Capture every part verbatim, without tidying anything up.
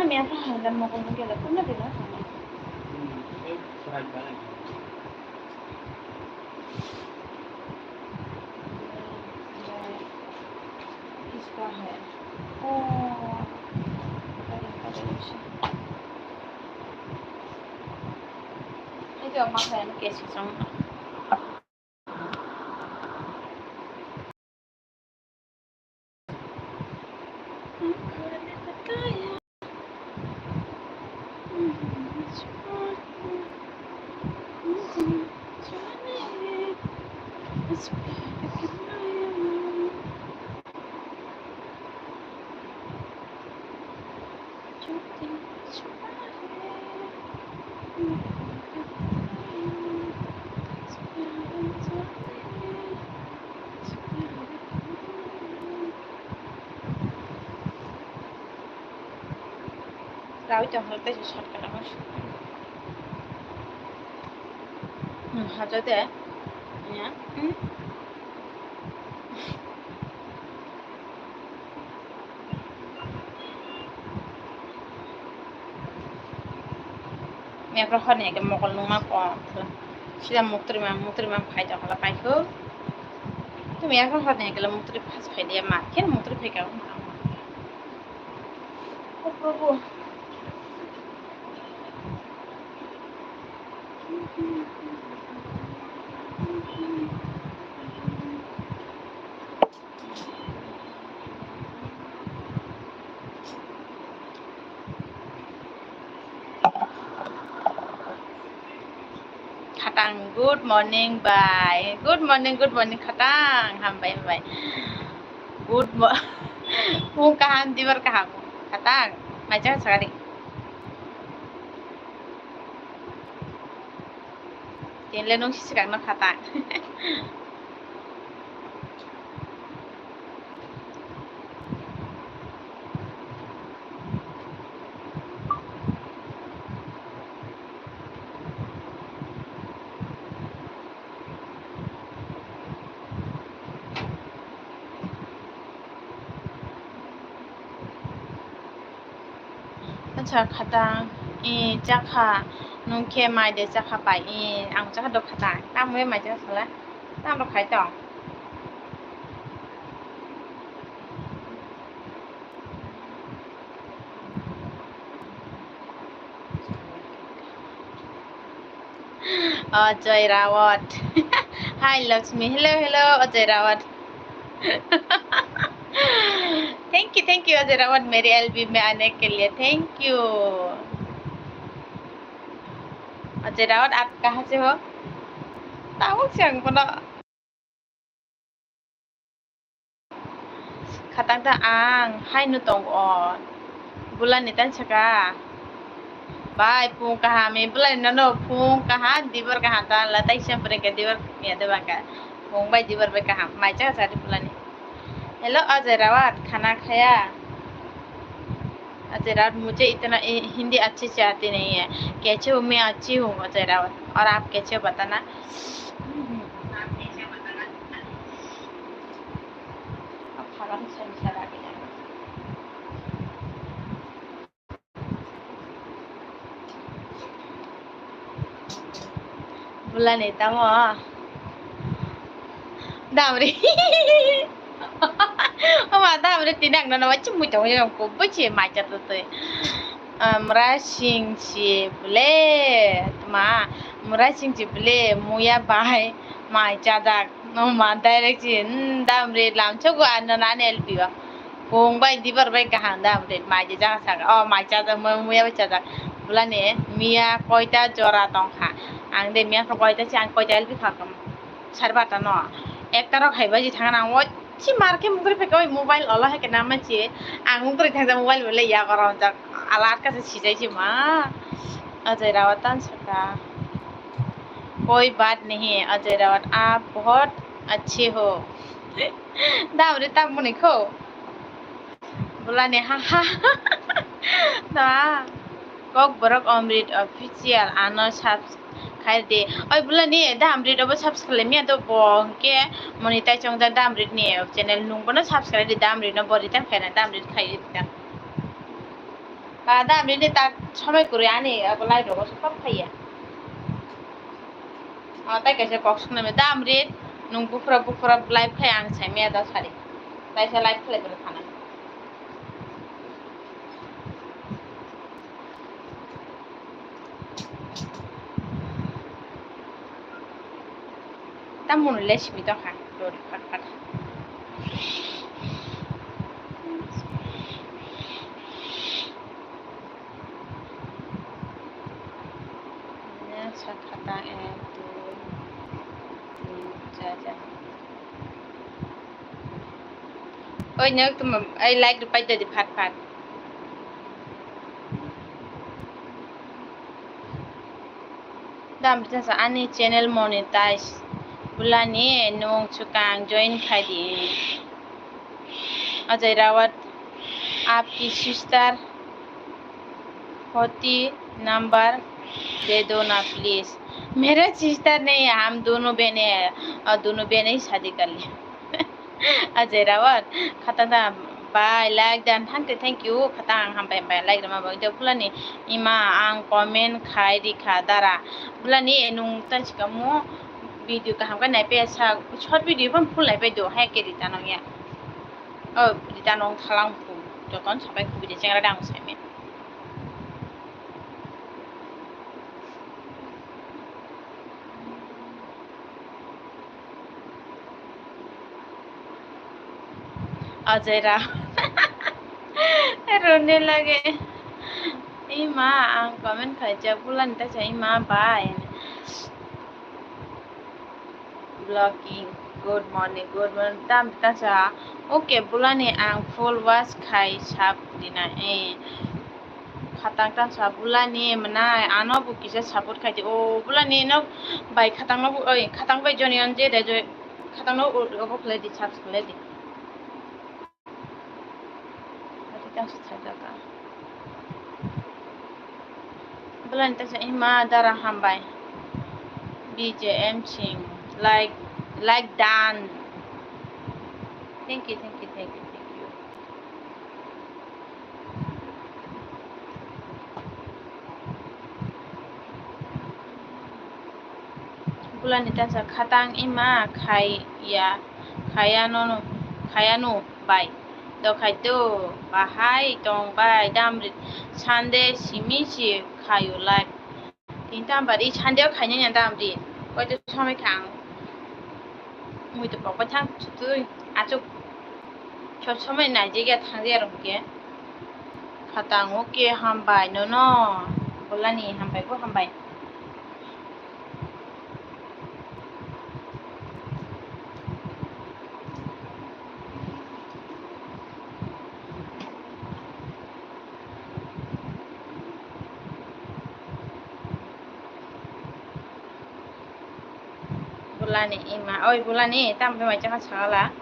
Miya kaham da mokol no gele kunna dilo. Kiska hai. Oh. Ada, ada, ada. Itu masa yang kesik sama. Rawi tong hal tei shortcut ang. Hmm, hajo de. Ya. Hmm. Mepra hor ni ake mokol nungma kok. Sida muktri ma, muktri ma phai tong hal paikho. Tumi mepra hor ni ake muktri phas phai dia ma. Ken muktri phai ka. Oh, Prabhu. Khatang, good morning, bye. Good morning, good morning, Khatang. Hambai, hambai. Good mo-, phung kaham, dibar kaham. Khatang, mai chakha sakari. Tinle nung si sikang no Khatang. Acha Khatang, i chakha, nung khe mai de chakha pai, i ang chakha do Khatang, tamo mai chakha sala, tamo khai tong. Ajay Rawat. Hi Lakshmi. Hello, hello, Ajay Rawat. Thank you, thank you, Ajay Rawat, mere L B mein aane ke liye. Thank you. Ajay Rawat, aap kahan se ho? Tawang se ang kono. Khatang ta ang haino tong o. Bulani tan saka. Bai, phung kaham, e bulani nono phung kaham, dibar kaham ta la tai sem pore ke dibar ya de baka. Phung bai dibar bai kaham. Mai cha sa di bulani. Hello, Ajay Rawat, khana khaya? Ajay राउत, मुझे इतना ए-, हिंदी अच्छे से आती नहीं है, कैसे हूँ मैं? अच्छी हूँ अजय राउत, और आप कैसे हो बताना? अब खाना भी सही से ला के जाना। Bulani tamo? Damri. Ama damri tini ang nono wachi mui tongo, yang kubui chi mai cha tu tui. Amra sing chi bule, tma, amra sing chi bule, muya bai mai cha dak. No ma direct chi, hmm, damri lam chogo ano nani L P o. Phung bai dibar bai kaham da, omo de mai de jaga saka. O mai chajak, mo-, muya bai chajak. Bulani miya koita jora tongkha. Ang de miya koita se ang koita L P kha kam. Sari bata no. Ekta rok hai baji thang nang o chi mar khe mungkri phe koi mobile olo hai khe nama chi. Ang mungkri thang mobile bole ya goro jak. Ala atka se sijai chi ma. Ajay Rawat tan saka. कोई बात नहीं, अजय रावत, आप बहुत अच्छे हो। Damri tamo ni kho. Bulani ha ha. Na. Kokborok Amrit Official ano subscribe khaide. Oi bulani Damrit obo subscribe miya do bo hwnkhe monetize wngjak Damrit ni channel nung bono subscribe di Damrit no bo return khaina Damrit khai di ta. Ba, da amri ni tak somai kwrwi ani abo live rogo se kok phaiya. O, tai kaisa kok swngnai, da amri nwng buphura buphura live khai ang saimaya da sari. Taisa live khlai bwrwi thana. Tamoni le simi tongkha, dori fat fat. Sa khata ek, dui, tin, char, char. Oi, nok tum, ai like rwpai tadi phat phat. Dam bisa sa ani channel monetize. Bulani nung chukang join khai di. Ajay Rawat, aapki sister hoti number de do na please. Mere sister nahi hai, hum dono behne, aur dono behne hi shaadi kar liya. Ajay Rawat, khata da bai like dan thangte thank you, khata ang hambai bai like rwma bai. Bulani ima ang comment khai rikha dara. Bulani nung tan sikamo video kaham khe naipe sa short video phan full naipe do hai ke rita nong ya. Oh, rita nong thalang phu. Joton sapai phu video chengra dang saime. Ajay Ra. Rone lage. Ima, ang comment khaijak, bulani ta sa ima bai. Vlogging, good morning, good morning. Tam ta sa, okay, bulani ang full wash khai sap dina. Eh. Khatang tang sa bulani mwnai, ano bo kisa support khai di. O bulani no bai khatang no, oi, khatang bai joni on je de joi, khatang no o, obo khlai di, subs khlai di. Ati tang sa thai da ka. Bulani tang sa ima dara hambai. B J M Singh, like, like done. Thank you, thank you, thank you, thank you. Bulani tansa khatang ima khaiya, khaiya nono, khaiya no bai. Dokhai to bahai tong bai damri Sunday simi si khayu lai. Tin tam bari Sunday o khainai na damri. Koi to somai kha ang. Mui to pokoi thang chutui achuk. Sob somai naijak ya thang ya rok ke. Khatang o ke hambai nono. Bulani hambai bo hambai. Bulani ima, oi bulani, tamo bai mai chama sagala.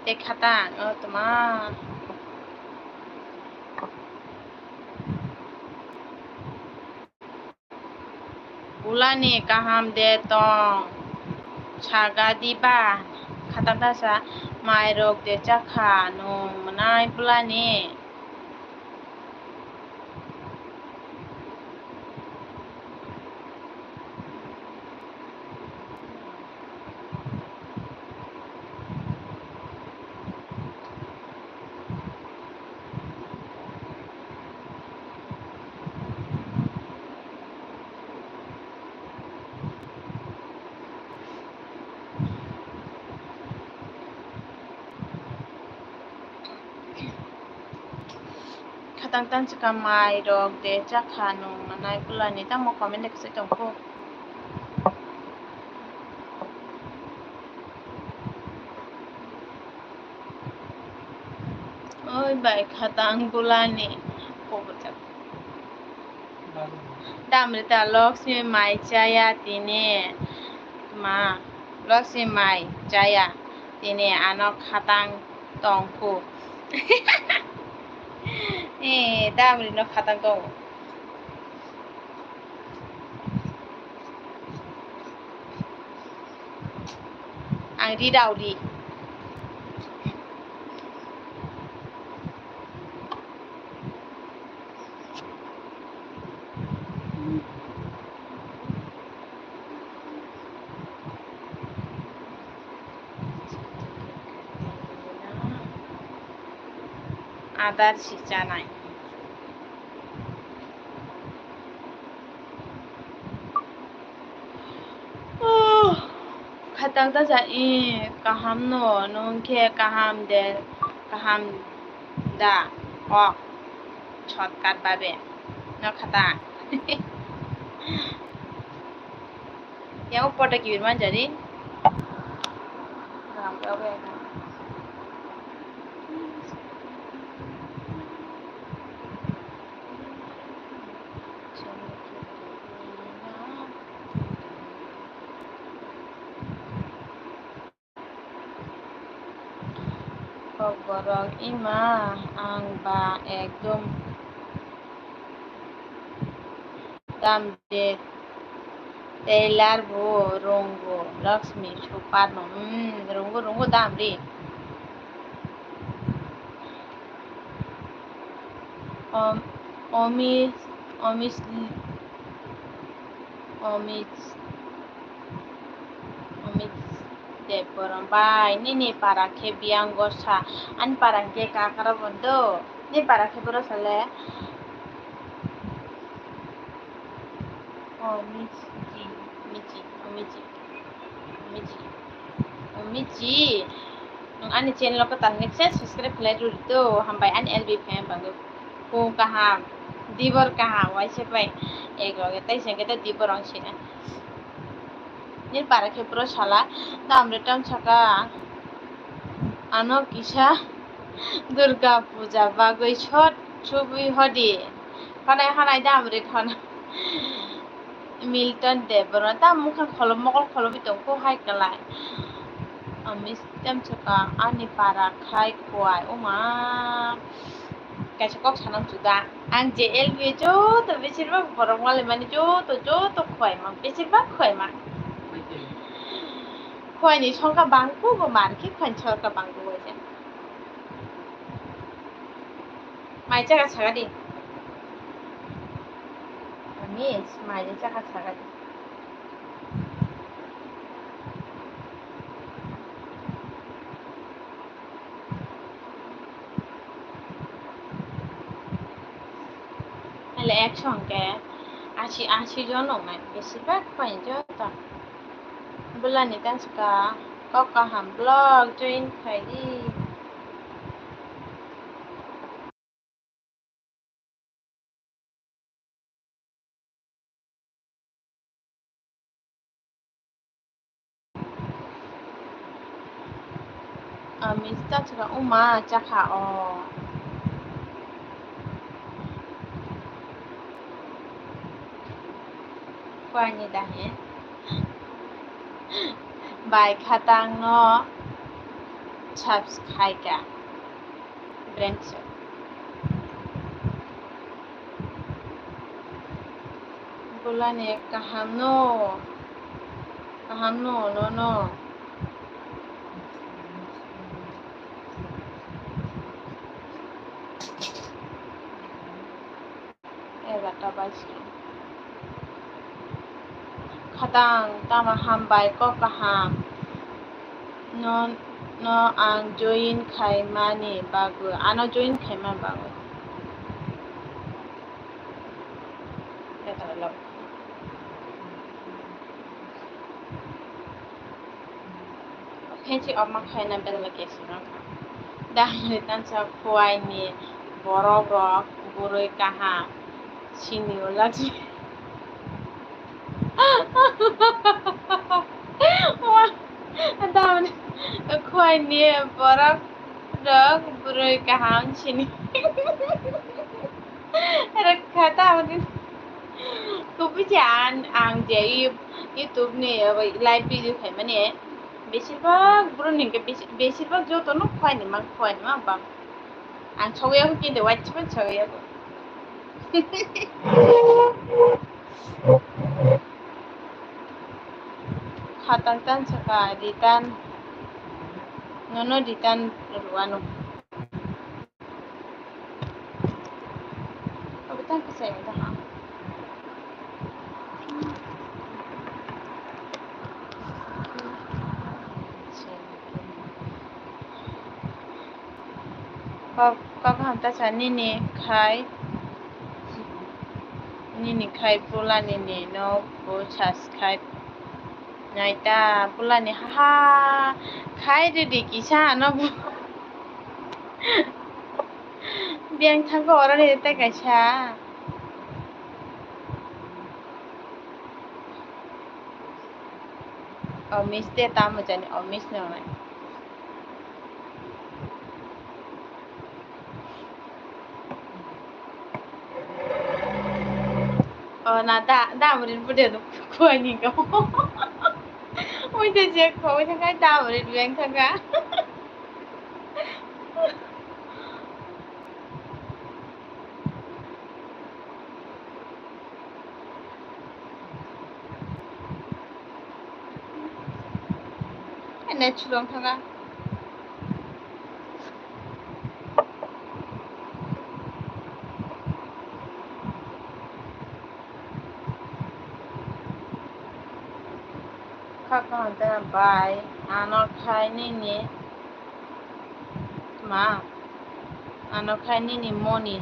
Te khatang, o toma. Bulani kaham de tong, saga diba, khatang tasa, mai rok de chakha, nung mwnai bulani. Khatang tang chikha mai rok de chakha nung mwnai bulani tamo comment de kwchai tongkho. Oi bai khatang bulani. Tamrita Lakshmi mai chaya tini. Ma, Lakshmi mai chaya tini ano khatang tongkhu. Eh, damri no khatang tongo. Ang ri rao ri. adar si chanai. Oh, khatang ta ja, i, kaham no, nwng khe kaham de, kaham da, o, shortcut babe, no khatang. Yang photo kibir man jadi. Kokborok ima ang ba ekdom dam de tailor bo rwngo Lakshmi super no, hmm, rwngo, rwngo dam ri. Om-, Omis, Omis, Omis, Omis Debbarma bai, nini para khe Biyangosa, ani para khe Kakarabondhu, nini para khe boro sale? Omis, Omis, Omis. Miji. Miji. Nwng ani channel o kwtal hwnwi khe subscribe khlai rwdi to. Hambai ani L B fan bagwi. Kung kaham. Dibor kaham. Waisa bai. Ego ge tai sengke ta dibor ang sina. Nini para khe boro sala. Dam re tam saka. Ano kisa Durga puja bagwi short subwi hodi. Honai honai dam re thon. Milton Debbarma ta mokol kholo mokol kholo bi tong kho hai kalai. Ami tem chaka ani para khai khwai oma. Kaisa kok sanam chuda. Ang je L B joto besir bak borok malai mani joto joto khwai ma besir bak khwai ma. Khwai ni songkha bang kho bo mar khe khwai ni songkha bang kho bo je. Mai chakha saka di. Miss, mai chakha saka di. Ele ekshon ke ashi, ashi jon wngnai, besibak pai joto. Bolani tanska kok kaham vlog join khai di. Ami chakha, uma chakha o. Kwani dahe? Bai khatang no subscribe ka. Brand shop. Bolani kaham no. Kaham no, no, no. Egarta baji. Khatang tama hambai kok kaham. No, no ang join khaimani bagwi, ano join khaima bagwi. Phensi omo khaina belai kesino. Dahmani tansa khuaini borok rok bwrwi kaham sini ulak. Dahmani khuaini borok rok bwrwi kaham sini. Rwkha ta hwnwi. Kubui se ang, ang je You-, YouTube ni abo live video khaimani, besibak bwrwini hwnkhe besi-, besibak jotono khuaini mang, khuaini mang bang. Ang sogwi yago kinde waisa bai sogwi yago. Khatang tan saka return, nono return rwano. Kok, kok kaham ta sa nini khai, nini khai bula nini no bo subscribe nai ta bula ni ha ha khai ridi kisa ano bo biyang thango oro ni tei kaisa. O miss de tamo jani, o miss no nai. O na da, da amrin bude no kuai ni go. Ui de je ko, ui de kai da amrin beng thanga. Ene chulong thanga. Kha kaham ta bai, ano khai nini ma, ano khai nini moni.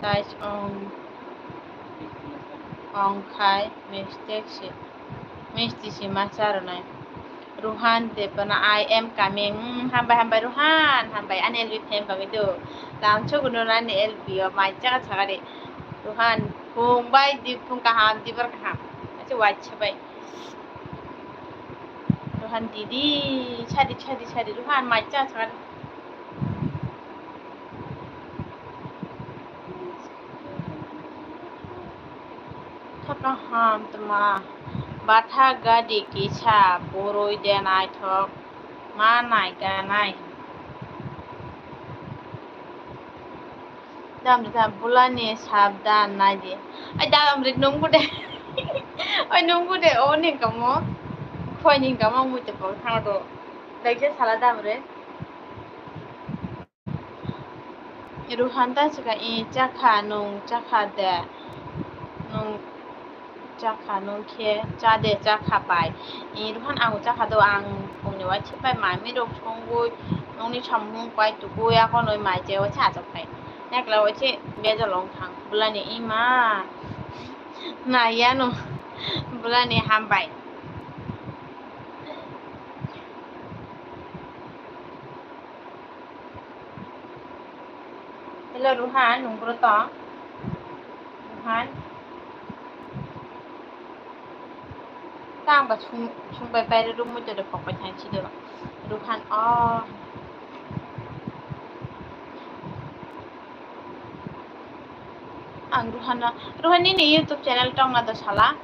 Tais ong, ong khai mistake si, misti si ma charwnai. Ruhan Debbarma, I am coming. Hmm, hambai, hambai, Ruhan, hambai, ani L B fan bagwi do. Lam chugunu ani L B o, mai chaga chaga de. Ruhan, phung bai di, phung kaham, dibar kaham. Acha, wai chabai. Ruhan didi, sadi, sadi, sadi, Ruhan, mai chaga chaga de. Kha kaham tma, batha gadi kisa, boroi de naithok, ma nai ganai. Dam da bulani sabdan naidi. Ai dam ri nungbu de. Ai nungbu de, o ni kamo. Khoi ni kamo mui te pok thang do. Dai je sala dam re. Ruhan ta chika i chakha nung chakha de. Nung chakha nung khe cha de chakha pai. I Ruhan ang chakha do ang phungni uaisa pai mami rok songwi nungni samung pai tugui akonoi mai je uaisa achuk pai. Yakla uaisa bejal wng thang bulani ima nai yano bulani hambai. Hello, Ruhan, nung bro tong? Ruhan. Tang ba sung, sung bai pai rw mui tore pok bai thang si do. Ruhan, oh. Ang Ruhan no, Ruhan nini YouTube channel tong na do sala?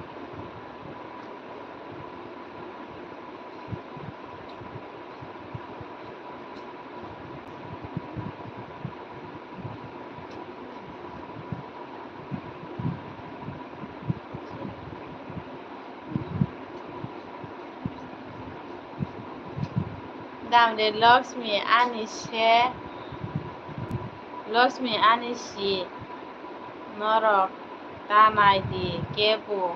Damre Lakshmi ani se, Lakshmi ani si, norok ta nai di, kebo.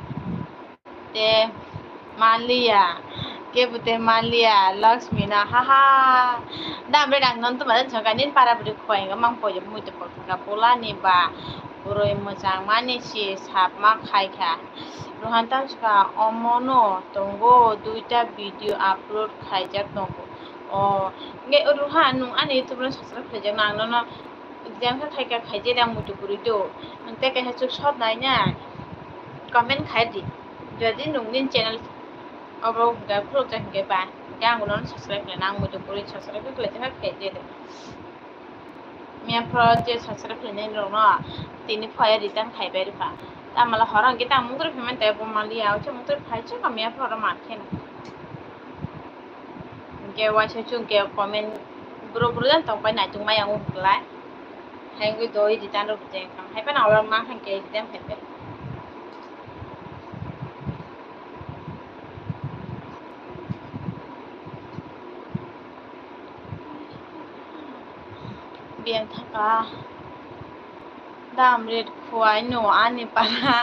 Te manliya, kebo te manliya, Lakshmi no, ha ha. Damre ang non tuma jan songkha, nini para bwrwi khwai wngkha, mang poito muitu pok thangkha, bolani ba bwrwi mwchang mani si sap ma khai kha. Ruhan tamsukha, omo no tongo, duita video upload khaijak tongo. O, hwnkhe Ruhan, nwng ani YouTube no subscribe khlaijak na, ang nono Jang kha khai kha khai je dang muitu kwrwi do. Ang tei kaisa chuk sot nai na comment khai di. Jodi nwng nini channel obo hwnkhe khuluk jak hwnkhe ba, hwnkhe ang bono subscribe khlai nang muitu kwrwi subscribe khlai je khai je de. Miya phoro je subscribe khlai nai rok no tini phai return khai bai rwkha. Tamala horo hwnkhe tang mungtri phaimani tei bo manliya, ocha mungtri phai chwng miya phoro mankhe na. Hwnkhe uaisa chwng khe comment bro bro jan tong pai naituk ma yang wng klai. Hai wngwi doi return rw je wngkha. Hai phano oro ma hai khe return phai phai. Biyang thaka. Dam rit khuai no ani para.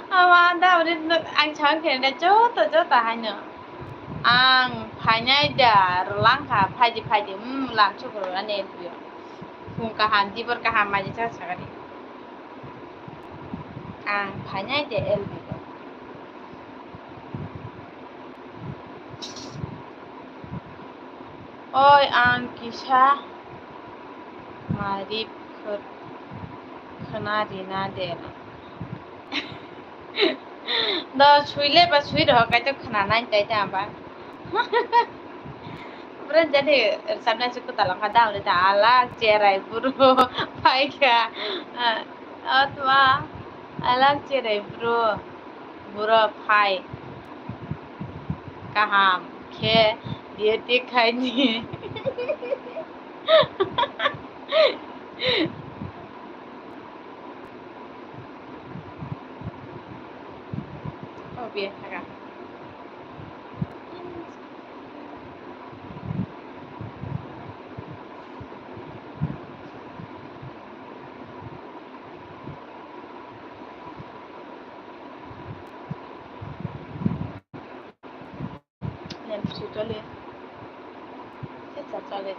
Ama dam rit no ang chang khe da joto joto haino. Ang phainai da, rwlang kha, phaidi, phaidi, hmm, lamsok rwani L P o. Phung kaham, dibor kaham, maji cha sakani. Ang phainai da L P o. Oi, ang kisa marip khwt khwna rina de. Do sui le ba sui rw, kaitor khwna nai tai ta ba. Bwrwi jani rwchapnai se kwtal wngkha da, hwnwi ta alak cherai buro phaikha. Atma alak cherai buro, buro phai kaham khe duty khaini. Oh, biya thaga. Nem sui chole. Sesa chole.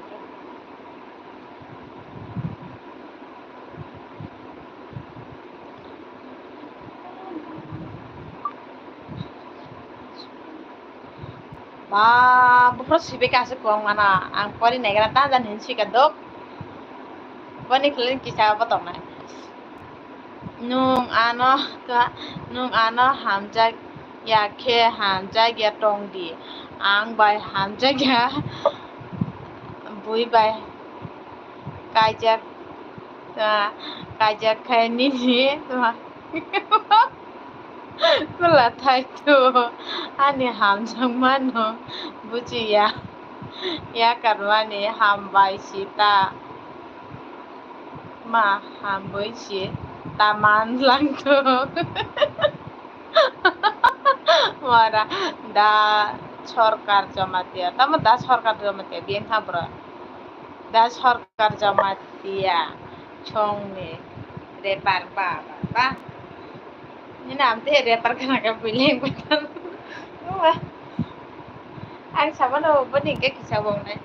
Ba, buphuru sibika aswk kwbangma no. Ang pori naigra ta jani hinwi swika dok. Boni khwlai kisa bo tongnai. Nwng ano, nwng ano hamjak ya khe hamjak ya tong di. Ang bai hamjak ya, bui bai kaijak, kaijak khe nini. Kwla thaito, ani hamjakmano bujiya, yakarmani hambai sita, ma hambai si taman langto. Mara da Sarkar Jamatia, tamo da Sarkar Jamatia, biyang tha bro. Da Sarkar Jamatia songni rapper ba, ba, ba. Nini amte rapper kana ka buileng betan. Wah. Ang sabano boni ke kisa wong nai.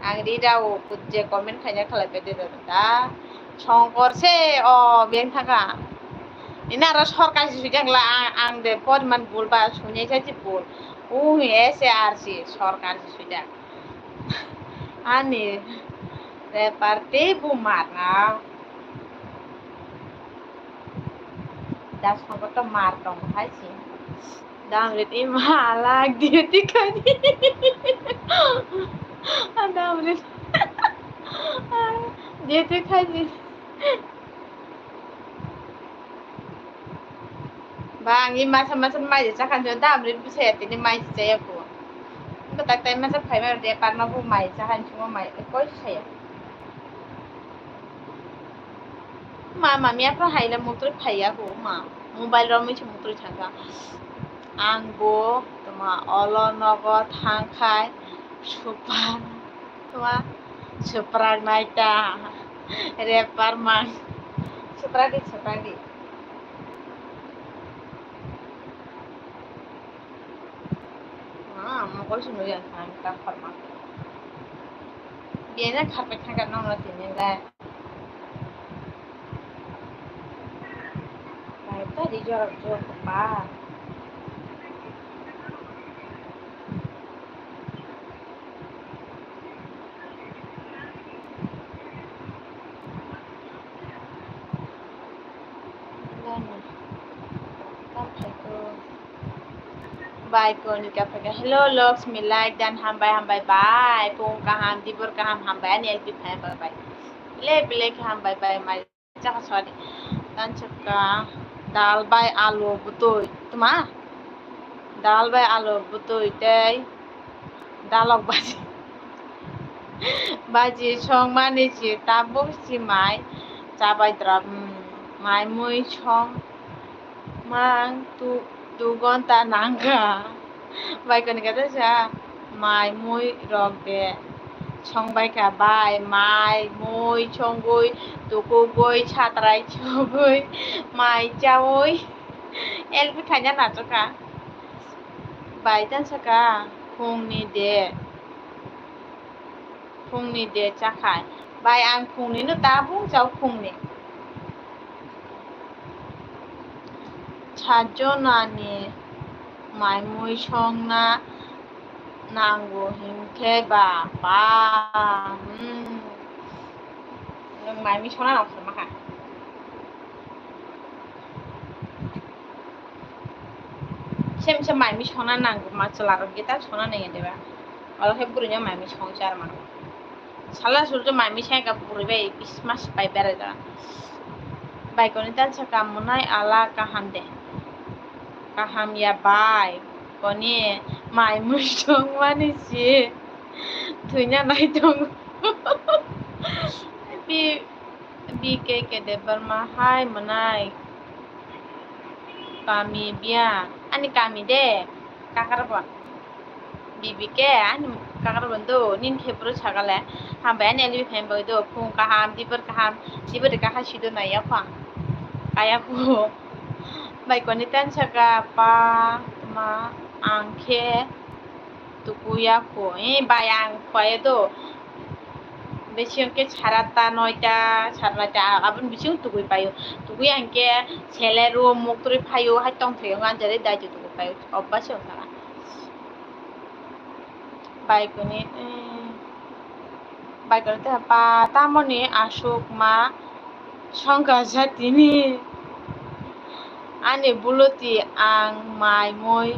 Ang ri rao je comment khaina khalai pe de da. Songkor se o beng thaka. Nini aro Sarkar si sujak la ang, ang de poriman bul ba sunyai sa si bul. U S A R C Sarkar si sujak. Ani rapper te bu marna. Das nogo to mar tong hai si. Dam rit ima lak dia tikhani. Dam rit. Dia tikhani. Ba, ang i masa masa mai je chakhan jo dam rit bwsaya tini mai je chaya ko. Ba tak tai masa phai mai de par ma bu mai chakhan chungo mai koi saya. Ma, ma, mi aphra hai le mutrui phai ya ko ma. Mobile rom se mutrui thangka. Ang bo toma olo nogo thang khai supa. Tuma, suprak nai ta. Rapper mang. Suprak di, suprak di. Ah, mokol sunu yang kami tak hormat. Dia nak kharpet khaga nong lo tini lai. Lai ta di jorok jorok ba. Bai Konika phaikha. Hello, Loks, mi like dan hambai, hambai, bai. Pung kaham, dibor kaham, hambai, ani L P phai, hambai, bai. Bile, bile kaham, bai, bai, mai. Chakha sadi. Tanchukka dal bai alu bwtwi. Tuma? Dal bai alu bwtwi tei dalok baji. Baji songmani si tabuk si mai chabai dra, hmm, mai mui song mang tu, tu gonta nangkha. Bai koni kata sa mai mui rok de song bai kha bai mai mui songwi tukugwi satrai chugwi mai chawi L B khaina nacho kha. Bai tan saka, phungni de. Phungni de chakhai. Bai ang phungni no ta bung chao phungni. Sajona ni mai mui songna nango hinkhe ba, ba, hmm. Nwng mai mui songna nang kha. Sem sem mai mui songna nang ma chwla rok gita songna nang de ba. Oro khe bwrwi no mai mui song char mano. Sala suljo mai mui song ka bwrwi bai bis mas pai berai da. Bai koni tan sa kam munai ala kaham de. Kaham ya bai. Koni mai mui song mani si. Thwina nai tong. Bi B K K Debbarma hai mwnai. Kami biya. Ani kami de. Kakarabon. B B K ani kakarabon do. Nin khe bwrwi sagale. Hambai ani L B phaim bagwi do. Phung kaham, dibor kaham. Dibor kaham sido nai yaphang. Kaya ko. Bai koni tan saka pa ma ang khe. Tukuya ko, eh, bai ang khuaye do. Bising khe sarata noita, sarata aboni bising tukui paio. Tukui ang khe sele ro, muk turi phaio, hai tong thaio, ang jare dai tukui paio. Obba se wngkha. Bai kuni, eh, bai kuni te pa tamoni asuk ma songkha jatini. Ani buluti ang mai mui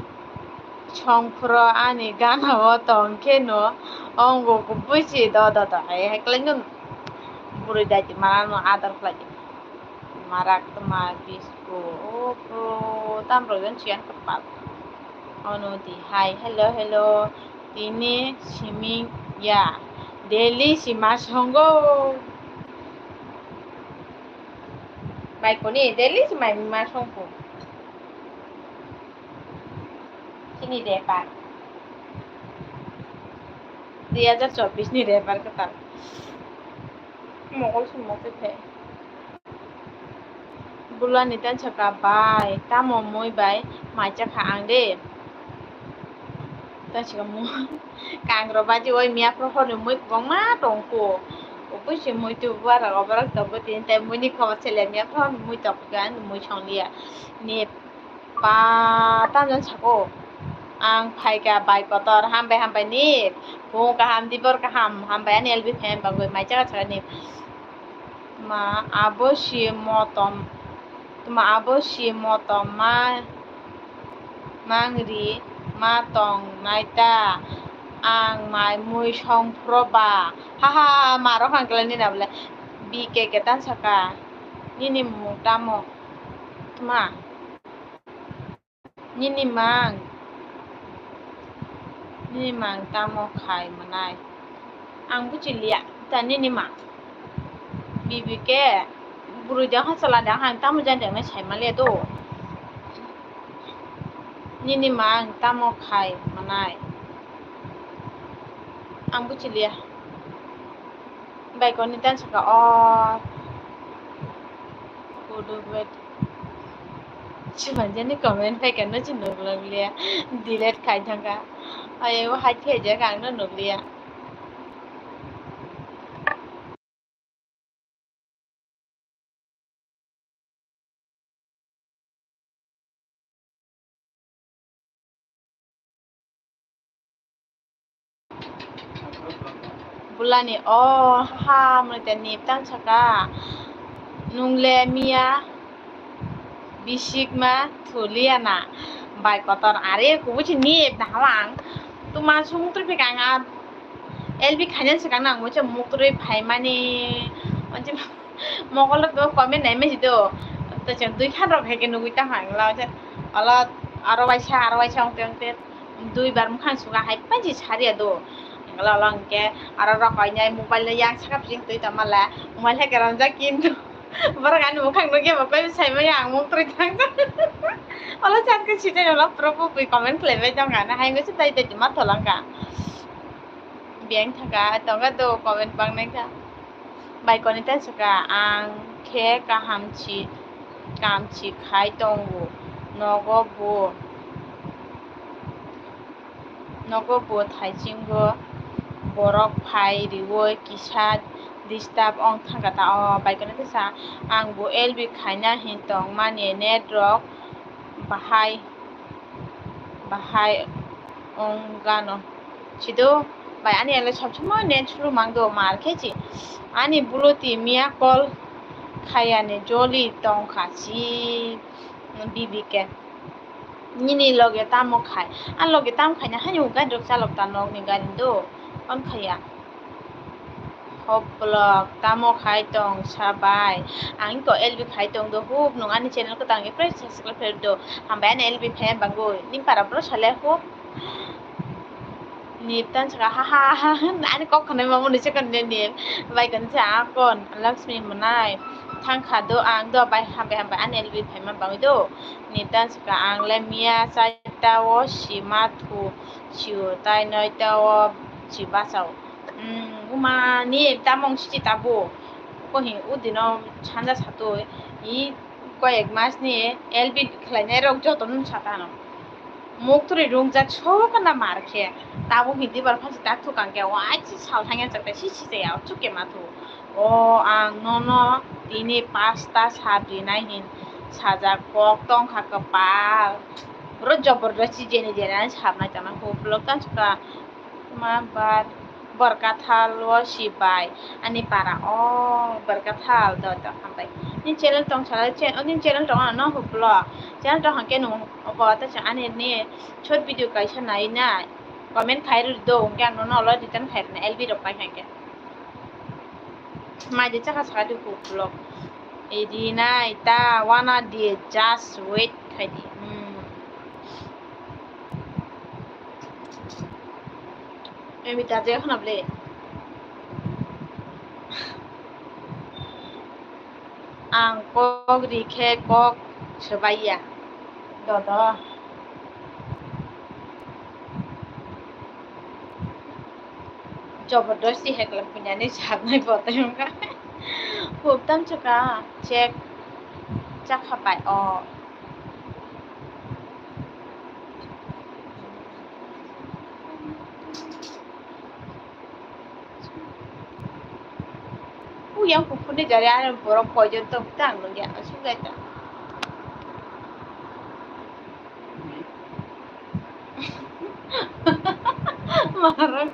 songphro ani gana o tong khe no ongo kubui si do do do hai hai kwlai no bwrwi dai di mana no ador khlai di marak tma bisku o bro tam rok jon siyan kwpal ono di hai hello hello tini siming ya daily sima songo bai koni daily sima ma songkho. Chini repar. Dui hajar chobbish ni repar kwtal. Mogol sumok se the. Bulani tan saka bai, tamo mui bai, mai cha kha ang de. Tan saka mu, kangro baji oi miya pro hor ni mui kwbangma tong kho. Oboi se mui tu bara oborok tongo tini tai mui ni khobor se le miya pro hor ni mui tong kho, ani mui song liya. Ni Pa, tamjani sako, ang phaikha bai kotor, hambai hambai ni, phung kaham, dibor kaham, hambai ani L B phaima bagwi, mai chaka chaka ni, ma abo si motom, ma abo si motom ma, mangri ma tong nai ta, ang mai mui song phro ba, ha ha ha, ma rok hang kla ni na bole, B K K tan saka, nini mung tamo, tma. Nini mang, nini mang tamo khai mwnai? Ang buchiliya, ta nini mang. Bibi ke, bwrwi de ha chwla de ha tamo jani de nai sai maliya do. Nini mang tamo khai mwnai? Ang buchiliya. Bai koni tan saka o. Kudu bet. Chumanjani comment phaikha no chwng nukliya. Delete khai thangkha. Ayo hai khaijak ang no nukliya. Bulani o ha mwnwi ta nip tang saka nungle miya bisikma thuliya na bai kotor are kubui se nip na hawang tuma sung tripik ang a L B khaina swkang nang mui se muk twi phaimani. Mokolo bo comment naimani do. Tei chwng dui khan rok hai khe nugui tang hang la. Olo aro waisa, aro waisa ongte ongte dui bar mukhang suga hai panji sariya do. Olo olo hwnkhe aro rok kainai mobile no yang saka pring twi tongma la. Mobile hai karon jak kintu borok ani mukhang nugya bo koi sai maya ang muk twi thang. Olo chan khe sijai olo pro bui comment khlai bai tong kha na hai wngse tai tai ma tholang kha. Biyang thaka tongo do comment bangnai kha. Bai koni ta saka ang khe kaham si, kaham si khai tongo. nogo bo, nogo bo thaichingo borok phai riwi kisa disturb wng thangkha ta o baikeno tesa ang bo L B khaina hin tongmani net rok bahai bahai wng gano. Sido bai ani ele sob somoi net suru mang do mar khe chi. Ani buluti miya call khayani joli tongkha si B B K. Nini loge tamo khai? Ani loge tamo khaina hani hwn gari rok chalok ta nokni gari do. On khaya. Hoplok, tamo khai tong sa bai? Ang to L B khai tong do, hub nwng ani channel ko tang khe press subscribe khlai do. Hambai ani L B khai bangwi. Ning para bro sale hub. Niptan saka ha ha ha ha. Ani kok khwnai ma muni se kan ne ni. Bai kan se akon Lakshmi mwnai. Thang kha do ang do bai hambai hambai ani L B khai ma bangwi do. Niptan saka ang le miya chai ta o sima thu. Sio tai noi ta o si bachao. Umm, buma ni tamung siti tabuk. Kohi udino sanja satui. I koyek mas ni L B khlainai rok joto nung satano. Muk turi rungjak sokana mar khe. Tabuk hindi bar phansi tak thukang khe. Wai si sal thangya chakta si si jaya chukya mathu. O ang nono tini pasta sap rinai hin sajak kok tongkha kwpal. Boro jobordosti jeni jeni ani sapnai tongna huplok tang sukha. Ma bar borkathal o si bai ani para o borkathal do do hambai. Ni channel tong sala chen o ni channel tong ano huplok channel tong hangke nung obo ta ani ni short video kaisa nai na comment khai rw do hwnkhe ang nono olo return khai rwna L B rok pai hwnkhe. Mai de chakha saka de huplok. Edi nai ta wana de just wait khai di. Hmm. Emi ta je khana ble. Ang kok ri khe kok swbaiya. Dodo. Jobordosti hekla punyani sabnai botoi wngkha. Huptam chwka check chakha bai o. Uyang kuphurni jari ani borok koijon tong tang nungya aswk jai ta. Marok.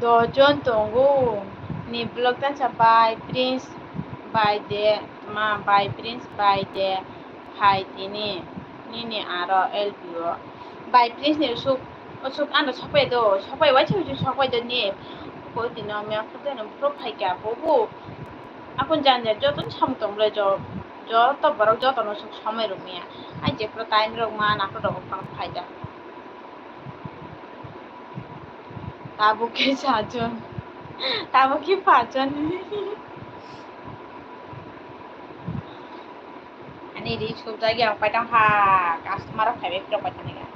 Dojon tongo ni vlog tansa bai Prince bai de ma bai Prince bai de phai tini nini aro L B o bai Prince ni usuk usuk ano sokpai do sokpai waisa waisa sokpai do ni ko tini o mia khude no bro phai kya bobo akon jan jan joto samung tong bwlai jo joto borok joto no suk somoi rok mia ai jephru time rok ma nakhuk rok phano phai da. Tabuk khe sajon. Tabuk khe pajon. Ani ri sujak ya paitang ha customer phaibai phirok paitang ya.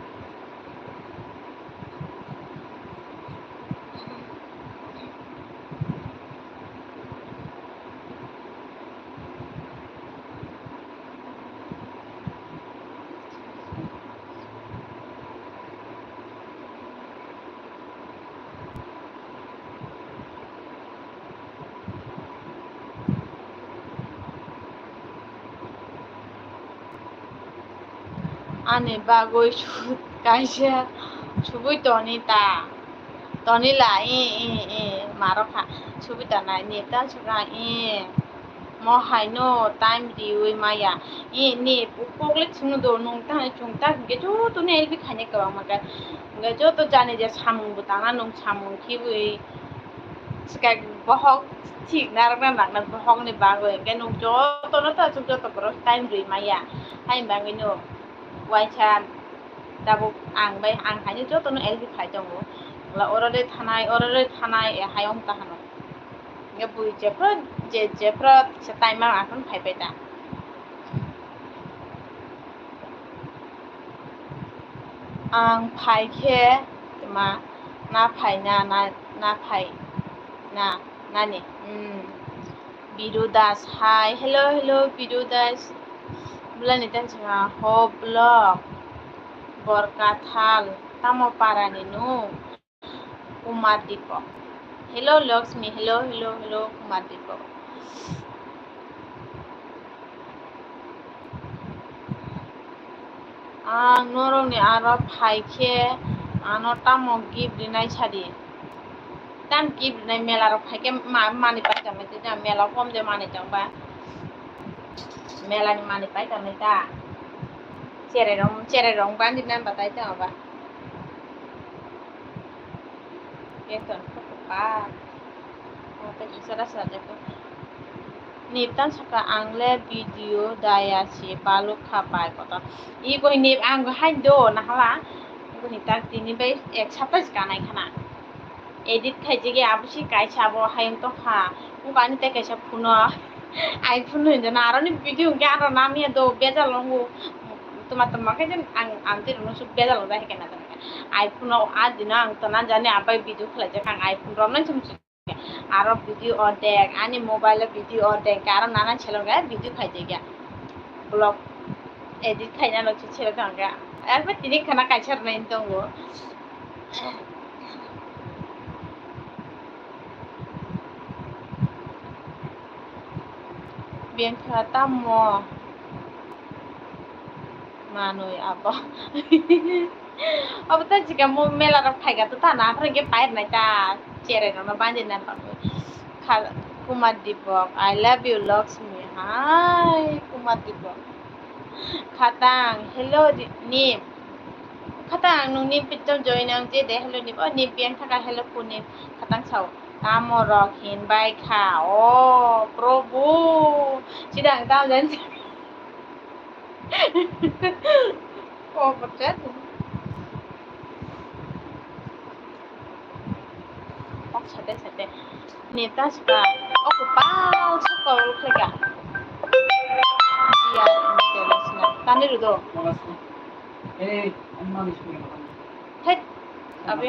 Ani bagwi sut kaisa subui toni ta? Toni la, i, i, i, marok kha. Subui tonai ni ta sukha, i. Mo haino time riwi maya. I ni pukpok le chwngno do nung ta hai chwng ta hwnkhe joto no L B khaina kwbangma khe. Hwnkhe joto jani je samung bo tangna nung samung khibi swkang bohok thik narwkna nakna bohokni bagwi hwnkhe nung joto no ta chwng joto borok time riwi maya. Haini bagwi no waisa tabuk ang bai ang haino joto no L B khai tongo. Oro de thanai, oro de thanai, e hai wng ta hano. Hwnkhe bui jephru je jephru kisa time ma aphano phaibai ta. Ang phai khe tma na phai na, na, na phai na, nani? Hmm. Biru Das, hi. Hello, hello, Biru Das. Bulani tan sima ho blog. Borkathal, tamo parani nu? Kumar Dipok. Hello, Lakshmi. Hello, hello, hello, Kumar Dipok. Ang norokni aro phai khe ano tamo gift rinai sadi. Tam gift rinai mela rok phai khe ma-, mani pai tongmani tei mela hom de mani tongba. Mela ni mani pai tongmani ta. Cherai rong, cherai rong bandi nan batai tongba. Beton kotoka. Tei sara sara jepho. Nip tan saka ang le video daya si baluk kha bai kotor. I koi nip ang hai do nahala. Koi nip tan tini bai ek sapta si kanai khana. Edit khai jege abo si kaisa abo hayung tokha. Kung ani tei kaisa phuno. Ai phuno hinjana aroni video hwnkhe aro namiya do bejal longo. Tuma tuma khe ang ang tei rwno suk bejal longjak hai khe na. iPhone o a dino ang tona jani abai video khlaijak ang iPhone romnai chum chum aro video ordek ani mobile o video ordek aro nana selong ga video khaijak ya vlog edit khaina no chum selong ga abo tini khana kaisa rwnai tongo. Biyang kha tamo manwi abo. Abo ta jika mo mela rok phaiga to ta na phai ge pair nai ta cherai rok no bandi na pa. Kha-, Kumar Dipok, I love you Lakshmi. Hi Kumar Dipok. Khatang, hello Di-, Nip. Khatang nung Nip pitong join ang je de hello Nip. Oh Nip biyang thaka hello ku Nip. Khatang sao. Tamo rok hin bai kha. Oh Prabhu. Sidang tamo jan. Oh, portrait. Kok sate sate. Neta sika. Oh, kopal saka ol khleka. Iya, international. Tani rudo. Hei, abi.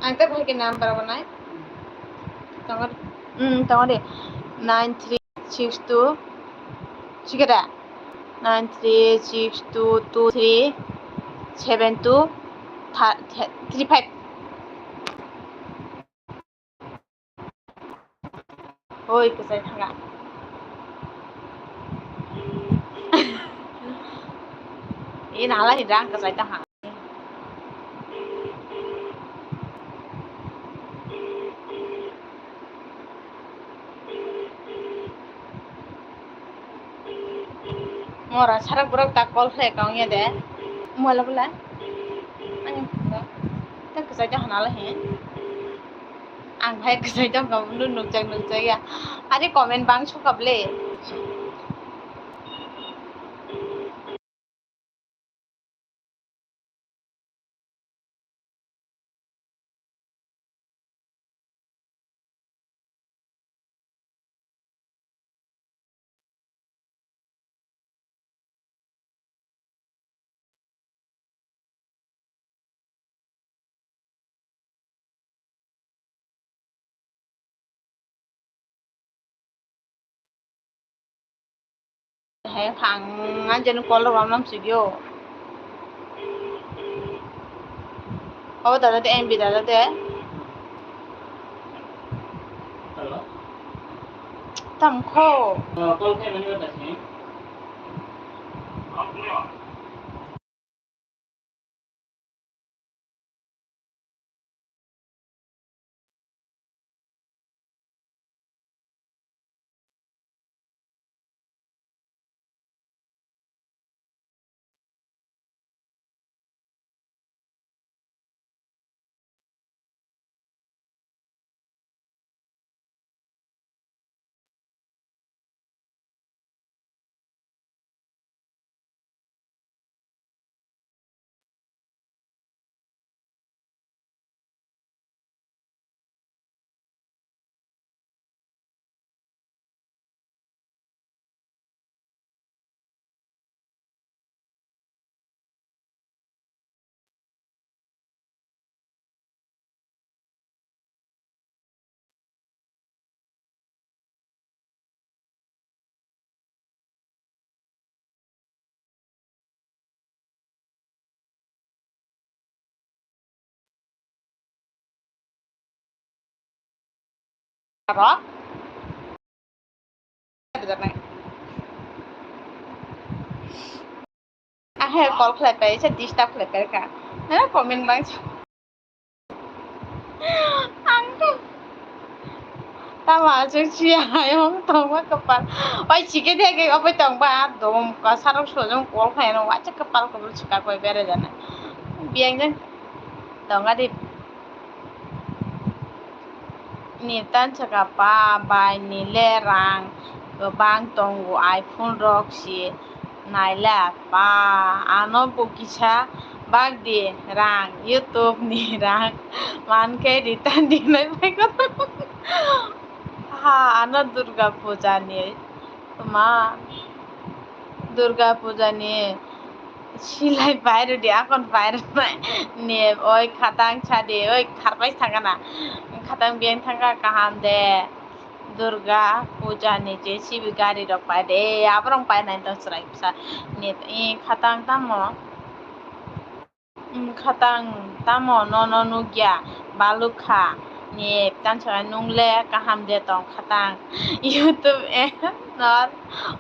Ang tak bhai ke number banai. Tongor, hmm, tongor de. Nine three six two. Sikada. Nine three six two two three seven two three five. Oi, kwchai thanga. Ina hala ni rang kwchai ta ha. Mora sarak borok tak call khlai ka wngya de. Mola bula. Ani ta kwchai ta hana la he. Ang hai kwchai ta ka bulu nukjak nukjak ya. Ari comment bang sukab le. Hai phang anjani call rok ram ram sugio. Oh dada de M B dada de. Hello. Tamo kho. Uh, call khe mani wata sini. rok. Ahe call khlai pai, se disturb khlai pai kha. Nana comment bang. Ang to tama aswk siya ayong tongma kwpal. Oi, chike de ke obo tongba dom ka sarok sojong call khlai no wacha kwpal kwpal chika koi bere jana. Biyang jang tonga di. Ni tan saka pa bai ni le rang kwbang tongo, iPhone rok si naila pa ano bo kisa bak di rang YouTube ni rang mankhe return di nai pai ko ha ano Durga Puja ni ma Durga Puja ni silai pai rwdi, akon pai rwnai ni, oi khatang sadi, oi kharpai thangana, khatang biyang thangkha kaham de, Durga Puja ni J C B gari rok pai de, aborok pai nai tong chwrai bwsa ni, i khatang tamo. Wng khatang tamo nono nukya balukha ni tansa nungle kaham de tong khatang YouTube e nor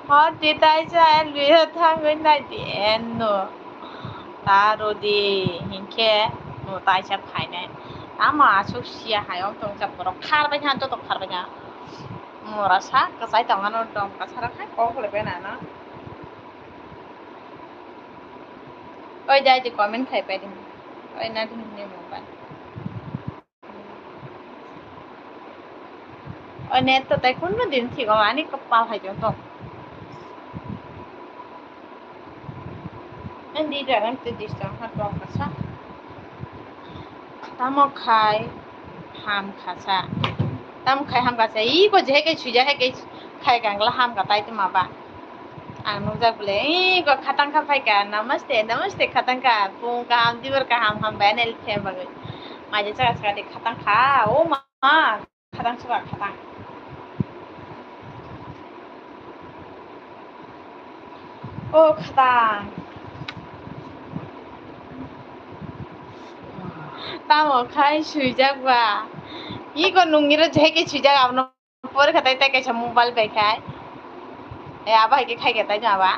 hor di taisa e luyo thangwi nai di eno ta rodi hinkhe no taisa phainai tamo aswk siya hai wng tong jak borok kharbai kha joto kharbai kha mora sa kwchai tong ano dom kwcharo khai kok le benana. Oi dai di comment khai pai di. Oi na di ni mo ban. Oi net to tai kun din thik ani kapal hai jong to. Ani di da ram te dis tang ha to kasa. Tamo khai ham khasa. Tamo khai ham khasa. I ko je ke suja he ke khai gangla ham ka tai to ma ba. Ang nukjak bole, "Ee, ko khatang kha phaika, namaste, namaste khatang kha, pung kaham, dibar kaham, hambai ani phem bagwi." Maija chaka chaka de khatang kha, o ma, khatang chaka khatang. O khatang. Tamo khai swijak ba? Iko nungni ro jehai khe swijak abono. Porikha tai, tai kaisa mobile bai khai. E, abo hai khe khai khe tai no aba.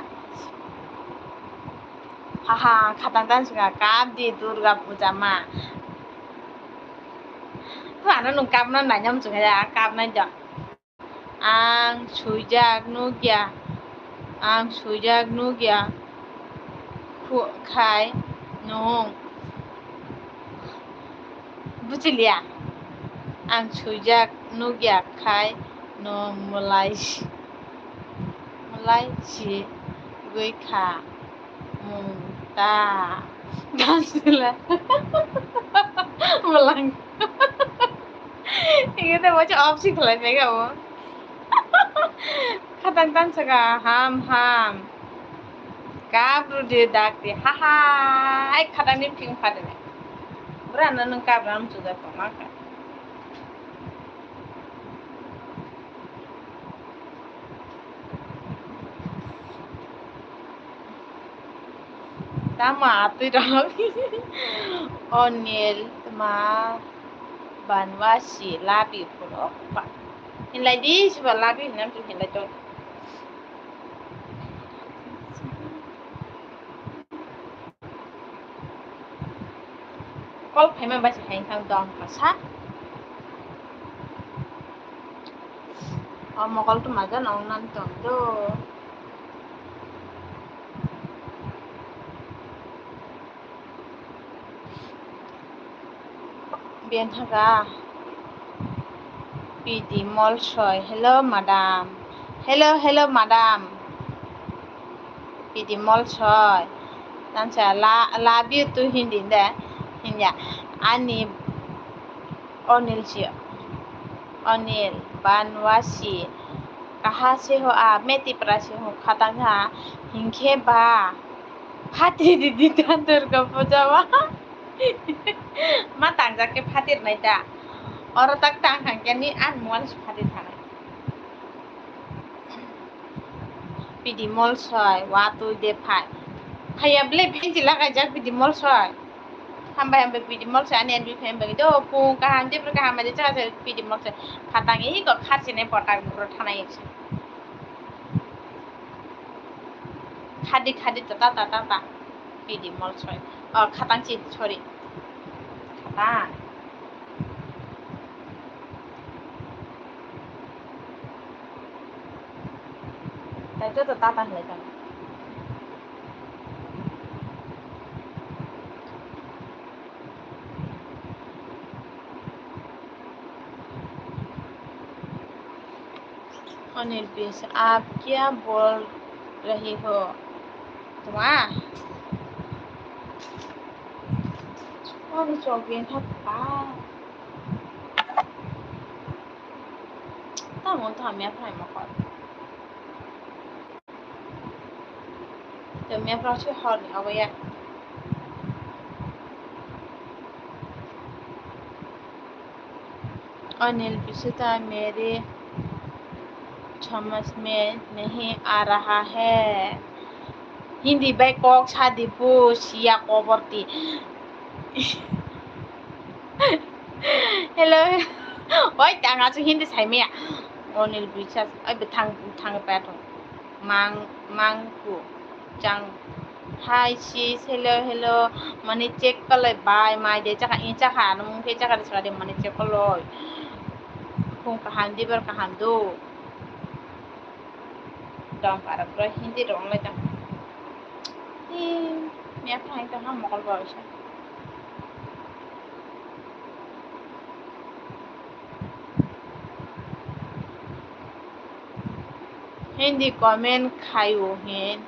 Haha, khatang tan sika kap di Durga Puja ma. Ano nung kapna nai nam chunga ya, kapna ja. Ang swijak nukya. Ang swijak nukya. Khu-, khai nung. Buchiliya. Ang swijak nukya khai no mwlai si, mwlai si gwi kha mung ta. Gansila. Mwlang. Ingete wacha opsi khlai mega o. Khatang tan saka ham ham. Kap rudi dak di ha ha. Ai khatang ni ping pha de. Bra na nung kap ram chuda tong ma kha. Tamo atwi rok. Onil tma banwa si labi phuru. Hinlai di siba labi hinam tu hinlai to. Call phaima bai se hai thang dong kasa. O mokol tu maja nong nan tong do. Biyan thaga. P D Molsoi. Hello, madam. Hello, hello, madam. P D Molsoi. Tansa la, love you too Hindi de. Hindi. Ani Onil si. Onil Banwasi. Kaha se ho a, meti pra se ho khatang ha. Hinkhe ba. Phati di di ta Durga Puja ba. Ma tangjak khe phatir nai da. Oro tak tang hang khe ni an muan si phatir thanai. P D Molsoi, wa twi de phai. Phaiya ble phenji lagai jak P D Molsoi. Hambai, hambai, P D Mol se ani N B P hambai do, pung kaham, jebra kaham, ani chaka se P D Mol se khatang, i kok kharchine pota bro thanai se. Khadi, khadi, tata, tata, tata, P D Mol se, oh, khatang si, sorry, khatang. Tai joto tata hinlai tong. Anil please, आप क्या बोल रही हो? Tuma? Ani chok yen thak pa. Tamo tamo ya phai mo kor. Tamo ya phai se hor ni obo ya. Anil, पिछता मेरे समझ में नहीं आ रहा है। Hindi bai kok sa di pu siya koborti. Hello. Oi, tang asu Hindi sai maya. Onil Biswas, oi, bethang, bethang pa thong. Mang, mangku, chang. Hi sis, hello, hello. Mani check kalai bai, mai de chakha, i chakha, nung ke chakha de chakha de mani check kalai. Kung kaham di bar kaham do. Dom para pro Hindi rong lai ta. Hi, mia phai ta ha mokol ba sa. Hindi comment khaio hin.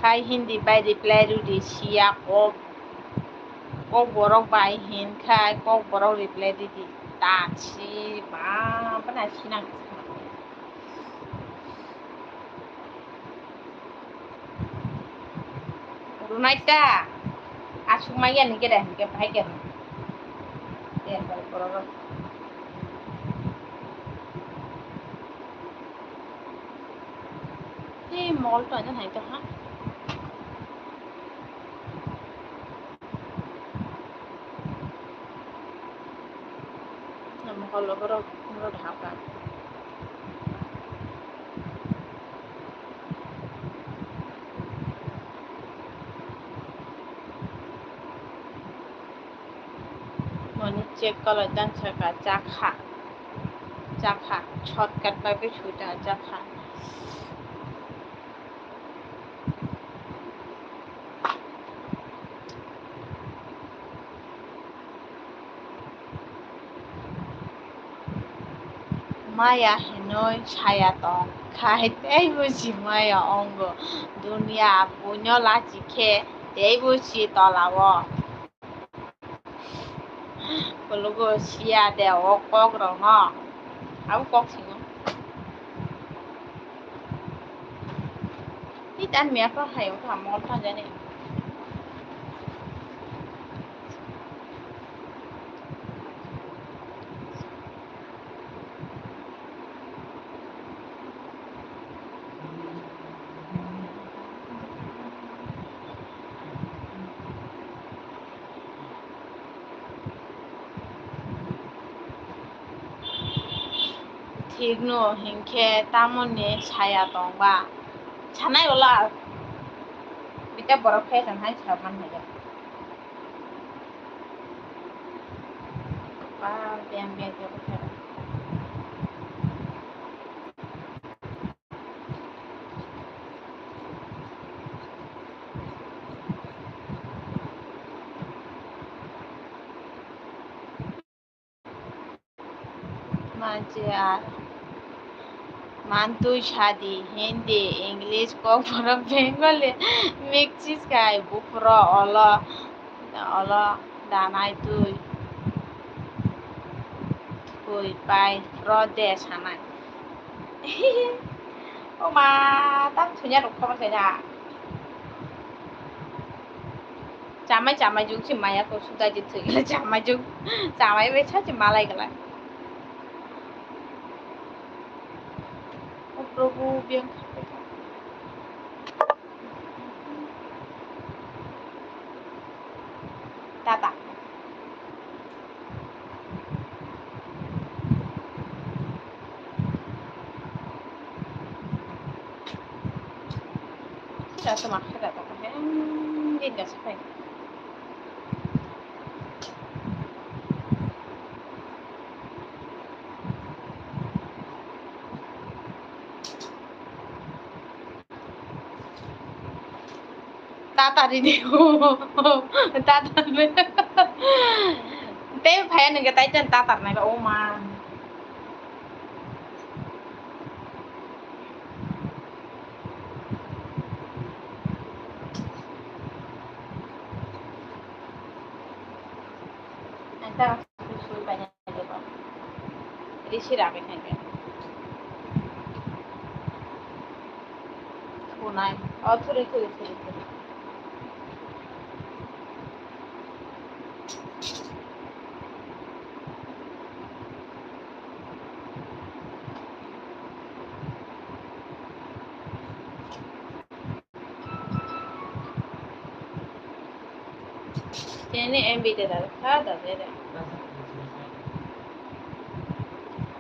Khai Hindi bai reply rwdi siya kok. Kok borok bai hin khai kok borok reply rwdi. Ta si ba bana sinang. Runai ta. Asuk mai ya ni keda hin ke bai ke. Te bai borok. Ei mol to anya hai to ha. Mokol borok borok dhaka. Mani check kalai dan saka chakha. Chakha. Shortcut bai bai sui ta chakha. Maya hinwi saya tong khai tei buji maya ongo. Dunia buino lachi khe tei buji tolao. Kulugo siya de o kok rok no. Abo kok sino. Ni tan mia pa hai o ka mol ta jani. Thik no hinkhe tamoni saya tongba. Sanai wala. Bita borok khe sanai saman hai. Ba, beng, beng, beng, beng. Manche a mantui sadi Hindi, English, Kokborok, Bengali, mix kai bufro olo, olo danai tui, tui pai pro de sanai. O ma, tam thunya rok khobor khe na. Chamai chamai jung si maya ko suda ji thwi chamai jung chamai bai sa si malai gala. O Prabhu, biyang khapai ta. Tata. Sira toma khaga ta khe, hmm, din ga sakai. Tata rini. Tata. Te phaya nungke tai ten tata nai ba, o ma. Anta. Risi rami khankhe. Thunai. O, thuri, thuri, thuri, thuri. Tini M B de dal kha, dal de.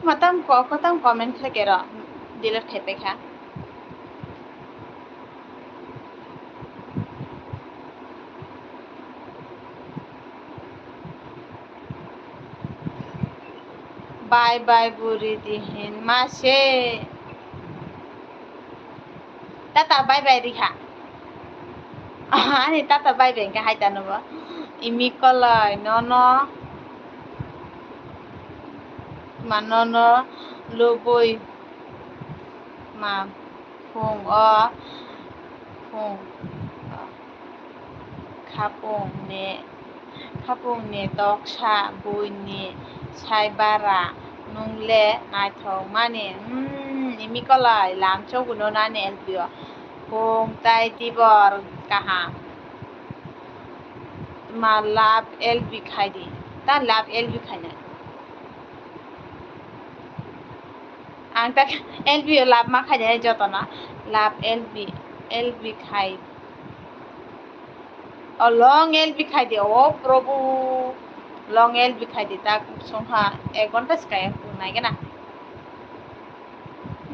Matam ko, kotam comment khe kero, delete khai pai kha. Bye bye buri di hin ma se. Tata bye bye rikha. Ani tata bye bye hwnkhe hai tano bo. Imi kolai nono. Ma nono lubui. Ma phung o. Phung. Khapung ni, khapung ni toksa buini saibara nung le naithok mani, hmm, imi kolai lam choguno nani L P o phung tai tibor kaham. Ma love L P khai di, ta love L P khai nai. Ang ta L P o love ma khai nai jotono, love L P, L P khai. O long L P khai di, o Prabhu, long L P khai di, tak songha ek ghonta se kaya nai gana.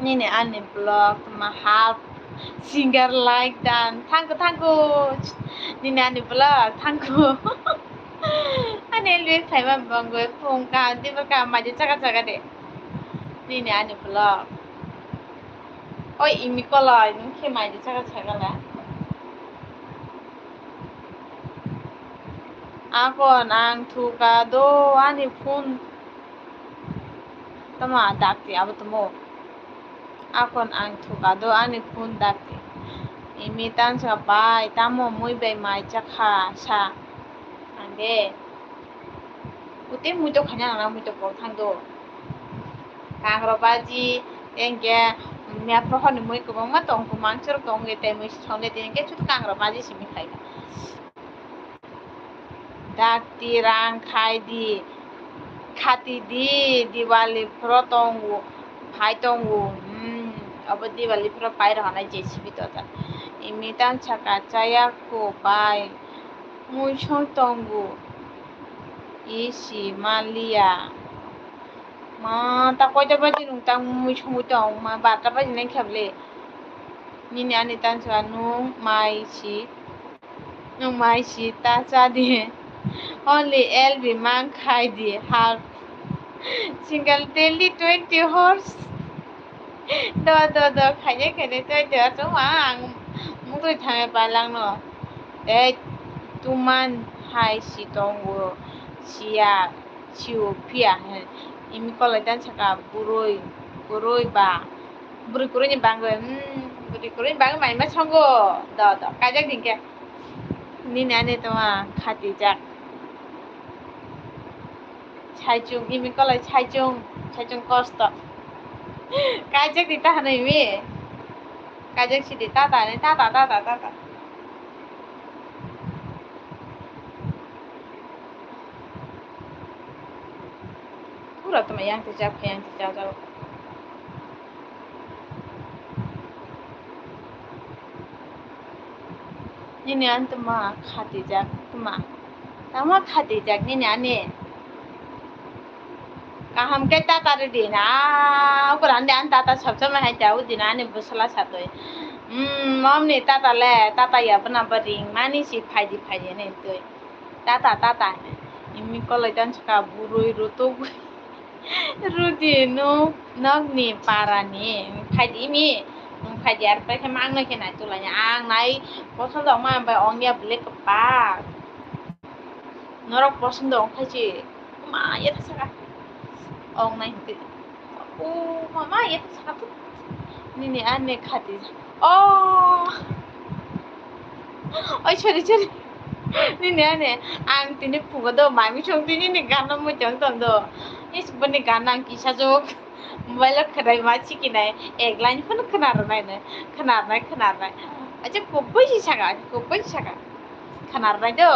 Nini ani vlog ma half singer like dan, thank you, thank you. Nini ani vlog, thank you. Ani L P phaima bangwi phung ka, dibar ka, maji chaka chaka de. Nini ani vlog. Oi, imi kolai, nung khe maidi chaka chaka la. Akon ang thuka do ani phone. Tama dakti abo tomo. Akon ang thuka do ani phone dakti. Imi tansa bai, tamo mui bai mai chakha sa. Angde. Ute mui to khanya nang mui to kok thang do. Kangrok baji, engke, mia prohor ni mui kwbangma tong, kwmang chwrwk tong, tei mui song le, tei engke chutu kangrok baji simi khai. Dakti rang khai di, khati di, Diwali phoro tongo, phai tongo, hmm, abo Diwali phoro pai rohonai J C B to ta. Imi tan saka chaya ko bai, mui song tongo, isi maliya. Ma, ta koita baji nung ta mui songwi tong, ma, barta baji nai khe bwle. Nini ani tansa nung mai si, nung mai si ta cha di. Only L B mang khai di, half. Single daily twenty horse. Do, do, do, khainai, khainai, twenty horse. Ma, ang mutui thangwi pailangno. Tei tuman hai si tongo, siya. Siu phiya he, imi kolai dan saka burui, burui ba, burui kurui ni bangwi, hmm, burui kurui ni bangwi mai ma songo, do, do, kaijak din khe, nini ani tongma khatijak. Saichung, imi kolai saichung, saichung kosto. Kaijak di ta hano imi, kaijak sidi tata ni, tata, tata, tata. Pura toma yang tijak, yang tijak, jao. Nini ang toma khatijak, toma. Tamo khatijak nini ani. Kaham khe tata rw di na. Ukura ani, ani tata sob somoi hai ta, o din ani bwsla satwi. Hmm, momni tata le, tata ya bwna bo ring mani si phaidi phaidi hinwi twi. Tata, tata. Imi koloi dan saka burui rutuk. Rudi nuk, nokni parani. Phaidi imi. Phaidi ar pai khe mang nai khe nai tulai. Ang nai poson dok ma bai ong ya bwle kwpak. Norok poson dok khai chi. Ma ya ta saka. Ong nai hwnkhe. O mama, ya saka tu. Nini ani khati. Oh. Oi, sorry, sorry. Nini ani, ang tini pugo do, mami chong tini ni gana mo chong tong do. Is bani gana ang kisa jok. Mobile o khadai ma chiki nai. Ek line phone khna rw nai ne. Khna rw nai, khna rw nai. Acha, kubui si saka, kubui si saka. Khna rw nai do.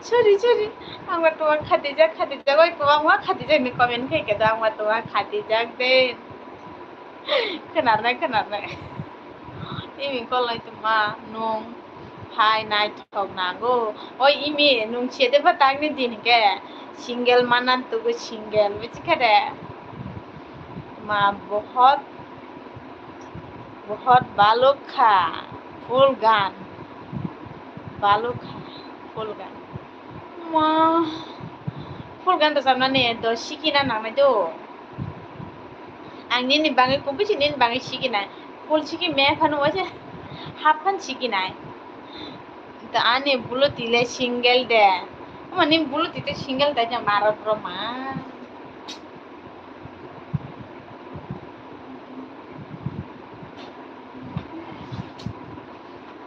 Sorry, sorry. Ang ba tuma khatijak, khatijak, oi, kwbangma khatijak ni comment khai khe do, ang ba tuma khatijak de. Khna rw nai, khna rw nai. Imi kolai tuma nung phai naithok nango. Oi, imi nung sede ba tangni din ke single manan tugu single, buji khe de. Ma bohot, bohot baluk kha, full gan. Baluk kha, full gan. Ma, full gan rwchapnani do sikina nangnai do. Ang nini bagwi kubui se nini bagwi sikinai. Full siki me phano waisa half phan sikinai. To ani buluti le single de. Ama nini buluti te single de, maro bro ma.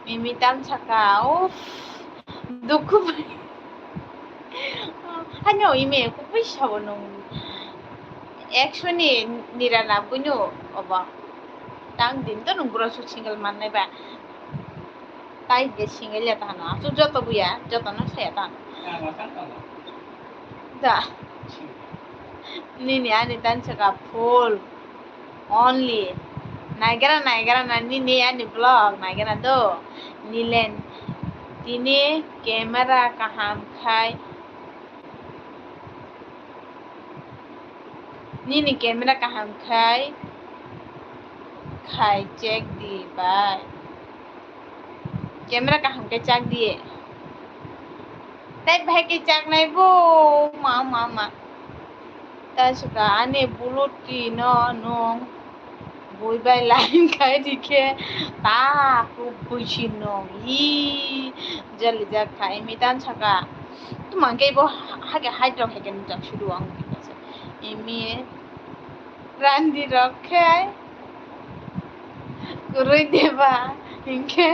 Mimi tam saka, uff, dukhu bai. Hano ime, kubui sabo nung. Ekso ni nira na buino obo. Tang din to nung bro su single mannai ba. Tai je single ya ta hano. Asu joto buya, joto no saya ta hano. Da. Nini ani tan saka full. Only. Naigara, naigara na nini ani vlog naigara do. Nilen. Tini camera kaham khai. Nini camera kaham khai. Khai check di bai. Camera kaham khe chak di. Tei bahai khe chak nai bo, ma, ma, ma. Ta saka ani buluti no nung bui bai line khai di khe ta ku bui si nung. Hi, jali jak khai mi tan saka. Tumang khe bo ha-, hake hide rok hai khe nung jak sudu ang. Imi randi rok khe. Kwrwi deba hinkhe.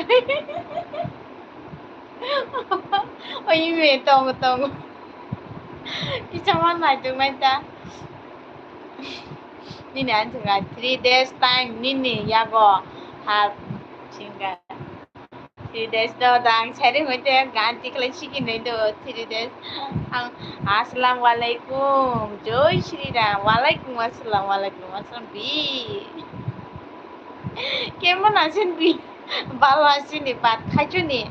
Oi, ime, tongo, tongo. Kisa ma naitok nai ta. Nini ani thwngkha three days time nini yago har singkha. Three days do dang sari hoite ganti khlai siki nai do three days. Ang, Assalamu alaikum, Jai Shri Ram, walaikum assalam, walaikum assalam, bi. Kemon asin bi? Bhalo asin ni, bhat khaichuni?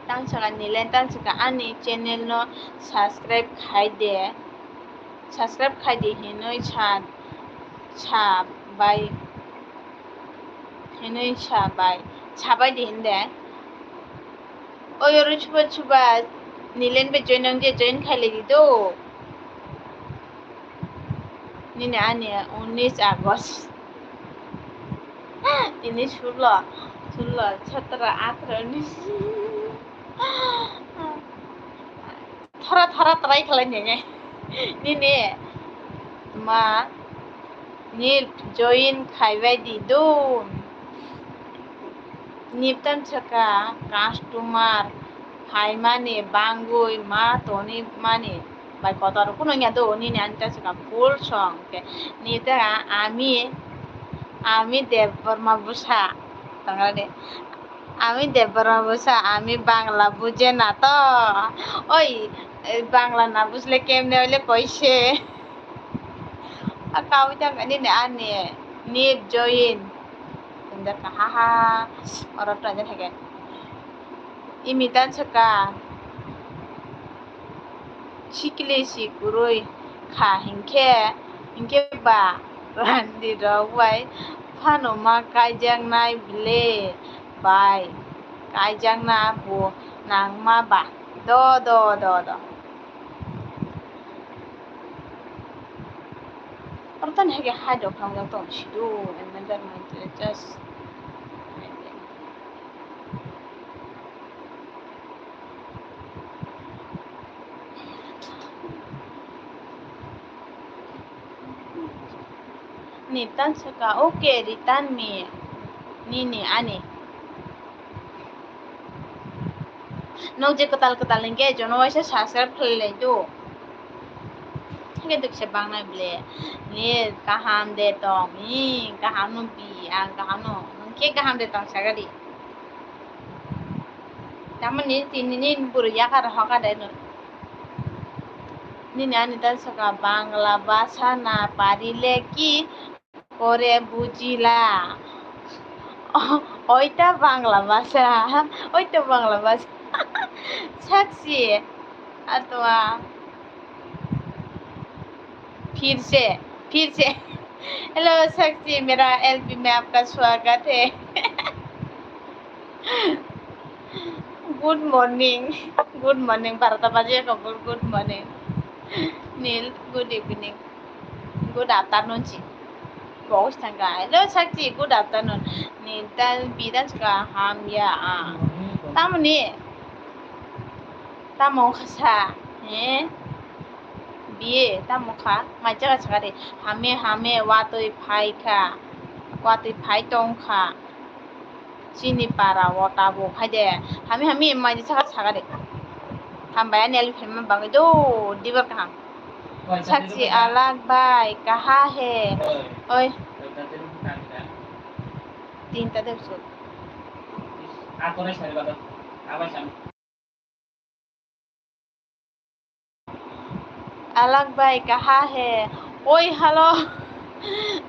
Tang saka nilen, tang saka ani channel no subscribe khai de. Subscribe khai di hinwi sa, sa bai, hinwi sa bai, sa bai di hinde. Oi, oro chuba chuba nilen be join nang je, join khai le di do. Nini ani unis August. Tini sulo, sulo, sotoro, atro, unis. Thora thora try khlai nini. Nini ma ni join khaibai di do. Niptam saka customer phaimani bangwi ma toni mani bai kotor kuno ya do nini ani ta saka full song ke nita ami ami Debbarma bwsa tangrani. Ami Debbarma bwsa, ami Bangla buje na to. Oi, Bangla na bujle kemne oile koise. A kawi ta nini ani nip join. Tunda kaha ha. Oro to anja thake. Imi tansaka sikli si kwrwi kha hinkhe, hinkhe ba randi rok bai phano ma kaijaknai ble bai kaijakna bo nangma ba. Do, do, do, do. Oro tani hai khe hai rok thang jak tong si do, and then just Ni tansaka, okay, return me. Nini ani. Nwng je kwtal kwtal hinkhe jono waisa subscribe khlai lai do. Hinkhe dukse bangnai ble. Ni kaham de tong, ni kaham no bi, ang kaham no. Nwng khe kaham de tong sagadi. Tamoni tini ni bwrwi yakar hoka de no. Nini ani tansaka Bangla bhasha na parile ki kore bujila. Oita Bangla bhasha, oita Bangla bhasha. Sakchi, atwa. फिर से, फिर से। Hello, साक्षी, मेरा एलपी में आपका स्वागत है। Good morning, good morning, barota baji ekho, good, good morning. Nil, good evening, good afternoon ji. Bos thangka, hello, sakchi, good afternoon. Nil, ta bidan saka hamya, ah. Tamoni, tamo khasa, eh? Biye, tamo kha, mai jaga saka de. Hame, hame, watwi phai kha, watwi phai tong kha. Chini para o tabuk hai de. Hami hami mai di saka saka de. Hambai ani ali phaima bagwi do dibar kaham. Sakchi alag bai kaha he. Oi. Tinta de su. अलग भाई कहाँ है? ओए हेलो।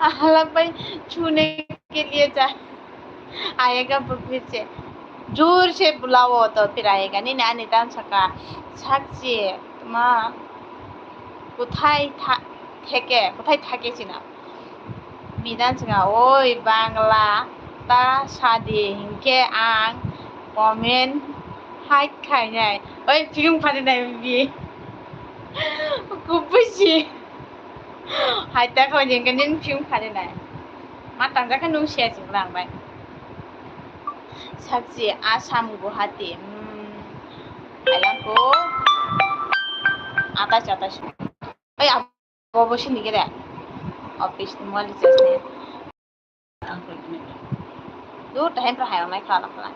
अलग भाई छूने के लिए जा, आएगा वो फिर से। जोर से बुलाओ तो फिर आएगा। Nini ani tansaka sakchi tma kuthai tha-, theke, kuthai thake china. Bidan saka, oi Bangla ta sadi hinkhe ang comment hai khainai. Oi phiyung pharinai bi. Kubui si. Hai ta kho hinkhe nin phiyung pharinai. Ma tangjak khe nung siya sing lang bai. Sakchi Assam Guwahati. Hmm. Ailangko. Atas atas. Oi. Bobo sini gede. Office ni mali jas ni. Dur tahem pra hayang nai khala khala.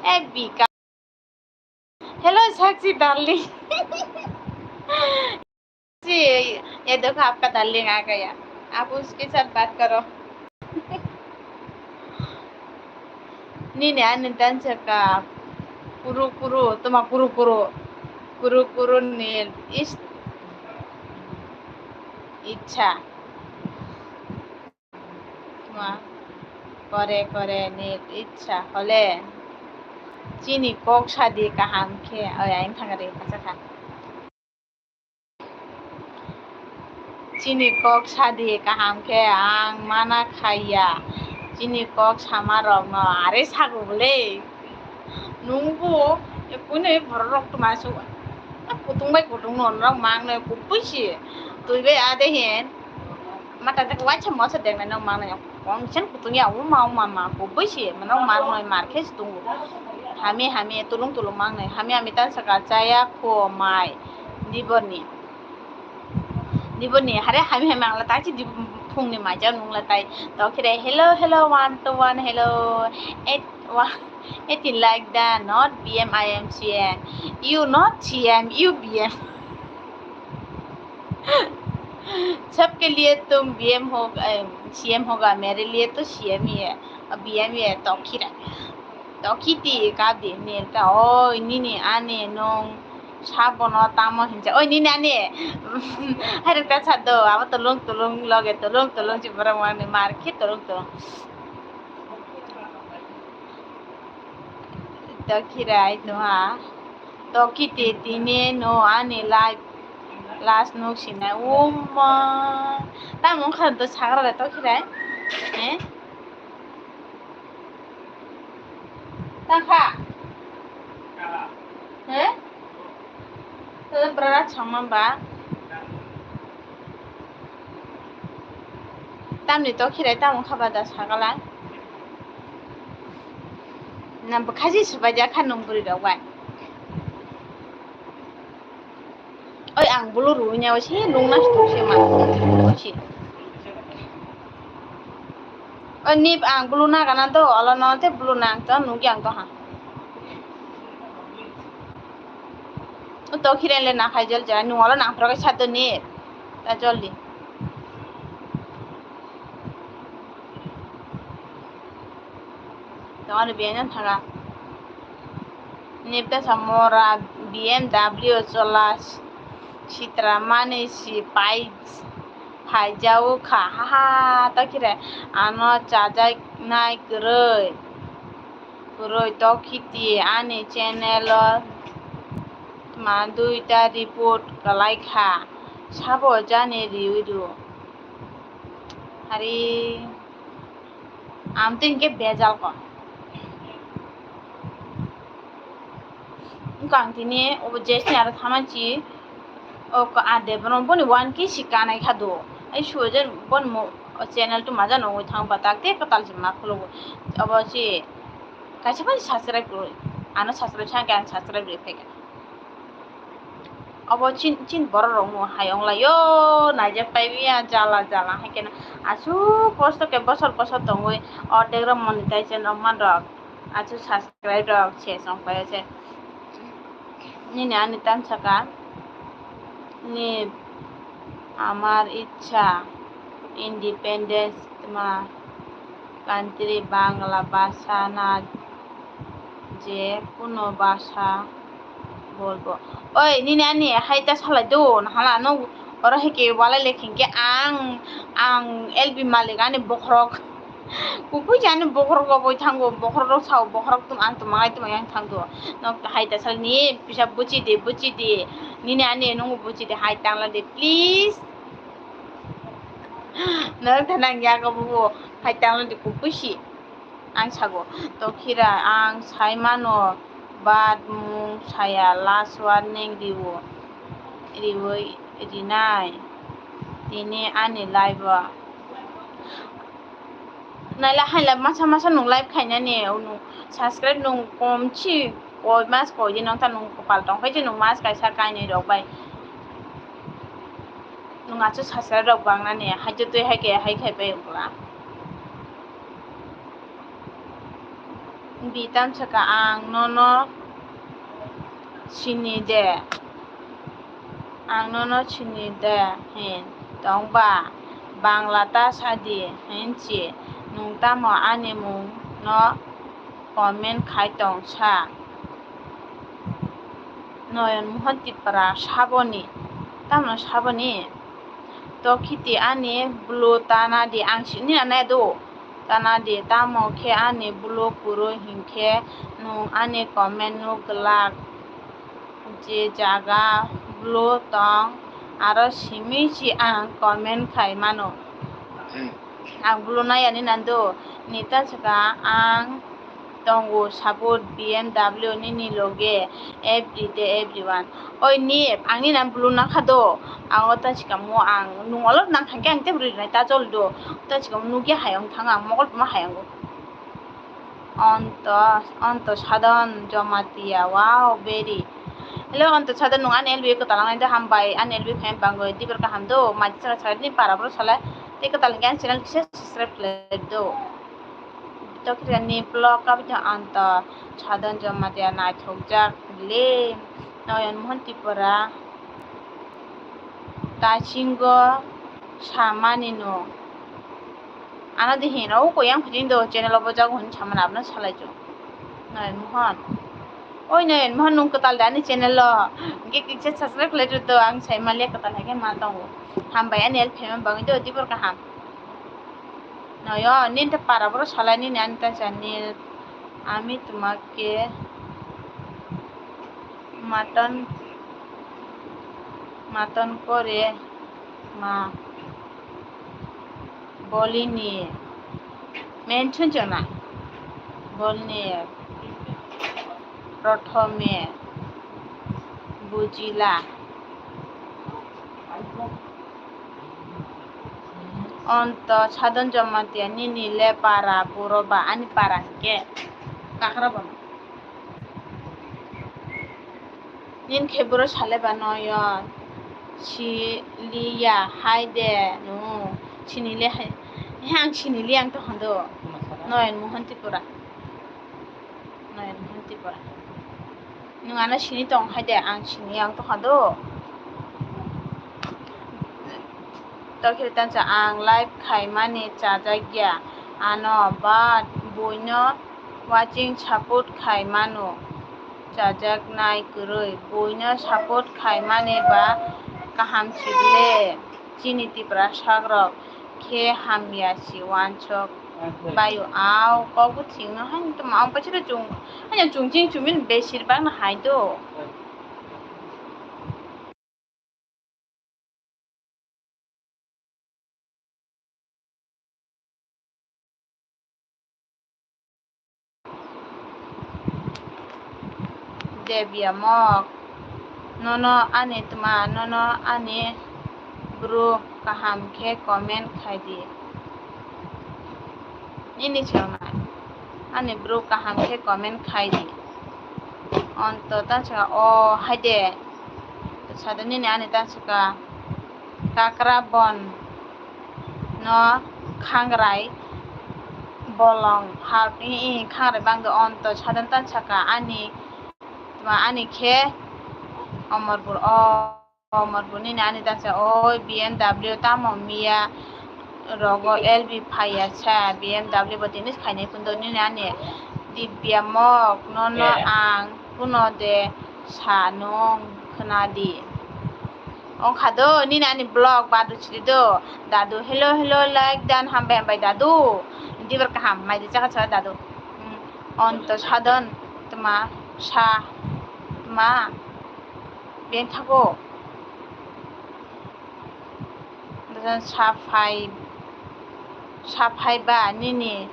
Eh, Bika. Hello, Sakshi darling. जी, ये देखो आपका darling आ गया। आप उसके साथ बात करो। Nini ani tansaka kuru kuru, toma kuru kuru, kuru kuru ni is-, icha. Toma kore kore ni icha hole chini kok sadi kaham khe, oi, ayang thangari, acha kha. Chini kok sadi kaham khe ang mana khaiya. Chini kok sama rokno are sago bole. Nungbo kune borok rok tuma su. Kutung bai kutung no norok mang no kubui si. Tui bai ade hen. Mata tak wacha mosa deng na no mang no. Kong chen kutung ya uma uma ma kubui si. Mano mar no mar khe si tungu. Hami hami tulung tulung mang no. Hami hami tan saka chaya kho mai. Diborni. Diborni hare hami hami ang la tai chi di phungni maija nung la tai. To khire hello, hello, one to one, hello. Eight, one, eighteen like that, not B M, I am C M. You not C M, you B M. सबके लिए तुम B M हो, अ, C M होगा, मेरे लिए तो C M ही है, और B M ही है, तो खीरा। To khiti kap di, nil ta, oi, nini ani nung sabono tamo hinsa, oi, nini ani, hai rok ta sa do, abo tulung tulung loge tulung tulung si borok mani mar khe tulung tulung. Tokhirai tongha. Tokhi te tini no ani life last nuk sinai. Uma. Tamo wngkha to sagra le Tokhirai. Eh? Tangkha. Eh? Tele brara chongma ba. Tamni Tokhirai tamo wngkha ba da sagala. Na bwkhaji swbaijak kha nwng bwrwi rok bai. Oi ang bulu rwui nya oi se nung na stok se ma si. Oi nip ang bulu na gana do olo no te bulu na ang to nungya ang to ha. Tokhirai le na khai jol jai nung olo nang phro kai sa do nip ta jol di. Tongani B M thaga. Nipta samora B M W chola sitra mani si pai phai jau kha. Ha ha, Tokhirai ano chajak nai kwrwi. Kwrwi Tokhiti ani channel o tma duita report kwlai kha. Sabo jani riwi rw. Hari. Ang tei hinkhe bejal ko. Wngkha ang tini obo jesni aro thamansi o ka-, a de bono boni one K si kanai kha do. Ai sujo boni mo-, o channel tu maja nongwi thang ba tak tei kwtal si ma khulugwi. Obo si kaisa bai subscribe kwrwi. Ano subscribe sa khe ang subscribe rwi phaikha. Obo chin, chin borok rok no hai ong lai o, naijak pai ya, jala jala hai khe no aswk kosto khe bosor bosor tongwi, ordek rok monetization rok man rok, aswk subscribe rok se song pai se. Nini ani tam saka ni amar ichha independence tma country Bangla bhasha na je kuno bhasha bolbo. Oi, nini ani hai ta salai do, nahala no oro hai ke walai le khingke ang, ang L B malik ani bokhorok. Kukui jani bokhorok bo boi thango, bokhorok rok sao, bokhorok tum ang tum mangai tum yang thangdo. Nok hai ta sal ni pisa buchi de, buchi de. Nini ani nungu buchi de hai tangla de, please. Nok ta nang ya ko bubu hai tangla de kukui si. Ang sago, Tokhira, ang sai mano, bad mung saya, last warning riwo, riwoi rinai, tini ani live o. Naila haila masa masa nung live khainani, nung subscribe nung kom si, koi mas koi di nung ta nung kopal tong khai je nung mas kaisa kainwi rok bai. Nung achu subscribe rok bangnani, hai je twi hai ke hai khai bai ungla. Bitam saka ang nono sini de, ang nono sini de hin tong ba, Bangla ta sadi hin si, nung tamo ani mung no comment khai tong sa. Noyon Mohan Tripura saboni, tamo saboni. Tokhiti ani bulu tana di ang sini anai do. Tana di tamo khe ani bulu kuro hinkhe nung ani comment no glak je jaga bulu tong aro simi si ang comment khai mano. Ang bulu nai ani nando nita saka ang tongo support B M W nini loge every day everyone. Oi nip, ang nini ang bulu nakha do. Ang o ta sikamo ang nung olor nang thangkhe ang tei bwrwi nai ta chol do. Ta sikamo nugya hayung thang ang mokol tuma hayung. Onto, onto sadon jomatia, wow, very. Hello, onto sadon nung ani L B kwtal nai da hambai, ani L B fan bangoi, dibor kaham do, mai sara sara ni para bro sala, tei kwtal nang channel kisa subscribe khlai do. Tokirani vlog kabita anta sadon joma dia naithokjak le Noyon Mohan Tripura tasingo samani no. Ano de hino ko yang phijing do channel obo jago hin samani abna salai jo. Noyon Mohan. Oi Noyon Mohan nung kwtal da ani channel lo. Ge kikse subscribe khlai do ang sai mali kwtal hai ke ma tongo. Hambai ani help payment bangwi do dibor kaham. Noyo, nini ta para boro salai nini ani ta jani. Ami tumake Mutton, mutton kore ma bolini mention chana bolini prothome bujila. Onto Sadon Jamatia nini le para buro ba ani para hingke kakra bono. Nin khe buro sale ba noyon siliya hai de nu sinile hai he ang sinili ang to hondo noyon Mohan Tripura. Nayan Mohan Tripura. Nwng ano sini tong hai de, ang sini ang tongkha do. Tokhe tansa ang live khaimani chajakya ano, but buino watching support khaimano chajaknai kwrwi. Buino support khaimani ba kaham sibile chini Tiprasa rok khe hamya si wansok. Bayo, au, kok bo thik no, haino tamo, ang paisa da chung, haino chung ching chumil besir bak no hai do. Debia mok, nono ani tma, nono ani bro kaham khe comment khai di. Nini chwngno ani bro kaham khe comment khai di. Onto ta saka o hai de. Sade nini ani ta saka kakra bon no khangrai bolong hap i khangrai bangdo onto sadan ta saka ani tma ani khe omorpur o. Omorpur nini ani ta sa oi B M W tamo miya rogo L B phaiya sa B M W bo tini khainai kundo nini ani Dibya mok nono ang kuno de sa nung khna di. Ongkha do nini ani vlog badu chiri do dadu hello hello like dan hambai hambai dadu dibar kaham mai di chaka chaka dadu. Onto sadon tma sa tma. Beng thago. Sa phai, sa phai ba nini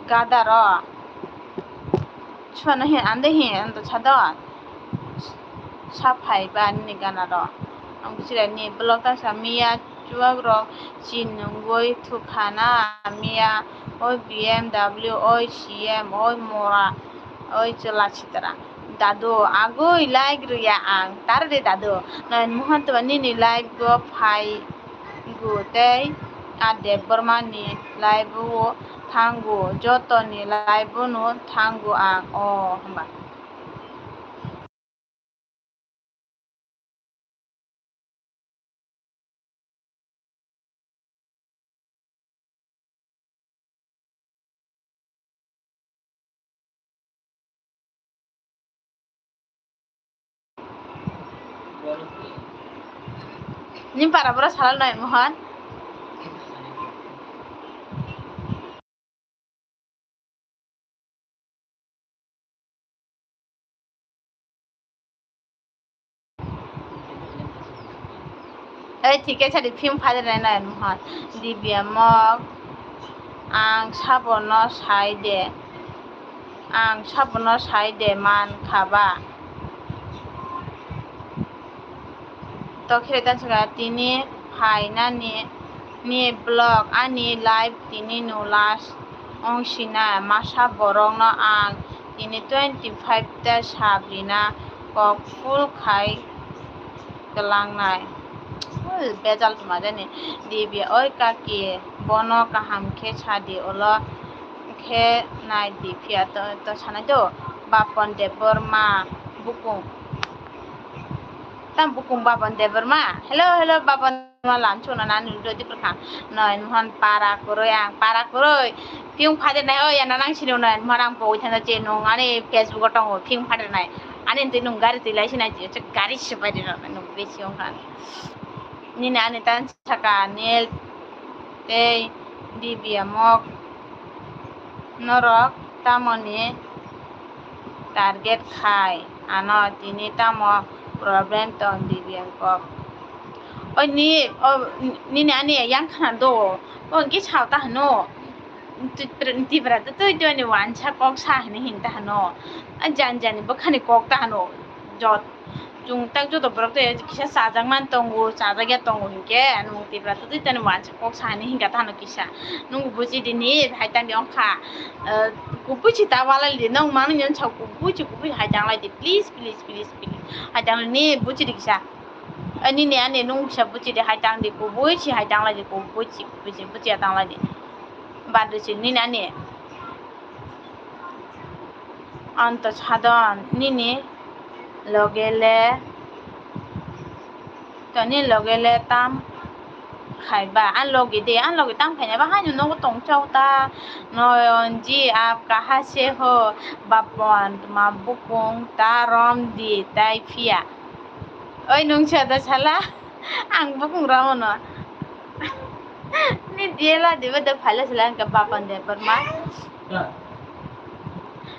gada ro. Chwano hin ande hin ando chado. Sa phai ba nini gana ro. Ang chira ni blog ta sa miya. Chuwak rok chin nungwi thukhana miya, oi B M W, oi C M, oi mora, oi chwla sitra. Dadu, agwi like rwya ang, tar de dadu. Nayan Mohan twa nini live go phai gu tei a Debbarma ni live o thangu, joto ni live o no thangu ang, o hamba. Nini para bura salal nai Mohan. Ei, thik khe sadi phim phai rwnai nai Mohan. Dibya mok, ang sabono sai de, ang sabono sai de man kha ba. Tokhe ta saka tini phainani ni vlog ani live tini no last wng sina masa borok no ang tini twenty five ta sabrina kok full khai kwlangnai. Ui, bejal tuma jani dibi oi kaki bono kaham khe sadi ulo khe nai di phiya to, to sanai do Bapon Debbarma bukung. Tam bukung Bapon Debbarma. Hello, hello, Bapon Debbarma lam chuna na nung do di pwrkha. Noi mohon para kwrwi ang, para kwrwi. Phiyung phadir nai, oi, yana nang sini noi mohon ang pogwi thangsa che nung ani Facebook o tongo, phiyung phadir nai. Ani twi nung gari twi lai sinai je, che gari se pai de nung besi ong khan. Nini ani tan saka nel tei dibya mok norok tamoni target khai. ano tini tamo problem tong Dibya kok. Oi ni, o, nini ani yang khna do, o hwnkhe sao ta hwno. Tipra, Tipra to twi twi ani wansa kok sa hwnwi hin ta hwno. A jani jani bwkhani kok ta hwno. Jot, chwng tak joto borok tei kisa chajak man tongo, chajak ya tongo hinkhe nwng Tipra to twi twi ani wansa kok sa hwnwi hinka ta hwno kisa. Nwng buji di ni hai tang di ongkha. Eh, kubui si ta walai di, nwng mano nini sa kubui si kubui hai tang lai di, please, please, please, please. Hai tang ni buji di kisa. Eh, nini ani nwng kisa buji di hai tang di, kubui si hai tang lai di, kubui si, kubui si, buji ya tang lai di. Badu si nini ani. Anto sadon nini loge le, to nini loge le tam khaiba, an loge de, an loge tam khaina ba haino nogo tong chao ta, noyon ji aap kaha se ho, bapon tma bukung ta rom di tai phiya. Oi nung sa da sala, ang bukung romo no. Ni diela dibe de phaila sala ang ke bapon de barma.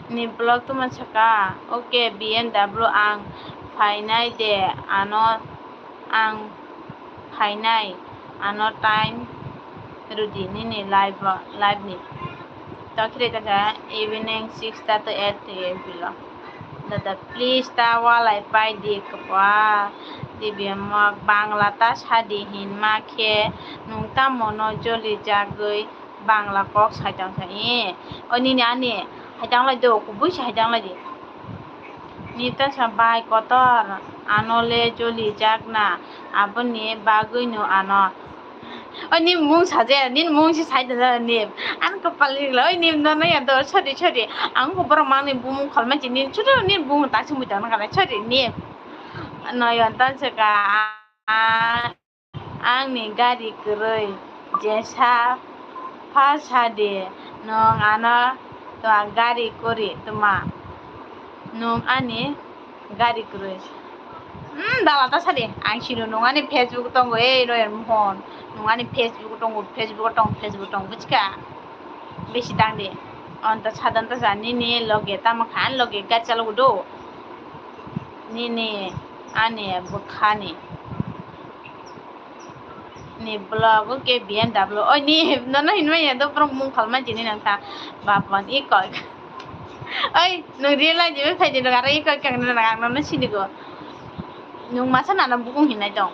Ni blog tuma saka, okay, B M W ang phainai de, ano ang phainai, ano time rudi nini live o, live ni. Tokre kata evening six ta to eight to eight bilo. Dada, please ta walai pai di kapa. Dibya mok Bangla ta sadi hinma khe nung tamo no joli jagwi Bangla kok saitang sa, eh. O nini ani haitang lai do, kubui se haitang lai di. Ni ta sa bai kotor, ano le joli jakna, aboni bagwi no ano. O ni mung saje, ni mung si sai da ni. An kapal ni lo, ni no no ya do, sorry, sorry. Ang ko borok mang ni bumung kholma ji ni, chutu ni bumung ta sumui tang na kana, sorry, ni. No yon tan se ka. Ang ni gari kwrwi jesa pha sa di, nwng ano twa gari kwrwi tma, nwng ani gari kwrwi. Hmm, dala ta sa di, ang sino nwng ani Facebook tongo, ei Noyan Mohon, nwng ani Facebook tongo, Facebook tongo, Facebook tongo, buchka? Bisi tang di. Onto sadon ta sa nini loge tamo kha, loge gari chalogo do. Nini ani bwkhani. Ni blog o ke B M W. Oi, ni nono hinmani ya do, borok mung kholma jini nang ta. Bapon, i koi. Oi, nung realize bai phai di, nung aro i koi kang nang, ang nono sini go. Nung masa nana bukung hinai tong.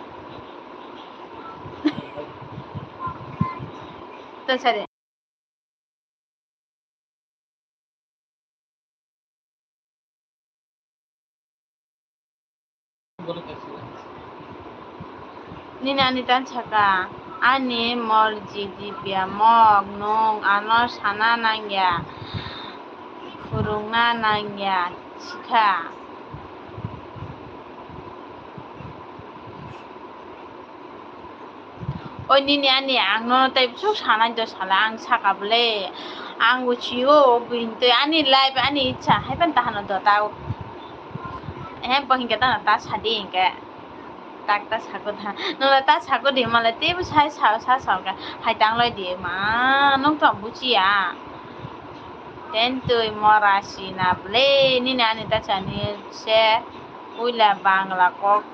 To sare. Nini ani tan saka, ani morji Dibya mok, nwng ano sana nangya, phwrwngna nangya, sikha. O nini ani ang nono tei bwswk sanai do sala, ang saka bwle, ang uchiyo bini twi ani life ani icha hai phano tahano do tao. He bo hinkhe tano ta sadi hinkhe. Tak ta sako da. Nono ta sako di male teibo sai sa sa sa ka hai tang lai di ma nong to buchiya. Ten twi mora sina bwle nini ani ta chani se puila Bangla kok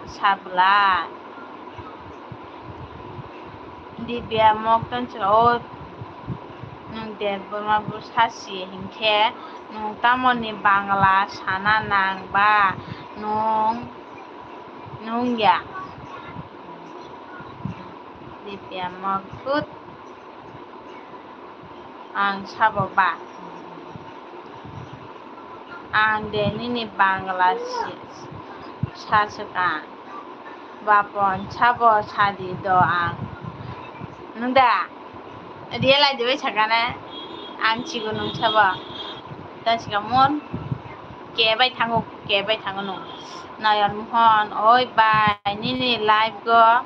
sabla. Dibya mok tong chwla o nwng Debbarma bwsa si hinkhe nwng tamoni Bangla sana nang ba nwng nung ya. Dibya mok thut. Ang sabo ba? Ang de nini Bangla si-, sa swkang. Bapon sabo sadi do ang. Nung da? Realize dibai sakana? Ang sigo nung sabo. Ta sikamon. Kebai thango, kebai thango nung. Noyon Mohon, oi bai, nini live go.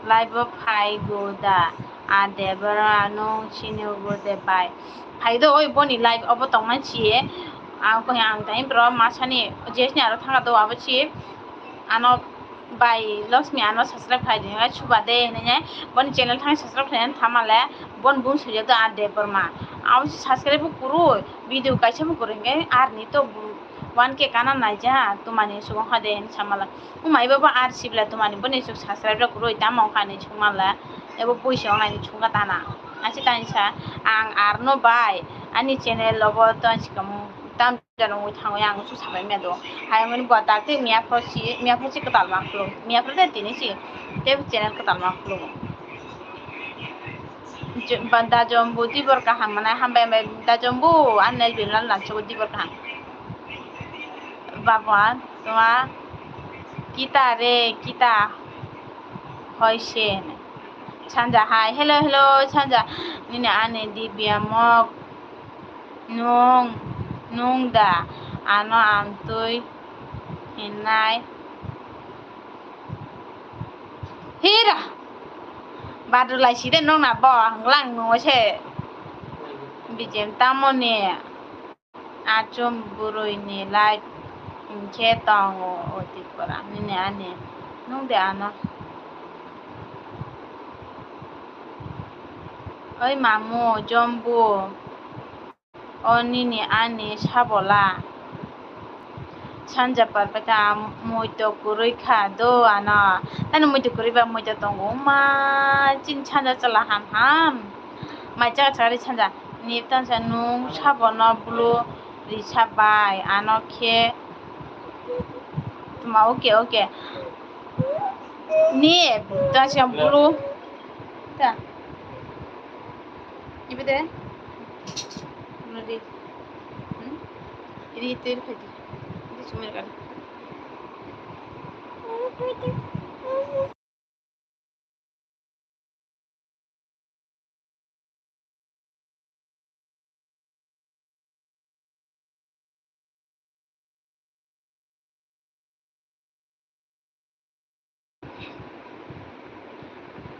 Live o phai go da, a Debra nwng sini go de bai. Phai do oi boni live obo tongmani si. Ang koi ang tai bro masani jesni aro thanga do abo si. Ano Bai Lakshmi ano subscribe khai di, hai suba de hinwi, boni channel thang subscribe khlaina thamale, bon bung sujak do ar Debbarma. Abo subscribe bo kwrwi, video kaisa bo kwrwi, hwnkhe arni to one K kana naija, tumani sugo hade hinwi samala. Umai baba ar sibla tumani boni suk subscribe rok kwrwi, tamo wngkha hinwi sungmala, ebo puisa wngnai hinwi sungkha tana. Ase tani sa, ang arno bai, ani channel obo to sikamo tam. Jano wngwi thango, yang su sabai mia do. Hayungni bo tak tei mia pho si, mia pho si kwtal ma khulum. Mia pho tei tini si, tei channel kwtal ma khulum. Je-, ba-, da Jombu dibor kaham manai, hambai, hambai, da Jombu, an nel bin lan lan sogo dibor kaham. Baba, tuma, kita re, kita, hoi se. Sanja hai, hello, hello, Sanja, nini ani Dibya mok. Nwng, nwng da ano amtwi hinnai? Hira! Badrulai side nwng na bo, hwnglang nungwi se. Bijem tamoni achum bwrwini life hinkhe tongo o Tripura nini ani. Nwng de ano. Oi mamu, Jombu. O nini ani sabola. Sanja parbaita muitu kwrwi kha do ano. Tani muitu kwrwi ba muitu tongo. Uma chini sanja chwla ham ham. Mai chaka chari sanja. Ni tansa nwng sabono bulu risa bai ano khe. Tuma oke oke. Ni tansa bulu. Ta. Ibe de. Nodi. Hmm? Iri itu iri kaji. Iri cuma kan.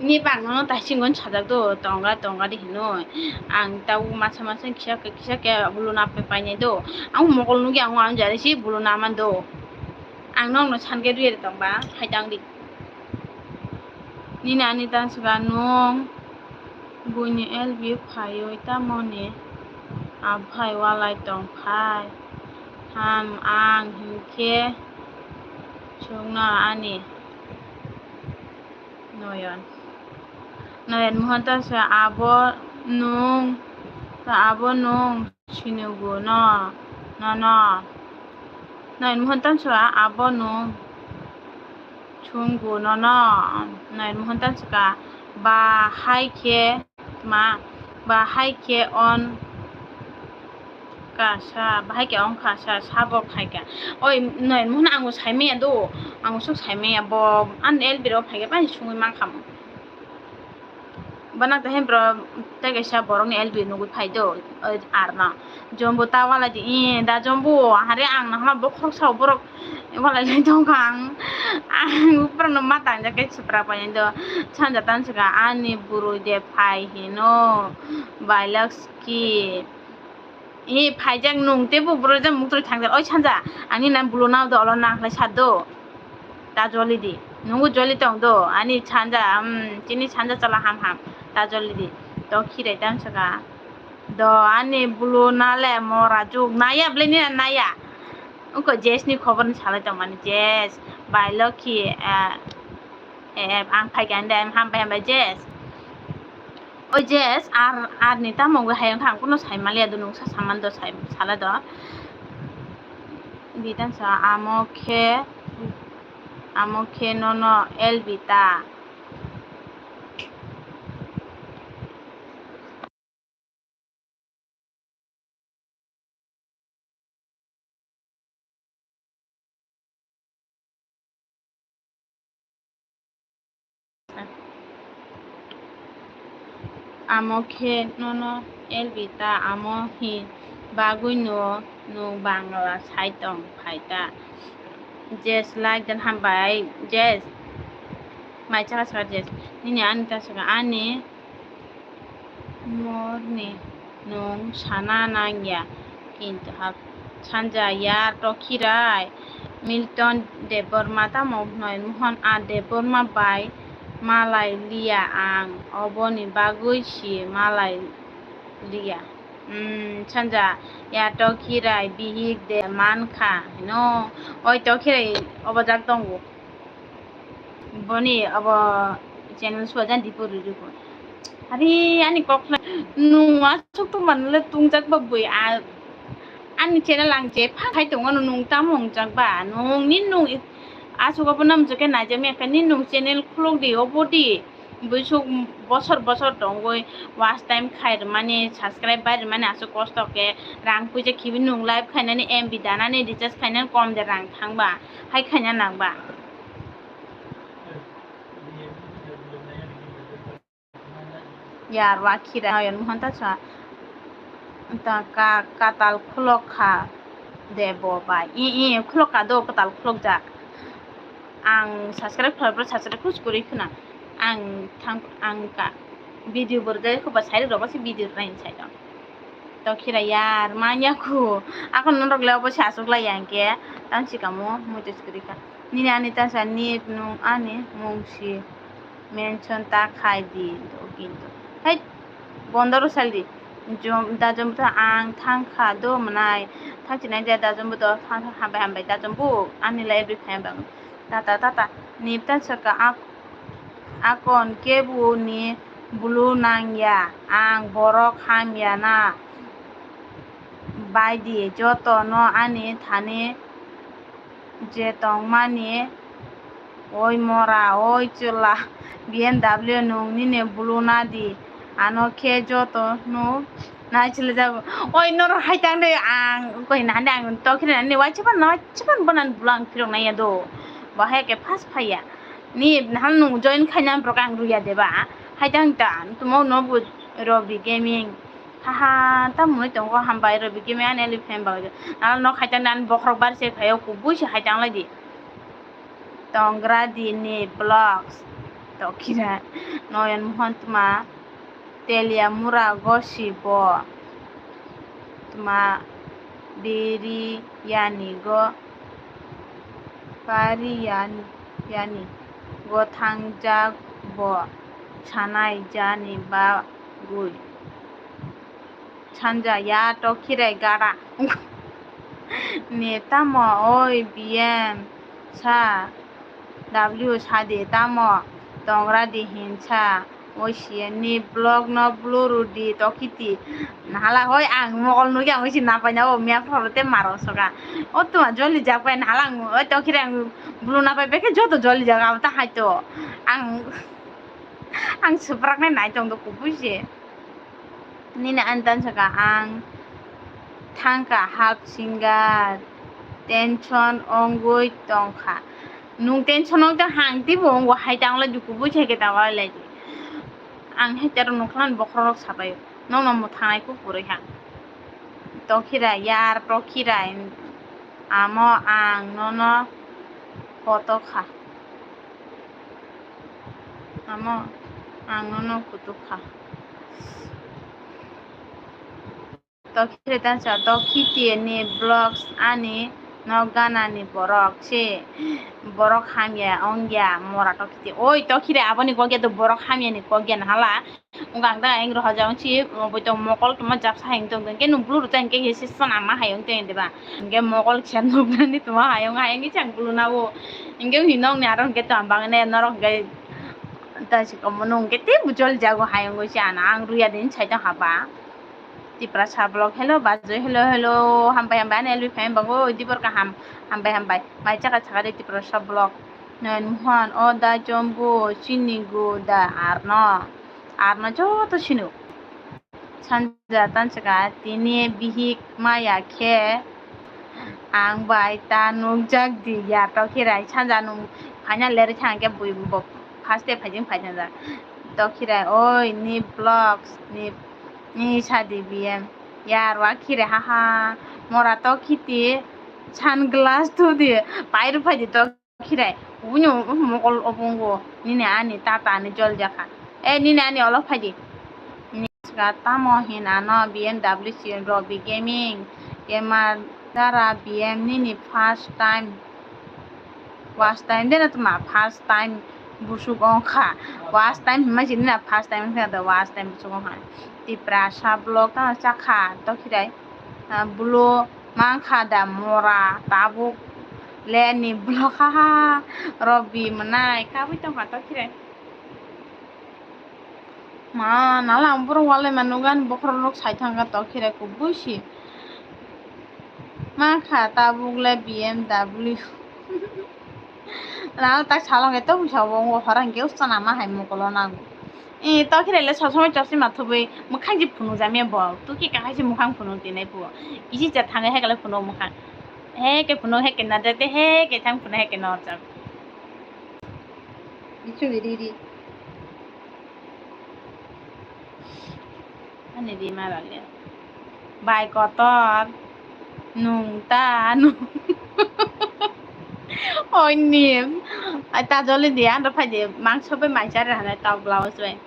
Ni bangno taisingwino sajak do, tonga tonga di hino. Ang tau masa masa kisa kisa ke bulu na painai do. Ang mokol nugwi ang ang jari si bulu na man do. Ang nokno sanke rwi tongba phaitang di. Nini ani tansuka nwng buini L B phaiwi tamoni aphai walai tongphai ham ang hinkhe chwngno ani Noyon. Noyon Mohan tansa abo nwng, abo nwng sinugo no, nono. Noyon Mohan tansa abo nwng. Chwngbo nono Noyon Mohan tansuka, ba hai khe ma, ba hai khe on kasa, ba hai khe on kasa, sabo khai kha. Oi Noyon Mohan, ang bo sai manya do, ang bo sok sai manya, bo ani L B rok phai khe bai sungwi man kha. Bono tahim bro tei kaisa borokni L B nugwi phai do, arno. Jombo ta walai di, ee, da Jombo, hare ang nahama bokhorok sao borok walai lai tongkha ang. Ang borokno ma tangjak khe swpra painai do. Sanja tansuka ani bwrwi de phai hino, bai Lakshmi. Ee, phaijak nwng teibo bwrwi jang muktwi thangjak. Oi Sanja, ani nan bulu nao do, olo nang khlai sa do. Ta joli di. Nungo joli tong do. Ani Sanja, um, chini Sanja chwla ham ham. Ta joli di. To khirai tam saka. Do ani bulu nale mora juk. Naya bwlai ni naya. Wngkha Jess ni khobor ni salai tong mani. Jess, bai Lokhi, eh, Eh, ang phai kha, ande, hambai, hambai, Jess. O Jess, ar, ar ni tamo wngwi hai wngkha, ang kuno sai maliya do, nungsa saman do, sai, sala do. Bitan sa, amo khe, amo khe nono L B ta. Amo khe nono L B ta, amo hi bagwino nwng Bangla sai tong phai ta. Jess, like dan hambai, Jess. Mai chaka saka Jess. Nini ani ta saka ani. Morni nwng sana nangya, kintu hap-, sanja ya tokhirai, Milton Debbarma tamo hwnwi Mohan a Debbarma bai malai liya ang, oboni bagwi si malai liya. Hmm, sanja ya Tokhirai bihik de mankha hino. Oi Tokhirai obo jak tongo. Boni abo channel suajan dipo riri ko. Ari ani kok nung asuk tu manle tungjak ba bui a ani channel ang je pha khai tongo nung tamo hungjak ba nung ni nung asuk abo nam joke naijak mi khe ni nung channel khulok di obo di. Buisuk bosor bosor tongwi watch time khai rwmani, subscribe bai rwmani aswk kosto khe rang puisa khibi nwng live khainani M B danani recharge khainani kom de rang thangba hai khaina nangba. Yar wa khira noyon mohon ta sa ta ka katal khulok kha de bo bai i i khulok ka do katal khulok jak. Ang subscribe khlai bro subscribe khuj kwrwi khna. Ang thang ang ka video bo rwjak kho ba sai rok se video nai sai tong. To khira yar manya khu. Akon norok le obo se asuk lai yang ke. Tang si kamo mui to kwrwi kha. Nini ani ta sa ni nung ani mung si mention ta khai di do kintu. Hai bondoro sal di. Jom dajom ta ang thang kha do mwnai. Thang chinai ja dajom bo do thang hambai hambai dajom bo ani lai bri khai bang. Tata tata nipta saka ak akon kebuni bulu nangya ang borok hamya na baidi joto no ani thani je tongmani oi mora oi chwla B M W nwng nini bulu nadi ano khe joto no. Nai chwlaijago. Oi norok hai tang de ang koi nani ang tokri nani waisa ban waisa ban bonan bulang phirok nai ya do. Bo hai ke first phaiya. Ni nahal nung join khaina borok ang ruya deba. Hai tang ta tumo no bu Robi Gaming. Ha ha ta mui tongo hambai Robi Gaming ani eli fan bagwi. Nahal nok hai tang nan bokhorok bar se phaio kubui se hai tang lai di. Tongra di ni vlogs. Tokira Noyon Mohon tuma. Telia mura go si bo tma biriyani go pariyani yani go thangjak bo sanai jani bagwi sanja ya tokhirai gara ni tamo oi B M sa W sadi tamo tongra di hinsa. Oi siya ni vlog no blur di tokiti. Nahala hoi ang mokol nugya ang si napai na o mia phoro te maro soka. O tuma joli jak pai nahala ang oi tokire ang bulu napai beke joto joli jak abo ta hai to. Ang ang suprak nai nai tong do kubui se. Nini ani tan saka ang thangka half singer tension ongoi tongkha. Nung tension ong tong hang tibo ongwa hai tang lai duku bui thai ke tang lai lai. Ang hai tero nuklan bokhorok sabai nokno mwthangnai kuk kwrwi ha. Tokhira yar tokhira amo ang nono koto kha. Amo ang nono kutuk kha. Tokhire tansa tokhiti ni vlogs ani nok gana ni borok se borok hamya ongya mora tokhiti oi tokhire aboni kokya to borok hamya ni kokya nahala. Wngkha ang da ang rohorjak wngsi obo to mokol tongma japsa hai wngtong hwnkhe nwng blue rwchai hwnkhe he se swnam ma hai wngtong diba? Hwnkhe mokol kisa nuknani tongma hai wng hai wngwi chang blue nago. Hwnkhe hwnwi nokni aro hwnkhe tong bangni norok hwnkhe tasi komo nwng hwnkhe tei bujol jago hai wngwi se ano ang ruya din side o haba. Tiprasa vlog hello bajoi hello hello hambai hambai ani elwi phai bangwi dibor kaham hambai hambai mai chaka chaka de Tiprasa vlog. Noyan Mohan o da chombo chini go da arno. Arno joto sino. Sanja tanchika tini bihik maya khe ang bai ta nukjak di ya tokhirai sanja nung phaina lerwi thang khe bui bo first day phaijing phaijak tokhirai oi ni vlogs ni ni sadi B M yar wa khire haha mora tokhiti sunglass thudi pairu phaidi tok. Khirai, kubuni mokol obo wngkha nini ani tata ani jol jakha. E nini ani olo phaidi. Nini swkang tamo hin ano B M W si Robi Gaming, Gamer Dara B M nini first time. Watch time de na tuma first time busuk ongkha. Watch time hwnma sini na first time wngkha da watch time busuk ongkha. Tiprasa vlog tamo chakha tokhirai. Ah, bulo mankha da mora tabuk le ni vlog ha ha. Robi mwnai kabui tongkha tokhirai. Ma, nala ang borok walai ma nugani bokhorok nok sai thangkha tokhirai kubui si. Ma kha tabuk le B M W. Nala tak salong khe tabuk sa bo horang khe usa nama hai mokolo nango. E tokhirai le sob somoi chosma thubui mwkhang je phunuk jamya bo. Tuki kahai se mukhang phunuk dinai bo. Isi cha thangwi hai kale phunuk mukhang. He ke phunuk he ke na jate he ke thang phunuk he ke na orjak. Bichung riri. Ani di ma rale. Bai kotor. Nung ta nung. Oi ni. Ai ta joli di ando phai di mangso bai mai chari hanai tok blouse bai.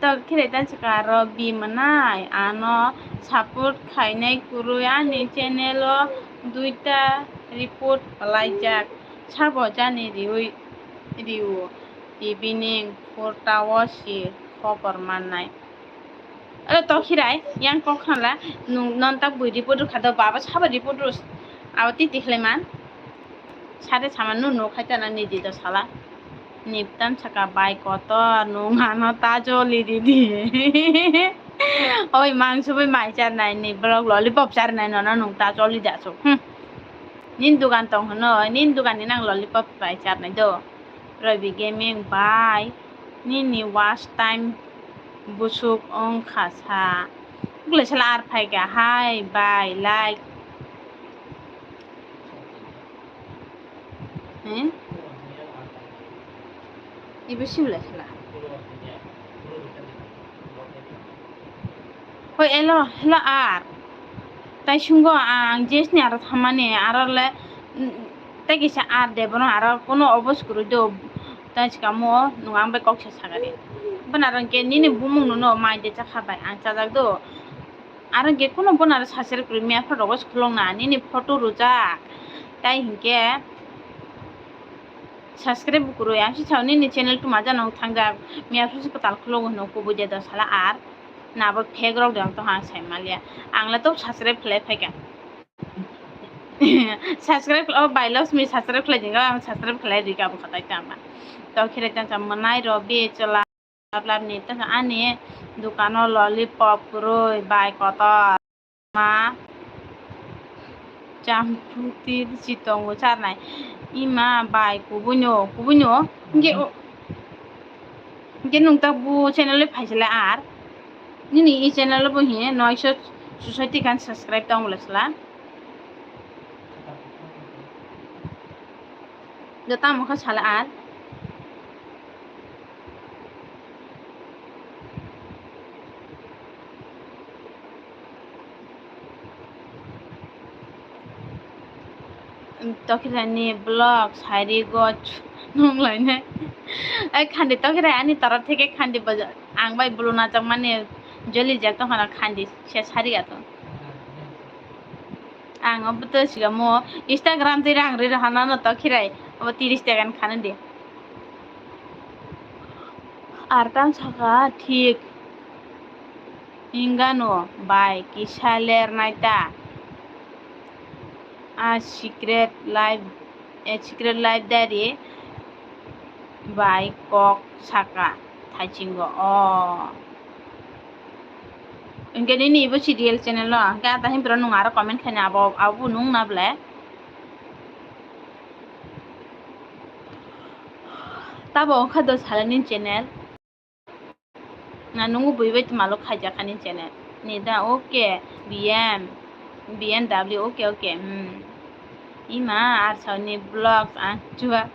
Tokhirai ta chwkaro bimanai ano support khainai kwrwi ani channel o duita report kwlaijak sabo jani riwi rio evening four ta o si khobor mannai. Aro tokhirai yang kok khanla nung non tak bui report rwkha do baba sabo report rw abo titi khlai man. Sade sama nu nuk khai tana niji do sala. Niptam saka bai kotor nung ano ta joli didi. Oi mangso bai mai charnai ni borok lollipop charnai nono nung ta joli da asuk. Hmm. Nin dugan tong hwno, nin dugan ni nang lollipop bai charnai do. Robi Gaming bai nini watch time busuk ongkha sa. Ugle sala ar phaikha hai bai like. Hmm? Ibo sibla sala. Hoi elo, helo ar. Tai sungo ang jesni aro thamani aro le, mm, tai kisa ar de bono aro kono obos kwrwi do. Tai sikamo nung ang bai kok sa sagari. Bono aro hwnkhe nini bumung nono mai de chakha bai ang chajak do. Aro hwnkhe kono bono aro subscribe kwrwi mia photo rok khulokna nini photo rwjak. Tai hwnkhe subscribe bo kwrwi ang si sao nini channel tuma jano thangjak. Mia photo kwtal khulogo hwno kubui de do sala ar. Nabo fake rok de ang to ang sai maliya. Ang le to subscribe khlai phaikha. Subscribe khlai, o bai Lakshmi subscribe khlai jingga ang subscribe khlai rika bo khatai tama. To khire tang tang mwnai Robi chola. Lablab ni tang ani dukano lollipop kwrwi bai kotor. Ma champuti si tongo charnai. Ima bai kubui no, kubui no. Hwnkhe o, hwnkhe nung tak bu channel le phaisala ar. Nini e channel bo hi noisho susoi tikhan subscribe tong bwle sala. Do tamo kha sala ar. Tokirani vlog sairi go nung lainai. Ai khandi tokira ani torop theke khandi baja-, ang bai bulu najak mani joli jak tongkhana khandi se sari gato. Ang obo to sigamo Instagram twi rang ri rohana no to khirai obo tiris taka ni khana di. Artan saka thik hingano bai kisa ler naita. A secret life, a secret life diary bai kok saka thaisingo o. Hwnkhe nini ibo si real channel no, hwnkhe a tahim pura nwng aro comment khaina abo, abo bo nwng na ble. Tabo wngkha do sala nini channel. Na nungo bui bai tuma lo khaijak ani channel. Ni da, okay, B M, B M W, okay, okay, hmm. Ima, arsao ni vlogs ang chua.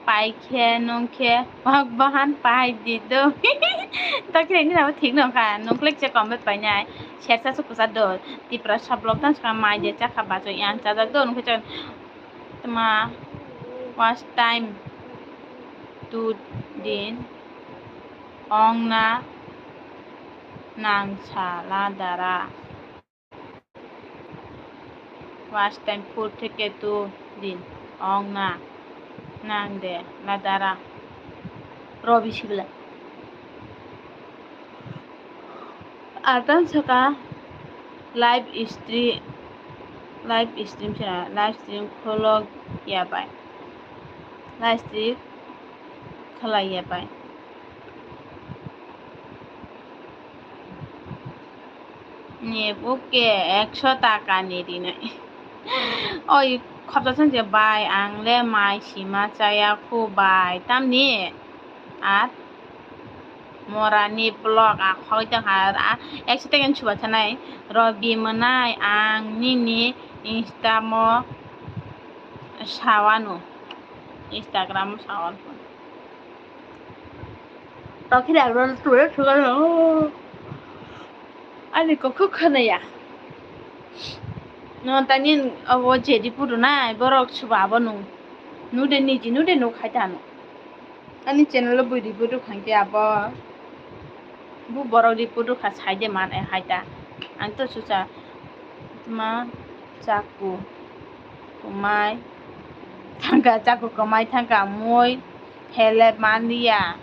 Pai khe, nung khe, wak bahan pai di do. Tokre ni nabo thik no kha, nung khlek che kom bai pai nai. Sersa su kusa do. Tipra sa vlog tan ska mai je chakha bacho yang chajak do, nung khe chak. Tma, watch time two din ong na nang sala dara. First time food theke tu din ong na nang de na dara robi sibla. Atan saka live stream, live stream sina live stream kholok ya bai, live stream khalai ya bai. Ni buke ekso taka ni rinai. Oi, khopsa song je bai, ang le mai sima chaya khu bai, tamni? At mora ni block a khoi tong kha, a, ekso taka ni chuba thanai, Robi mwnai, ang nini Insta mo sawano, Instagram mo sawano. Tokhe de aro tura thugano. Ani kokho khwnaya. No tani abo jedi pudu nai borok suba abo nung. Nude niji nude nuk hai tano. Ani channel o bui report rok khankhe abo. Bu borok report rok kha saide man hai ta. Ang to susa ma chaku kwmai thangka, chaku kwmai thangka mui. Helep manliya.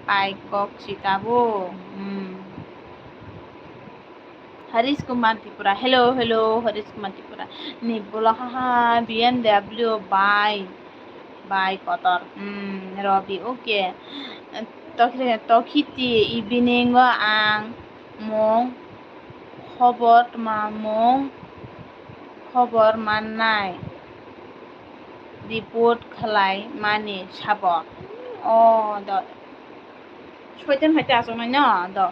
Pai kok si tabuk. Hmm. Harish Kumar Tripura. Hello, hello, Harish Kumar Tripura. Ni bolo haha B M W bai. Bai kotor. Hmm, Robi, okay. Tokhe, tokhiti evening o ang mung khobor ma mung khobor mannai. Report khlai mani sabo. O do. Soitan hai ta aswk nai no do.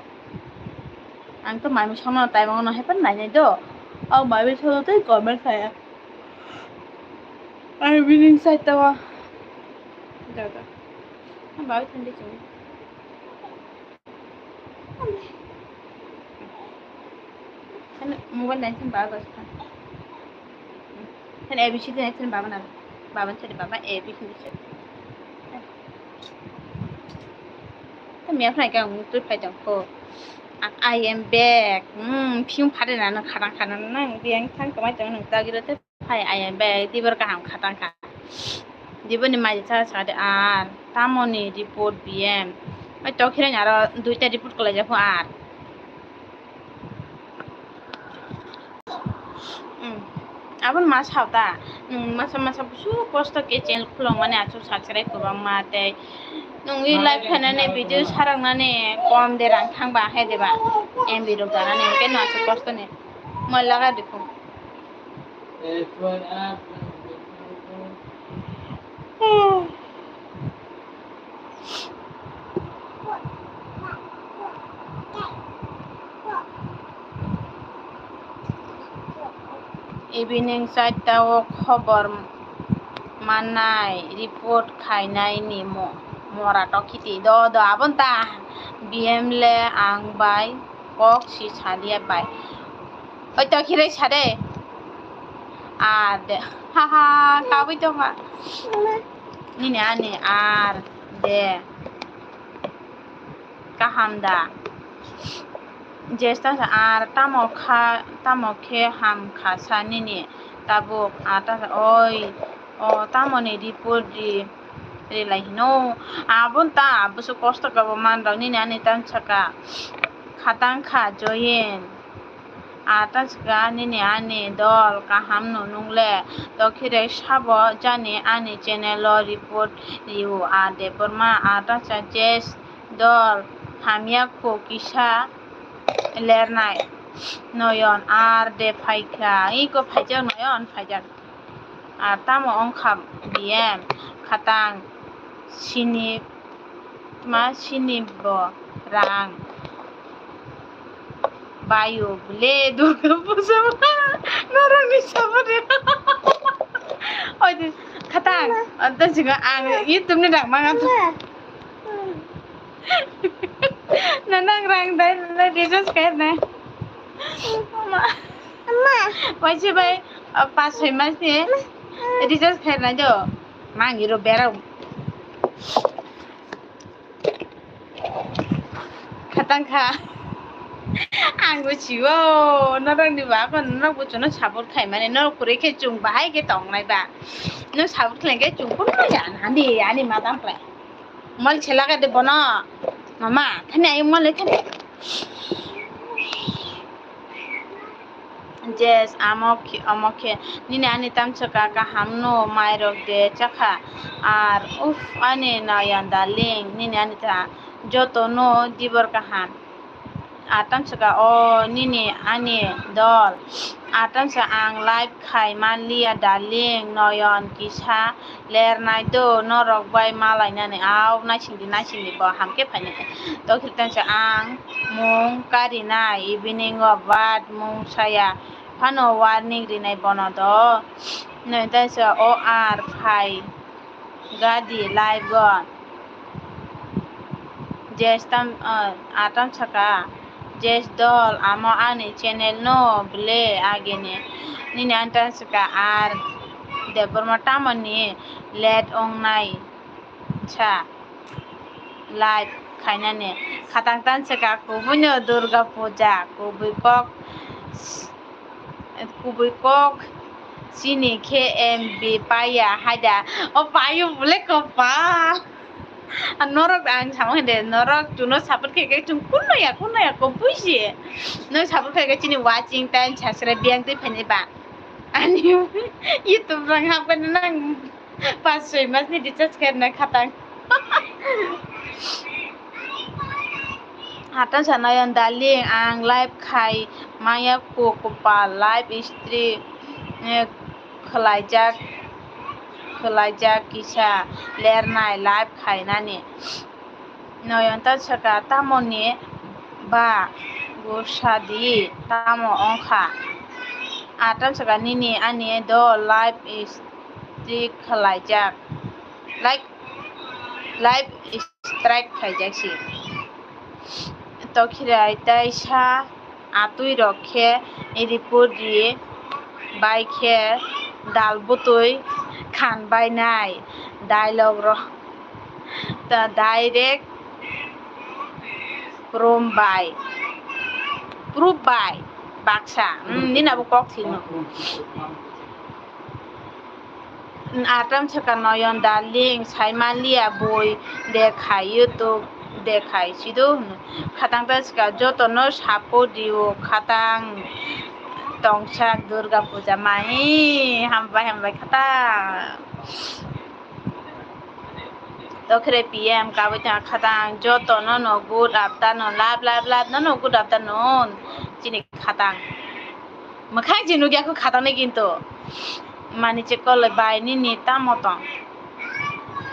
Ang to mai mui sono tai bango no hai pan nai nai do. O mai mui sono tei comment saya. Ai bini sai ta wa. Do do. Ang bai thandi chong. Kan mobile nai thun baba bas kan. Kan A B C D nai thun baba na. Baba thun baba A B C D thun. Kan mia phai kan mutu phai jang ko. I am back. Hmm, phiung phare na nang kharang kharang nang biang thang kamai tong nang tagiro te. Hai ayang bai tibor kaham khatang kha. Diboni mai cha cha de ar tamoni report B M. Oi tokhireng aro duita report kwlai jak ar. Hmm. Abon ma sao ta. Hmm, masa masa busu kosto ke channel khulong mani achu subscribe kwbang ma tei. Nungwi live khainani video saraknani kom de rang thang ba hai de ba. M B rok danani hwnkhe no achu kosto ni. Moi laga dikhu. Evening charta o khobor mannai, report khainai ni mo-, mora tokhiti do do abon ta B M le ang bai. Kok si salia bai. Oi to khirai sade. Ar de. Ha ha, kabui tongma. Nini ani ar de. Kaham da. Jesta sa ar tamo kha, tamo khe ham kha sa nini tabuk ar ta sa oi. O tamoni report ri, rilai hino. Abon ta, aboswk kosto kabo man rok nini ani tam saka. Khatang kha joyen. A ta saka nini ani dol kaham no nungle. Tokhire sabo jani ani channel o report riu a Debbarma a ta sa jes dol hamya kho kisa lernai. Noyon ar de phaikha. Iko phaijak noyon phaijak. Ar tamo wngkha B M khatang sini tma sini bo rang bayu ble duga pusa norok ni sabari. Oi de khatang anta singa ang YouTube ni rang manga. Nanang rang dai recharge kaya na. Ama. Ama. Waise bai, ah, pas soi mas ni recharge khairnai do. Mangi ro bera. Khatang kha. Ang bo sio, norok ni ba kon norok bo chuno support khai mani, norok kwrwi khe chung bahai khe tong nai ba. No support khlai khe chung kun ma ya ani, ani ma tang khlai. Mol chela ka de bono. Mama, thani ayo mol thani. Yes, amo khe, amo khe. Nini ani tamsa ka kaham no mai rok de chakha. Ar uf ani Nayan darling, nini ani ta joto no dibor kaham. Atam saka o nini ani dol. Atam sa ang live khai manliya darling, noyon kisa lernai do norok bai malainani au naisingdi naisingdi bo hamkhe phainai. Tokhitan sa ang mung karinai evening o bat mung saya phano warning rinai bono do. Noi taisa o ar phai. Gadi live o. Jes tam, ah, atam saka. Jes dol, amo ani channel no ble agini. Nini antan saka ar Debbarma tamoni let ongnai sa live khainani. Khatang tan saka kubui no Durga Puja, kubui kok kubui kok chini khe M B paiya haida. O paio bole kopal. Norok ang sama hinde norok chuno support khe khe chung kunno ya kunno ya kopui si. No support khe khe chini watching time subscribe biyang twi phainai ba. Ani YouTube rang hapkhe nang. Pas soi mas ni recharge khe na khatang. Hatan sa noyon darling ang live khai maya ko kopal live stream, eh, khwlaijak khwlaijak kisa lernai live khainani. Noyon ta saka tamoni ba gusadi tamo ongkha. Atam saka nini ani do live is tik khwlaijak. Like, live strike khaijak si. Tokhirai tai sa atwi rok khe report ri bai khe dal bwtwi khan bai nai dialogue rok ta direct room bai proof bai baksa. Hmm, nini abo kok thwino. Atam saka noyon darling, saimanliya boi dekhai YouTube dekhai sido hwnwi. Khatang ta saka jotono support rio khatang tongsak Durga Puja mai hambai hambai khatang. Tokre P M kabui tang khatang jotono no good afternoon love love love no no good afternoon chini khatang. Mwkhang je nukya kho khatangni kintu. Mani che koloi bai nini tamo tong.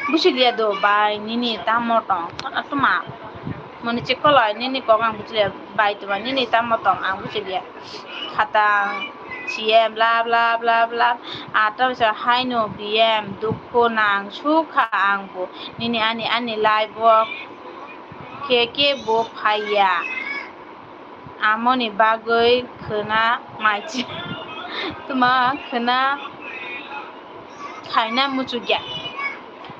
Buchiliya do bai nini tamo tong. Atuma. Mani che koloi nini kok ang buchiliya bai tuma nini tamo tong ang buchiliya. Khatang C M love love love love. Atam sa haino B M dukho nang sukha ang bo. Nini ani ani life o khe khe bo phaiya. Amoni bagwi khwna maichi tuma khwna khaina muchukya.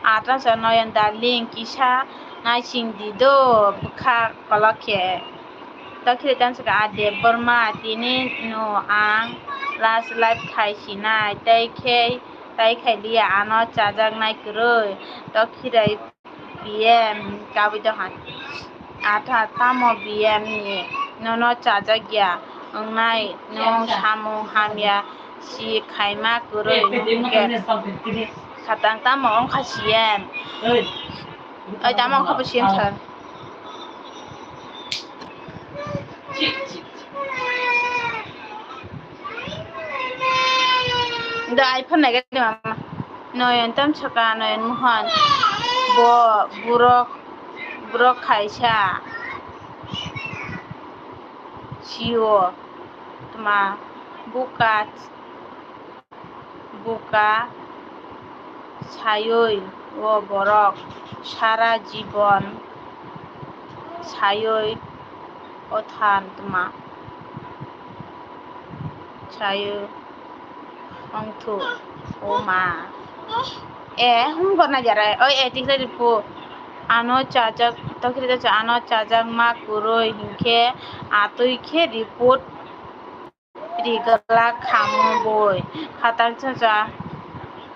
Atam sa noyon darling kisa naising di do bwkha kolok khe. Tokhe tang saka a Debbarma tini no ang last life khai sinai tai khe tai khai liya ano chajak nai kwrwi. Tokhirai B M kabui dohan. Atha tamo B M ni nono chajak ya wngnai nwng samung hamya si khaima kwrwi nungkhe. Khatang tamo wngkha C M. Oi tamo wngkha bo C M sir. Da iPhone nai gani mama. Noyon tam saka noyon muhan. Bo burok burok khaisa. Sio tma buka buka sayoi o borok sara jibon sayoi o than tma sayoi ongthu o ma. E hum gorna jarai oi e tikhlai ripu. Ano chajak, tokiri ta cha ano chajakma kwrwi hinkhe atwi khe report riglak khamu boi. Khatang cha cha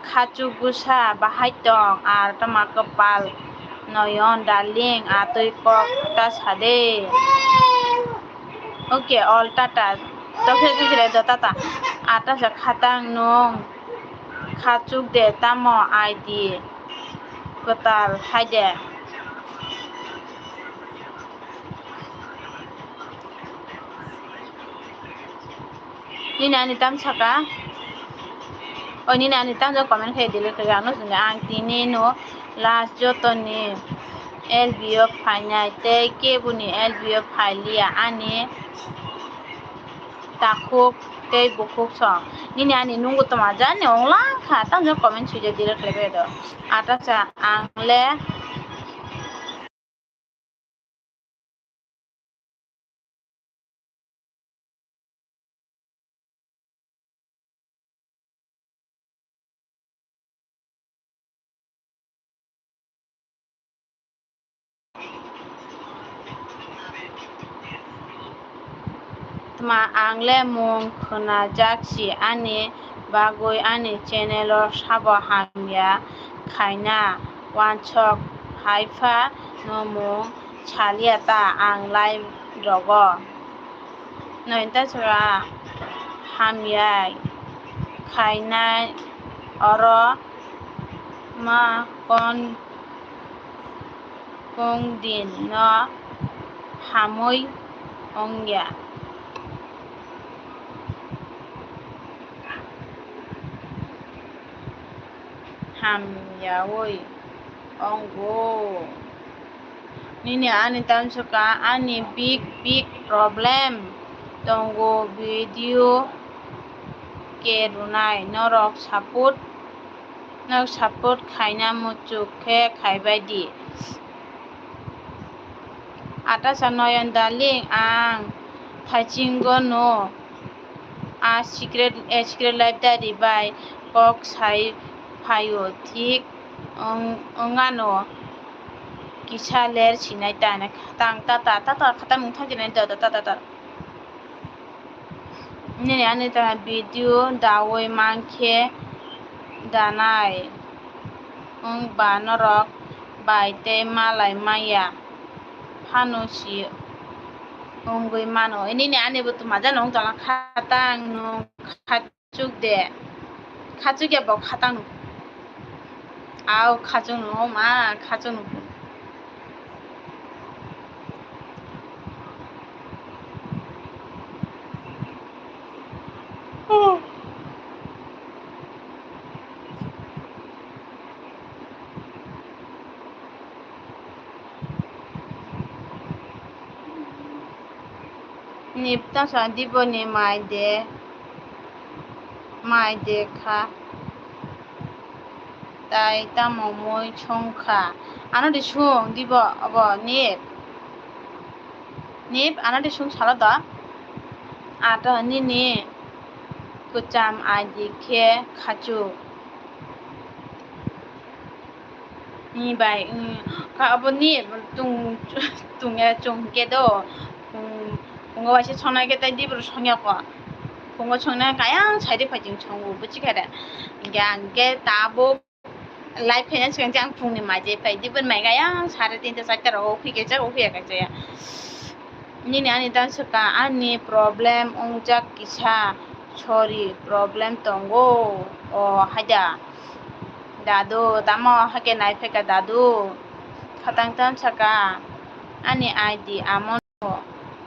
khachuk bwsa bahai tong ar tama kwpal noyon darling atwi kok ta sade. Okay, all tata. Tokhe tokhe do tata. Ata sa khatang nung khachuk de tamo I D kwtal hai de. Nini ani tam saka. O nini ani tam jok comment khai delete khai ano sini ang tini no last jotoni L B o phainai tei keboni L B o phailiya ani takhuk tei bukhuk song. Nini ani nungo toma jani onglang kha tam jok comment sui jok delete khai bai do. Ata cha ang le Tma ang le mung khwnajak si ani bagwi ani channel o sabo hamya khaina wansok hai pha no mung salia ta ang live rogo. Nointa sora hamya khainai oro ma kon kong din no hamwi ongya. Hamyawi ongo. Nini ani tamswka ani big big problem tongo video ke runai norok support nok support khaina muchuk khe khaibai di. Atasa noyon darling ang thachingo no a secret a secret life diary bai kok sai phaio thik wng ano kisa ler sinai ta khatang tata tata khatang nung thang jinai tata tata. Nini ani ta video dawi mankhe danai wng ba norok bai tei malai maya phano si wngwi mano. Nini ani bo tuma jano wng tongla khatang nung kha. Khachuk de. Khachuk ya bo khatang nuk. Au khachuk nuk ma khachuk nuk. Nipta sa dibo ni mai de, mai de kha. Tai tamo mui song kha. Ano de song dibo obo nip. Nip ano de song salo da. Ato nini kwcham aidi khe khachuk. Ni bai, mm, ka abo ni tung, tung ya chung ke do. Tung, tung wa se chona ke tai di bro sonya ko. Tung wa chona kaya sai de phai chung chung bu chi kare. Yang ke ta bo live khe yang chang phung ni ma je phai di bun mai kaya sare tin ta sai ta ro phi ke cha o phi ka cha ya. Nini ani dan saka ani problem ongjak kisa, sorry, problem tongo. O haida. Dadu, tamo hake nai pheka dadu. Khatang tan saka ani I D amo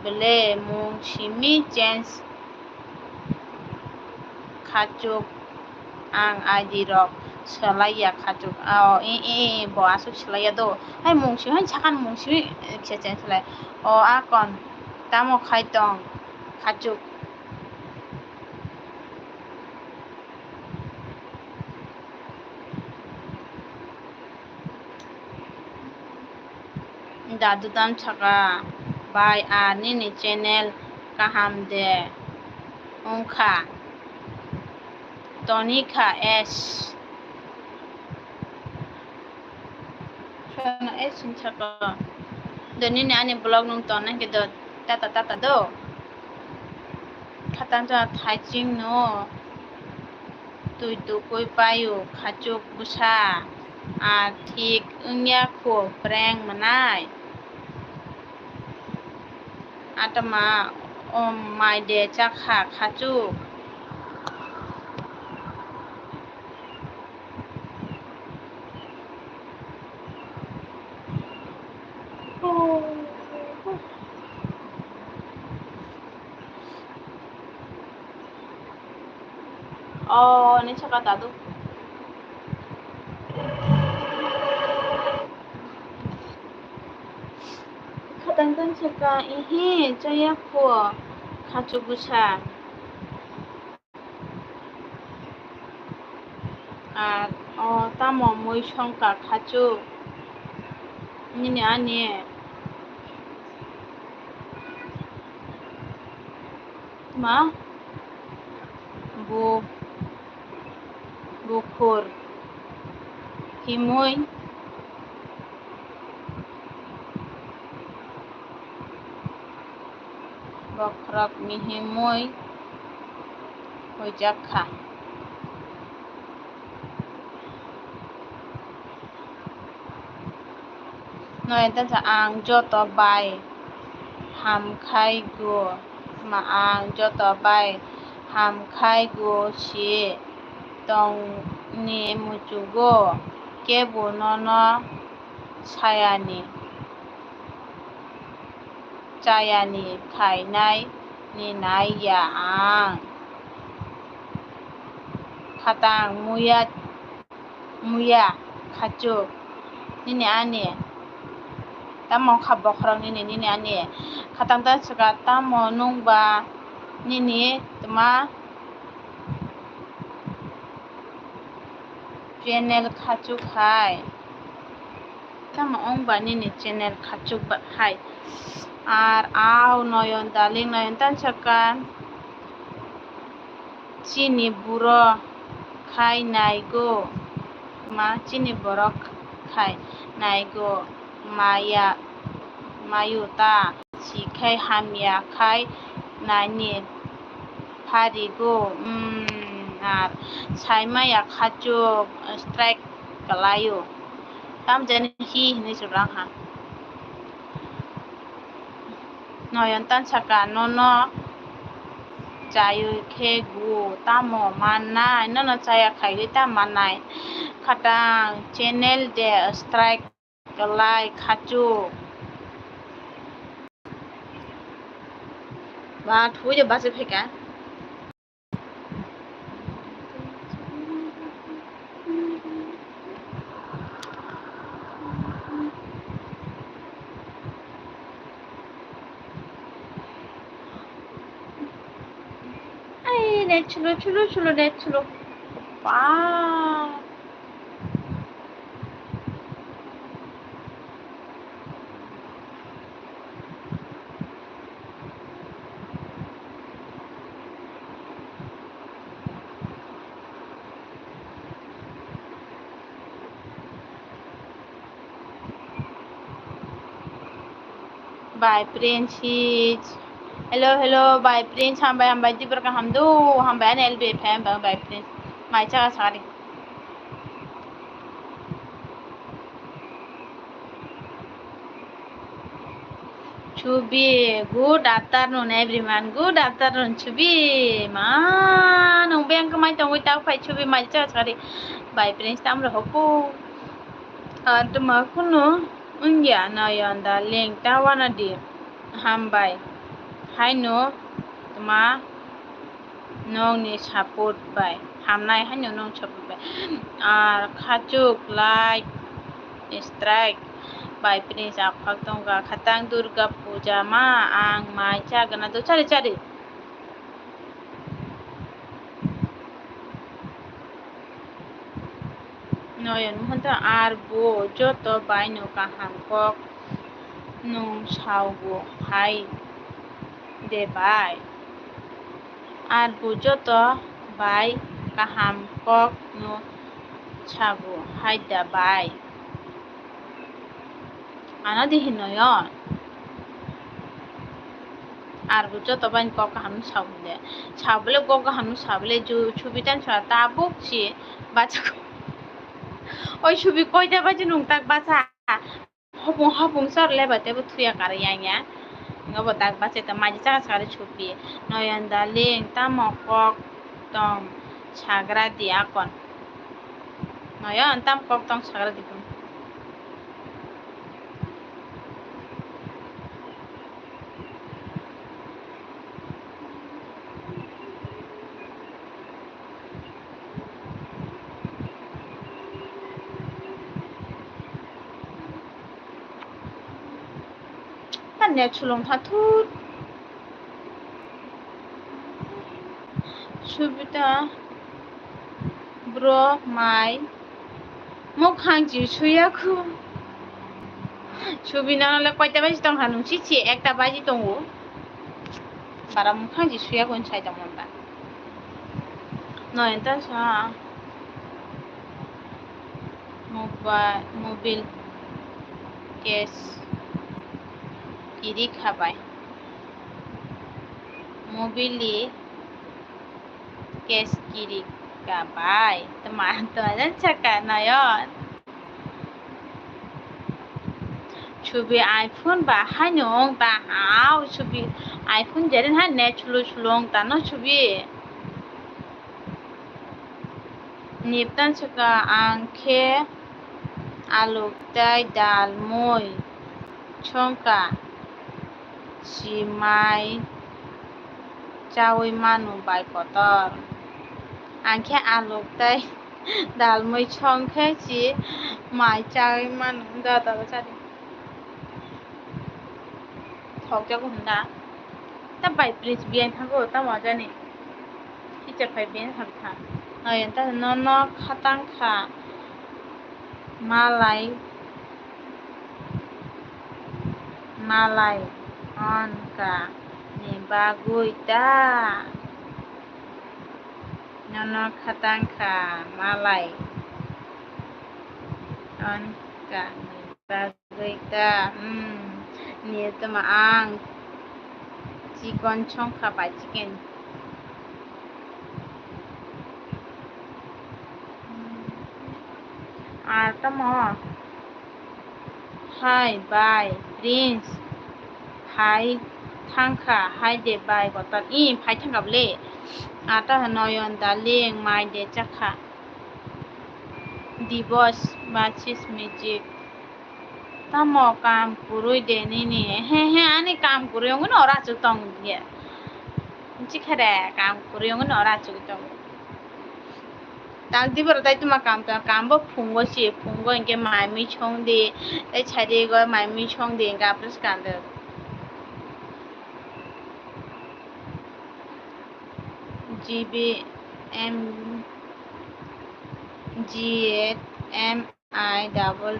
bele mung simi change khachuk ang I D rok swlaiya khachuk. O, i, i, i, bo aswk swlaiya do. Hai mung simi, hai sakhan mung simi, eh, kisa change khlai. O, akon tamo khai tong khachuk. Dadu dan saka bai a nini channel kaham de wngkha Tonika S. Jono e sing saka. Do nini ani vlog nung ton nang ke do tata tata do. Khatang jora thaiching no twi tukui paio khachuk bwsa. A thik wngya kho prank mwnai. Atama o mai de chakha khachuk. O ni saka dadu. Khatang tang saka, ihi, chaya kho, khachuk bwsa. Ar o tamo mui songkha khachuk nini ani ma bu bukhur himui bokhorok mihimui huijak kha. Noyanta sa ang joto bai hamkhai go, ma ang joto bai hamkhai go si tong ni muchugo kebo nono sayani. Chayani khainai ni nai ya ang. Khatang muya, muya khachuk nini ani. Tamo kha bokhorok nini, nini ani. Khatang ta saka tamo nungba nini tma channel khachuk hai. Tamo wng ba nini channel khachuk ba hai. Ar au Noyon darling, Noyon tan saka chini borok khai nai go. Ma chini borok khai nai go. Maya mayu ta si khai hamya khai nai ni phari go. Mm, ar sai maya khachuk strike kalaio. Tam jani hi hinui chwrang ha. Noyon tan saka nono chayui khe gu tamo mannai, nono chaya khaigwi tam mannai. Khatang channel de strike kalai khachuk. Ba thui de bachai phaikha. Ai, net slow, slow, slow, net slow. Ba. Bai Prince is. Hello, hello, Bai Prince, hambai, hambai, dibor kaham do, hambai, ani L B F M, hambai, Bai Prince. Mai chaka sari. Chubi, good afternoon, everyone. Good afternoon, Chubi. Ma, nung beng kamai tongwi tak phai Chubi, mai chaka sari. Bai Prince, tamro hoku. Ar tuma kunu wngya Noyon darling, ta wana di. Hambai. Haino tuma nokni support bai. Hamnai haino nokni support bai. Ar khachuk like strike bai Prince aphak tongkha. Khatang Durga puja ma ang mai chagana do chari chari. Noyon Mohanty, ar bo joto bai no kaham kok nung sao bo hai de bai. Ar bo joto bai kaham kok no sabo hai da bai. Ano di hino yo. Ar bo joto bai kok kaham no sa hwnde. Sa bole kok kaham no sa bole ju Subi tan sa tabuk si bacha. Oi Subi koita baji nung tak bacha. Hopung hopung sor leba tebo thuya kar yang ya. Ngo bo tak bacha ta maji chaka sakare Subi. Noyon darling tamo kok tong sagra di akon. Noyon tam kok tong sagra di kun. Tanya chulung tha thut. Subita bro mai mukhang ji suya khu. Subi nang le koita baji tong kha nung si si ekta baji tongo. Bara mukhang ji suya khu sai tong mamba. Noyanta sa mobile case kiri khabai. Mobile case kiri khabai. Tma tma jan chaka Noyon. Subi iPhone ba haino ong ta hao Subi iPhone jeren hai ne chulo chulo ong ta no Subi. Niptan saka ang khe aluk tai dal mui chongka simai chawi manu bai kotor. Ang khe aluk tai dal mui chong khe si mai chawi manu da da da chadi. Thokjago hwnda. Ta bai prince biyan thago ta mojani. Kicha phai biyan thang tha. Noyon ta no no khatang kha. Malai. Malai. Onka. Ni bagwi ta. Nono khatang kha malai. Onka ni bagwi ta, hmm, ni tama ang chikon chongkha bai chicken. Ar tamo? Hai bai, Prince. Hai thangkha, hai de bai kotor. I phai thangkha bole. Ata Noyon darling, mai de chakha. Divorce ba sis magic. Tamo kam kurui de nini. He he ani kam kurui ongno ora chu tong dia. Chikha de kam kurui ongno ora chu tong. Tang tiboro tai tuma kam tang, kam bo phungo si, phungo hinkhe mai mui song di, tai chari go mai mui song di, hinkhe apres kando. G B M G M I double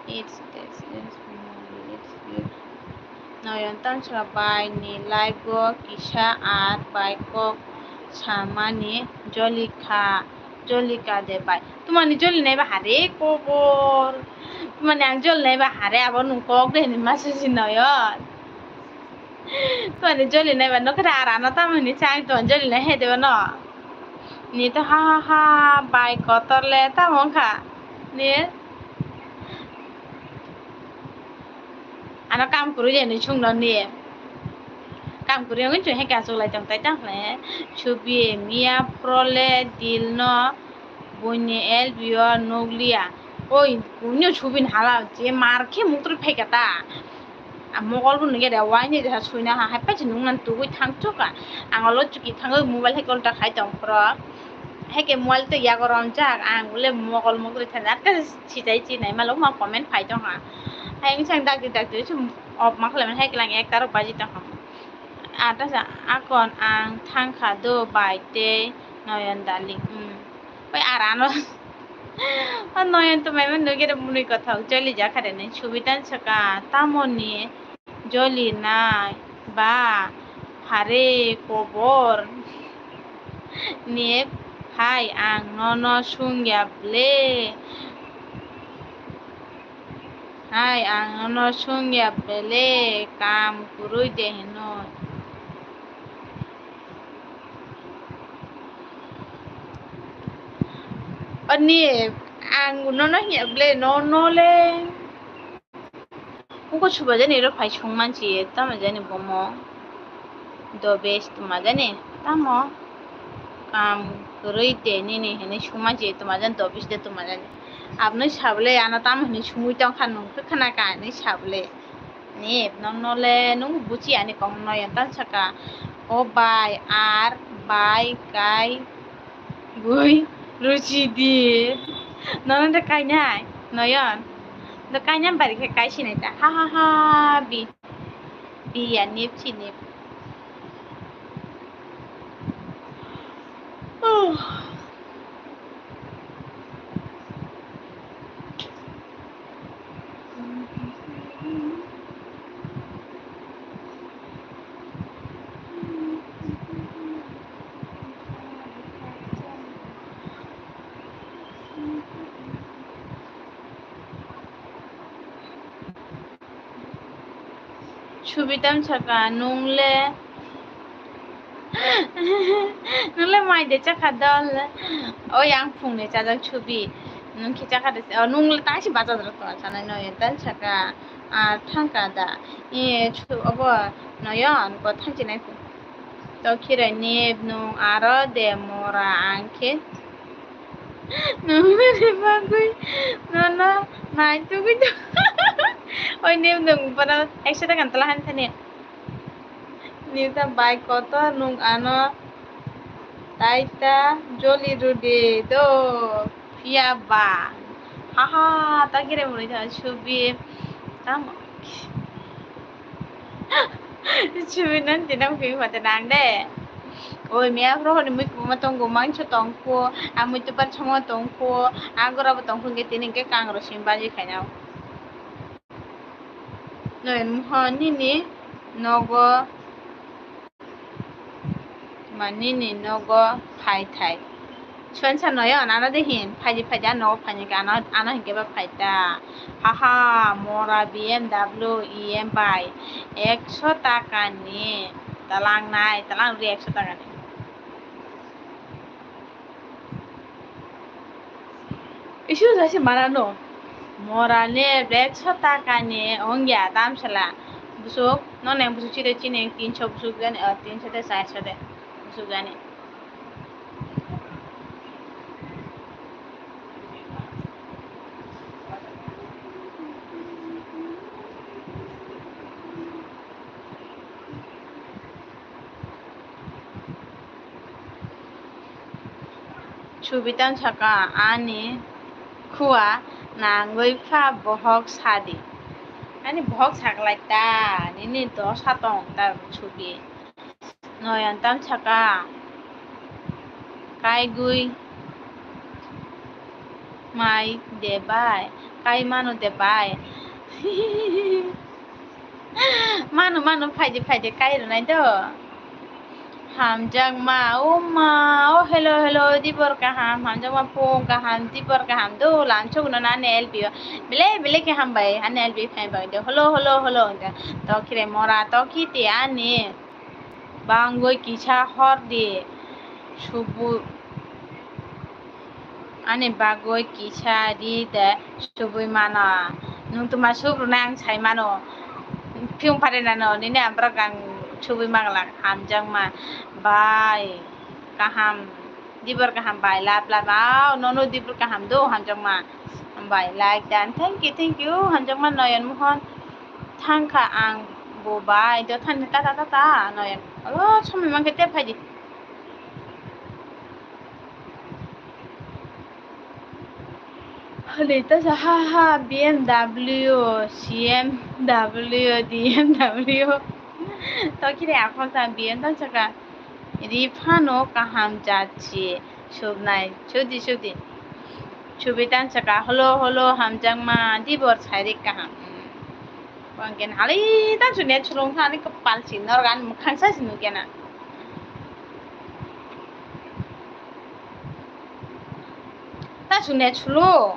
eight dash eight. Noyon tansra bai ni live o kisa ar bai kok samani jolika, jolika de bai. Tumani joli nai ba hare kobor. Tumani ang joli nai ba hare abo nung kok de ni masa si Noyon. Tumani joli nai ba nokra ara no tamani chang tumani joli nai he de no. Ni to ha ha ha bai kotor le tamo wngkha. Ni ano kam kwrwi de ni chwngno ni. Kam kwrwi wngwi chwng he kachuklai tong tai tang khlai he. Subi miya prole dil no buini L B o nukliya. Oi, buino Subin hala je mar khe muktrwi phaikha ta. A mokol bo nungya de waini de suina ha hai pachi nungnan tugui thang chuka. Ang olo chuki thangwi mobile hai kolta khai tong phro. Hai ke mobile tei yago romjak ang ule mokol muktrwi thang atka sijai chi nai malo ma comment phai tong ha. Hai wngchang dakti dakti chum off ma khlai hai klang ek tarok baji tong ha. Ata sa akon ang thang kha do bai tei Noyon darling. Hmm. Pai arano. O Noyon to mai mano gere mwnwi kothok joli jakha de nai Subi tan saka tamoni joli nai ba hare kobor ni phai ang nono sungya ble. Ai, ang nono sung ya bele, kam kwrwi de hinwi. Ani, ang nono hinya bele, nono le. Uko suba jani ro phai sung manchi, tamo jani bomo. Do bes tuma jani, tamo. Kam kwrwi de nini hinwi sung manchi, tuma jani, do bes de tuma jani. Aboni sabole ano tamo hinwi sungwi tongkha, nung khe khna ka hinwi sabole. Ni, nono le nung buchi ani kok noyon tan saka. O bai, ar, bai, kai, gui, ruchi di. Nono de kainai, noyon. Do kainai bari khe kai sinai ta. Ha, ha, ha, bi. Bi ya nip chi nip. Subitam saka, nung le, nung le mai de chakha dol. O yang phung ni chajak subi. Nung khe chakha de, o nung le tangsi bachajak tongo sanai no, entan saka. A thangka da. E chu obo noyon ko thangchi nai. To khirai ni nung aro de mora ang khe. Nungni bagwi nono naitugwi tong. Oi, nini nung bono ekso taka tala han thani. Nita bai kotor nung ano taita joli rudi do phiya ba. Haha, ta kire muni tha subi. Tamo. Chumi non tinang phi mate nang de. Oi, miya phro honi mui kubuma tongo, mangso tongkho, a mui tubar chamo tongkho, a gora bo tongkho, hingke tini hingke kang ro sim baji khaina. Noi mohon nini nogo, ma nini nogo phai thai. Suansa noyo, ano de hin, phaidi phaidi, ano nogo phaini ka, ano, ano hinkhe ba phaita. Haha, mora B M W E M bai ekso takani talang nai, talang ri ekso takani. Isu jasi manano, mora ne ekso takani ongya tamsala. Busuk, none busuk chire chini tinso busuk jani, ah, tinso de, charso de busuk jani. Subitan saka ani khua nangwi pha bohok sadi. Ani bohok saklai ta, nini dosa tong ta subi. Noyan tam saka, kaigwi mai de bai, kai mano de bai. Mano, mano, phaidi, phaidi, kai rwnai do. Hamjakma, o ma, o hello, hello, dibor kaham, hamjakma phung kaham, dibor kaham, do, lamsok no nani L B o. Bele, bele ke hambai, ani L B phai bai do, hello, hello, hello, do. Tokire mora, toki te ani. Bangwi kisa hor di, subu. Ani bagwi kisa ri de subui mano. Nwng tuma sub rwnai ang sai mano. Phiyung pharenano nini amborok ang subui manglak hamjakma. Bai kaham, dibor kaham bai lab lab. Ao nono dibor kaham do hamjakma. Bai like dan. Thank you, thank you. Hamjakma Noyon Mohon. Thangkha ang bo bai do thani tata tata Noyon. Alo somoi mankhe te phaidi. Hali ta sa ha ha B M W, C M W, D M W. To kire akhol ta B M ta saka. Ri phano kaham jat si subnai, sudi sudi. Subi tan saka holo holo hamjakma dibor sairik kaham. Bangken hali ta sunia chulung thani kapal si norok ani mukhang sa si nukena. Ta sunia chulu.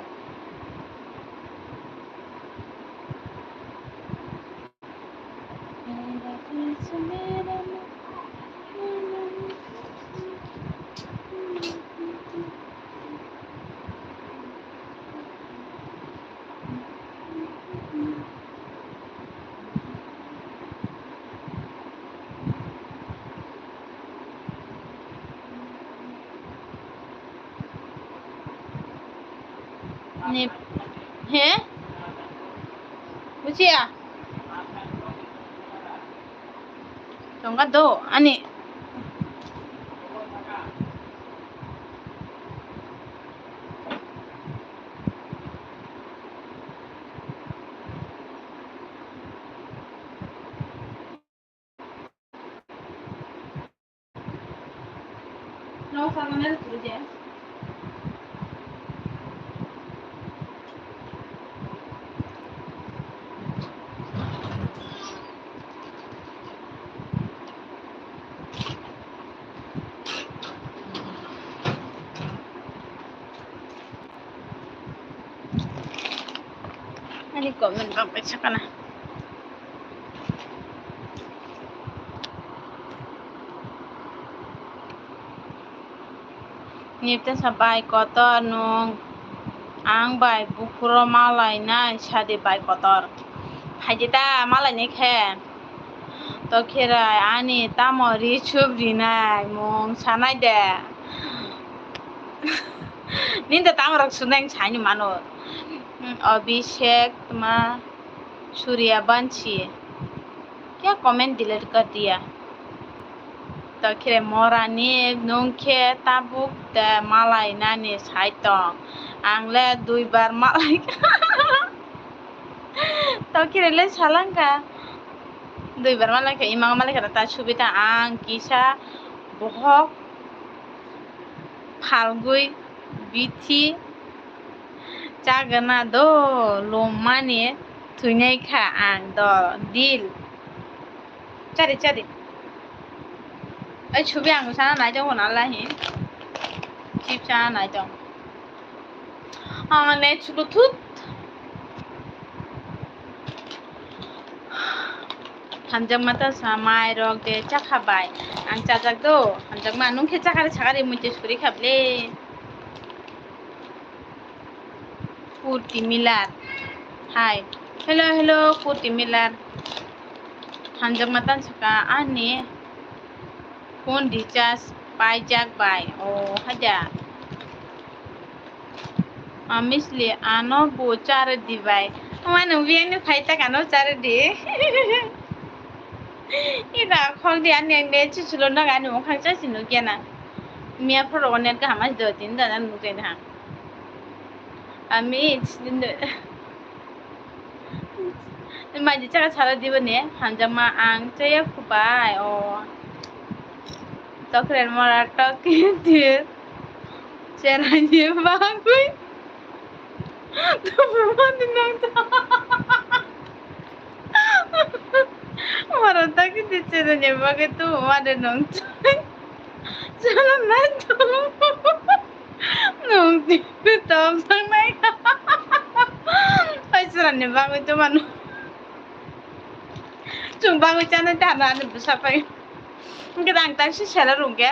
Ni, he? Bujiya? Tongka do, ani. Ani comment rok bai sakana. Nipte sa bai kotor nung, ang bai buphuro malainai sadi bai kotor. Phaidi ta malainai khe. Tokhirai ani tamo ri chup rinai mung sanai de. Nini da tamo rok sunai sani mano. Hmm, Abhishek tma Surya Banshi. Kya comment delete kar diya? Tokhirai morani nung khe tabuk de malai nani sai tong. Ang le dui bar malai. Tokhirai le salangka. Dui bar malai kha, imang malai kha ta subita ang kisa bohok phalgui bithi chagana do lomani thwinai kha ang do dil. Chari, chari. Ai, subi ang sana nai tong, hwnna lahi. Chip sana nai tong. Ah, ne chuku thut. Hamjakma ta sa mai rok de chakha bai. Ang chajak do. Hamjakma nung khe chakari sakari mui te suri kha ble. Purti Miller. Hai. Hello, hello, Purti Miller. Hamjakma tan saka ani phone recharge paijak bai. Oh, haja. Amisli ano bo chare di bai. Ama nung biyani phai tak ano chare di. Ida khol di ani ang de chuchulo nog ani mukhang cha sinu kena. Miya phoro net kaham as do tin da nan mukhang da. Ami, maji chaka sala dibo ne, hamjakma ang chaya khubai, o. Tokren mora tok kitir. Cherai ni bagwi. Tubu mani nang ta. Mora tok kitir cherai ni bagwi tubu mani nang ta. Chala nai tubu. Nung tini tong sangnai. Pai chwrani bagwi to mano. Chwng bagwi chanai ta hano ani bwsa pai. Hwnkhe ang ta si sela rwngkhe.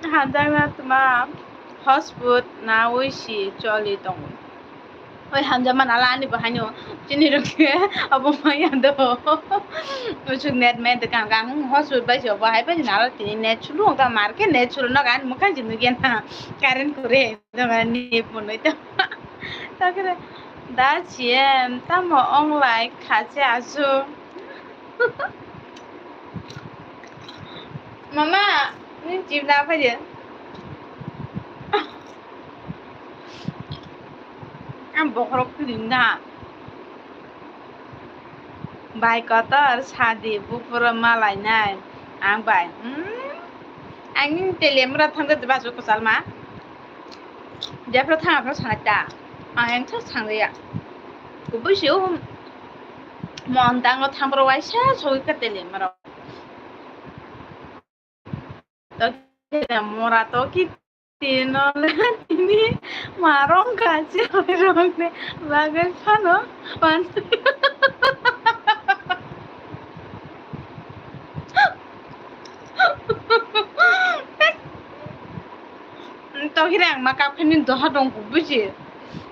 Hamjakma tma hotspot nawi si choli tongo. Oi hamjakma nala ani bo haino chini rok khe abo maya do. Usuk net met de kang kang hotspot bai se bo hai bai nala tini net chulu wngkha mar khe net chulu no ani mwkhang si nugya na current kure doga ni punui to. Takre da C M tamo ong lai kha se asu. Mama, ni chip na phaidi. Ang bokhorok kiring da. Bai kotor sadi bupuro malainai. Ang bai. Hmm? Ang ni tele mura thangda basu kusalma. Jephru thang aphru sanai ta. Ang engsa sangliya. Kubui se o mon dango thang boro waisa sogwi ka tele maro. To khe mora to ki Tino le tini marong kachi rokni bagwi phano wan. Tokire ang ma kapkhani doha dong buji.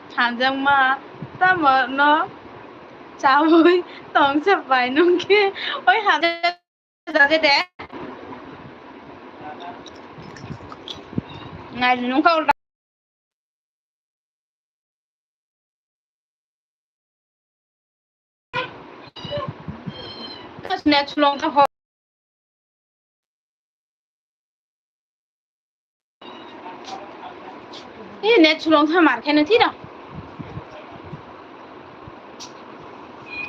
Thanjakma tamo no chawi tongsa bai nungkhe oi hanjak. Jaje de. Ngai nung kau da. Kas net sulong ka ho. Ini net sulong tha mar khe no thira.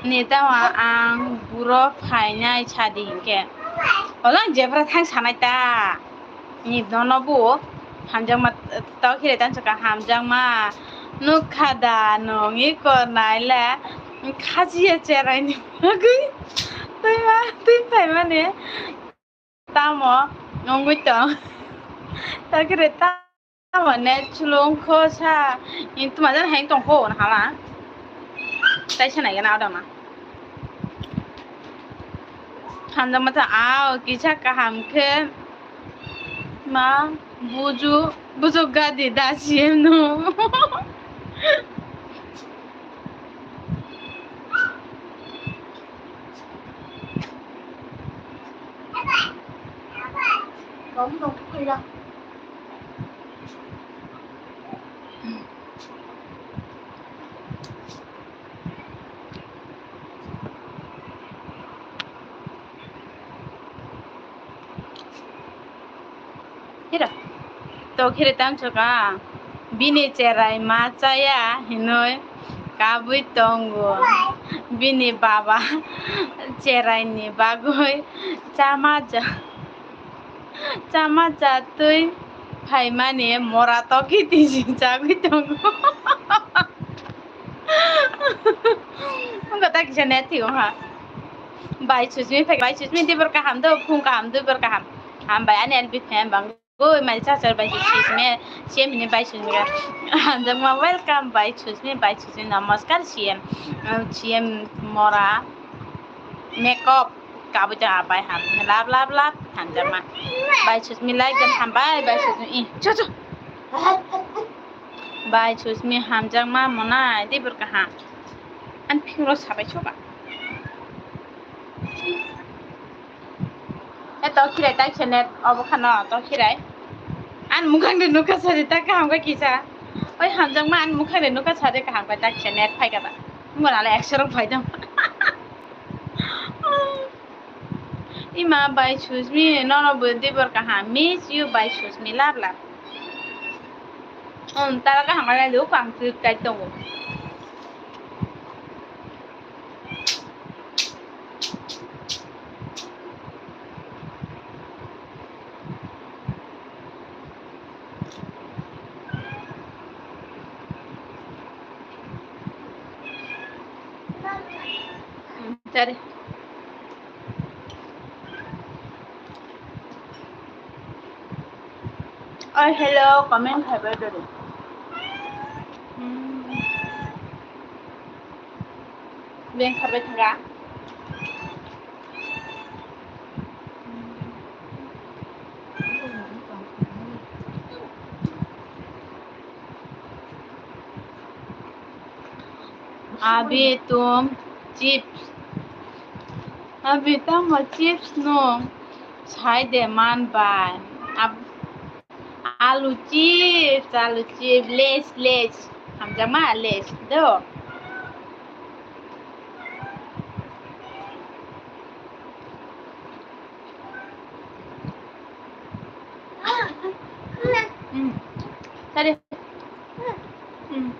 Ni tamo ang buro phainai sadi hinkhe. Ola ang jebra thang sanai ta. Ni dono bu hamjakma tokire tang saka hamjakma. Nukha da nongni kornai le khajiya cherai ni bagwi. Twi ma twi phaimani. Tamo wngwi tong. Takire tamo net sulung kho sa. Tuma jan hai tong kho na hala. Tai sa nai gana adama. Hamjakma ta ao kisa kaham khe ma buju buju gadi da C M no. Hira. Tokire tang saka bini cherai ma chaya hinoi kabui tongo. Bini baba cherai ni bagoi chama ja, chama jatui phaimani mora toki tiji chagui tongo. Wngkha ta kisa net thwigo ha. Bai Susmi phai, bai Susmi dibor kaham do, phung kaham dibor kaham. Ham bai ani ani biphem bang. Oi mai chachar bai Susmi, C M ni bai Susmi. Hamjakma welcome bai Susmi, bai Susmi namaskar C M. Uh, C M mora makeup kabui ta bai ham lap lap lap hamjakma. Bai Susmi like dan ham bai, bai Susmi i cho cho. Bai Susmi hamjakma monai dibor kaham. An phingro sabai choba. E to khirai tak se net obo khano to khirai. An mukhang de nukha sari tak kaham ka kisa. Oi hamjakma an mukhang de nukha sari kaham ka tak se net phai ka ba. Mo nale ekso rok phai dam. Ima bai Susmi nono bo dibor kaham miss you bai Susmi love love. Um, tara kaham ka lai lu kang tu kai tongo. Tari. Oi, hello, comment khai bai dori. Hmm. Beng kharbai thanga. Abi tum chips. Abi tamo chips no sai de man bai. Ab-, alu chips, alu chips, Lays, Lays. Hamjakma Lays do. Hmm. Tadi. Hmm.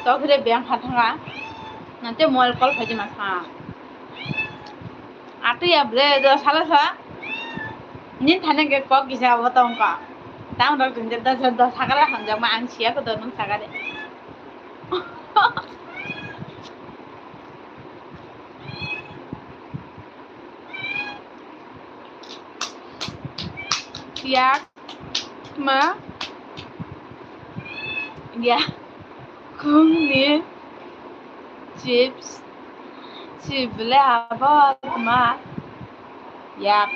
Tokre beng ha thanga. Nante mobile call phaji ma sa. Atu ya bre do sala sa. Nin thane ke kok kisa bo tong ka. Tang rok tin do do sakala hamjakma ang siya ko do nung sakale. Yak ma ya khungni chips chips le abo ma yak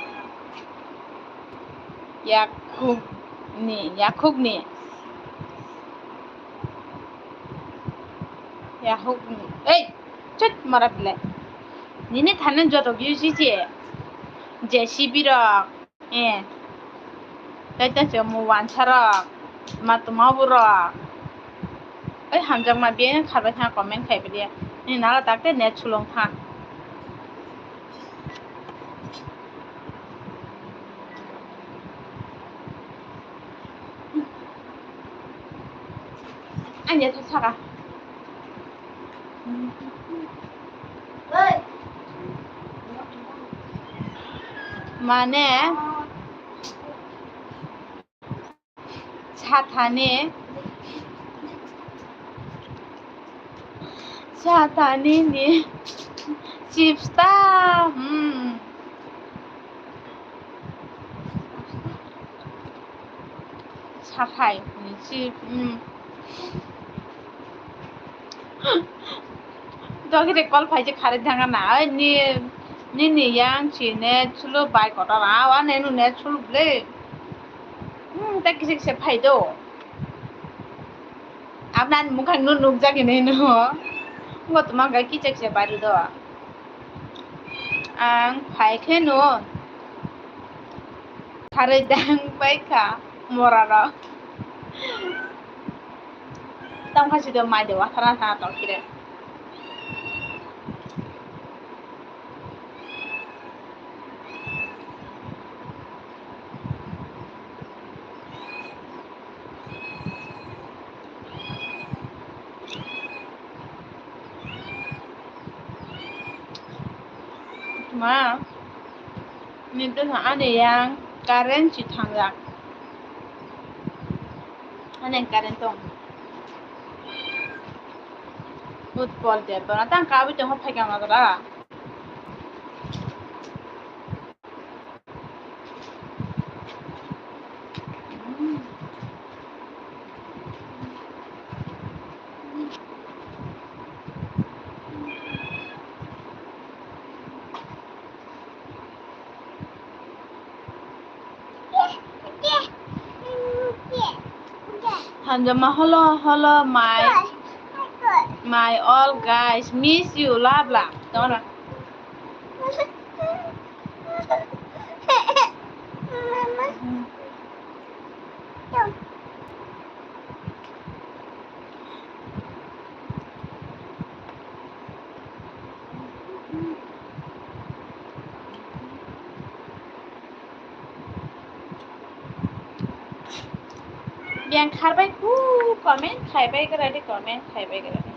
yakhukni yakhukni yakhukni ei chut mara bile nini thani joto view si je J C B rok. Eh. Tei tei se mo wansa rok, ma tuma bo rok. Oi hamjak ma biyang kharbai thang comment khai bidi. Ni nala tak te net sulung thang. Ani thak saka. Mane sathani sathani ni chips ta hmm. Sakhai, si, hmm. Dogire call phai je khare janga na, oi ni, ni ni yang si ne chulu bai kotor a, wa ne nu ne chulu ble. Hmm, ta kisi kisi phai do. Abna ni mukhang nu nukjak ni no. Ngo tuma ga kichak se bari do. Ang phai khe no. Kharwi dang pai kha mora rok. Tang kha si do mai de wa thana thana tong kire. Ma, ni to ani yang current si thangjak. Ani yang current tong. Utpol de, bona tang kabi tong phai kama dara. Hanjama holo holo my my all guys miss you love love. Yang kharbai ku comment khaibai gra di comment khaibai gra di.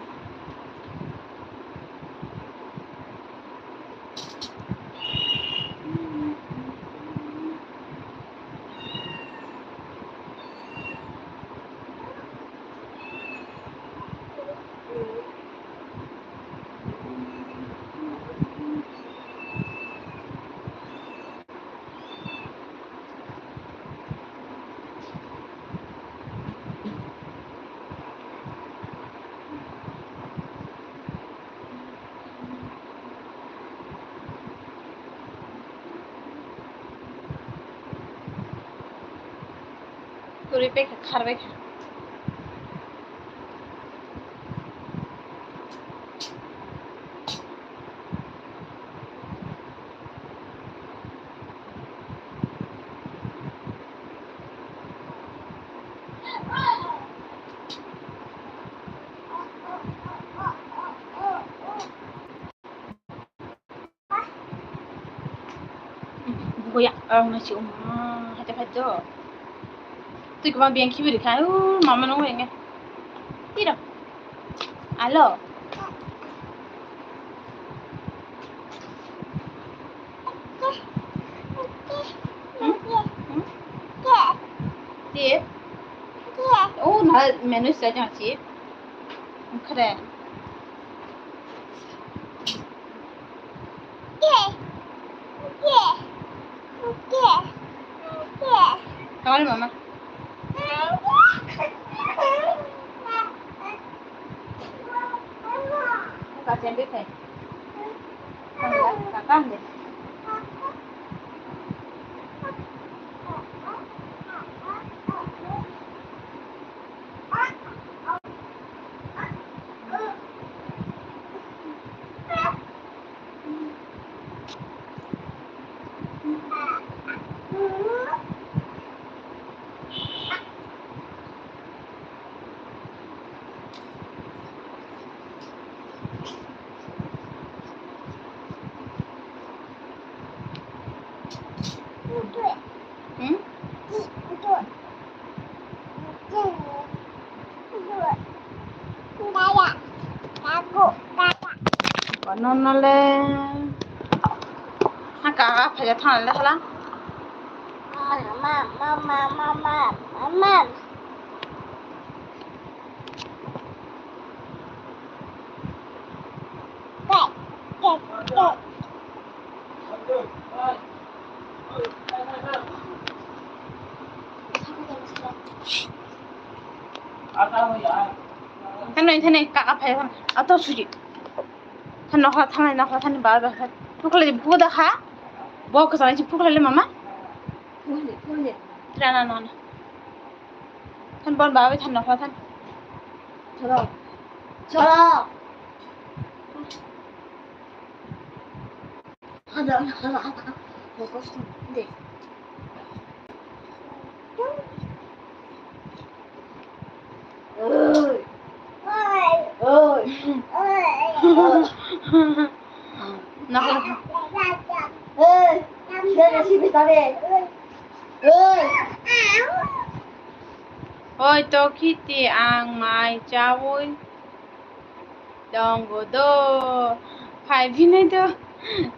Kwrwi pai kha, kharbai kha. Boya, ang na si uma, hati hati do. Tui kuma biang kibi di kai, uh, mama nung wenge. Tiro. Alo. Hmm? Hmm? Ti? Oh, na menu sa jang si. Kare. Sorry, mama. Ka chen de thai. Ka kam de. Hmm? Kono nole. Ha, kaka phaja thang le hala. Thanai, thanai, kaka phai, ato suji. Than nokla, thanai nokla, than ba ba. Phuklai, phuda kha. Bo kwchang si phuklai le mama. Trana nana. Than bon ba ba, than nokla, than. Chalo. Chalo. Oi, to khiti ang mai chawi. Tongo do. Phai bini do.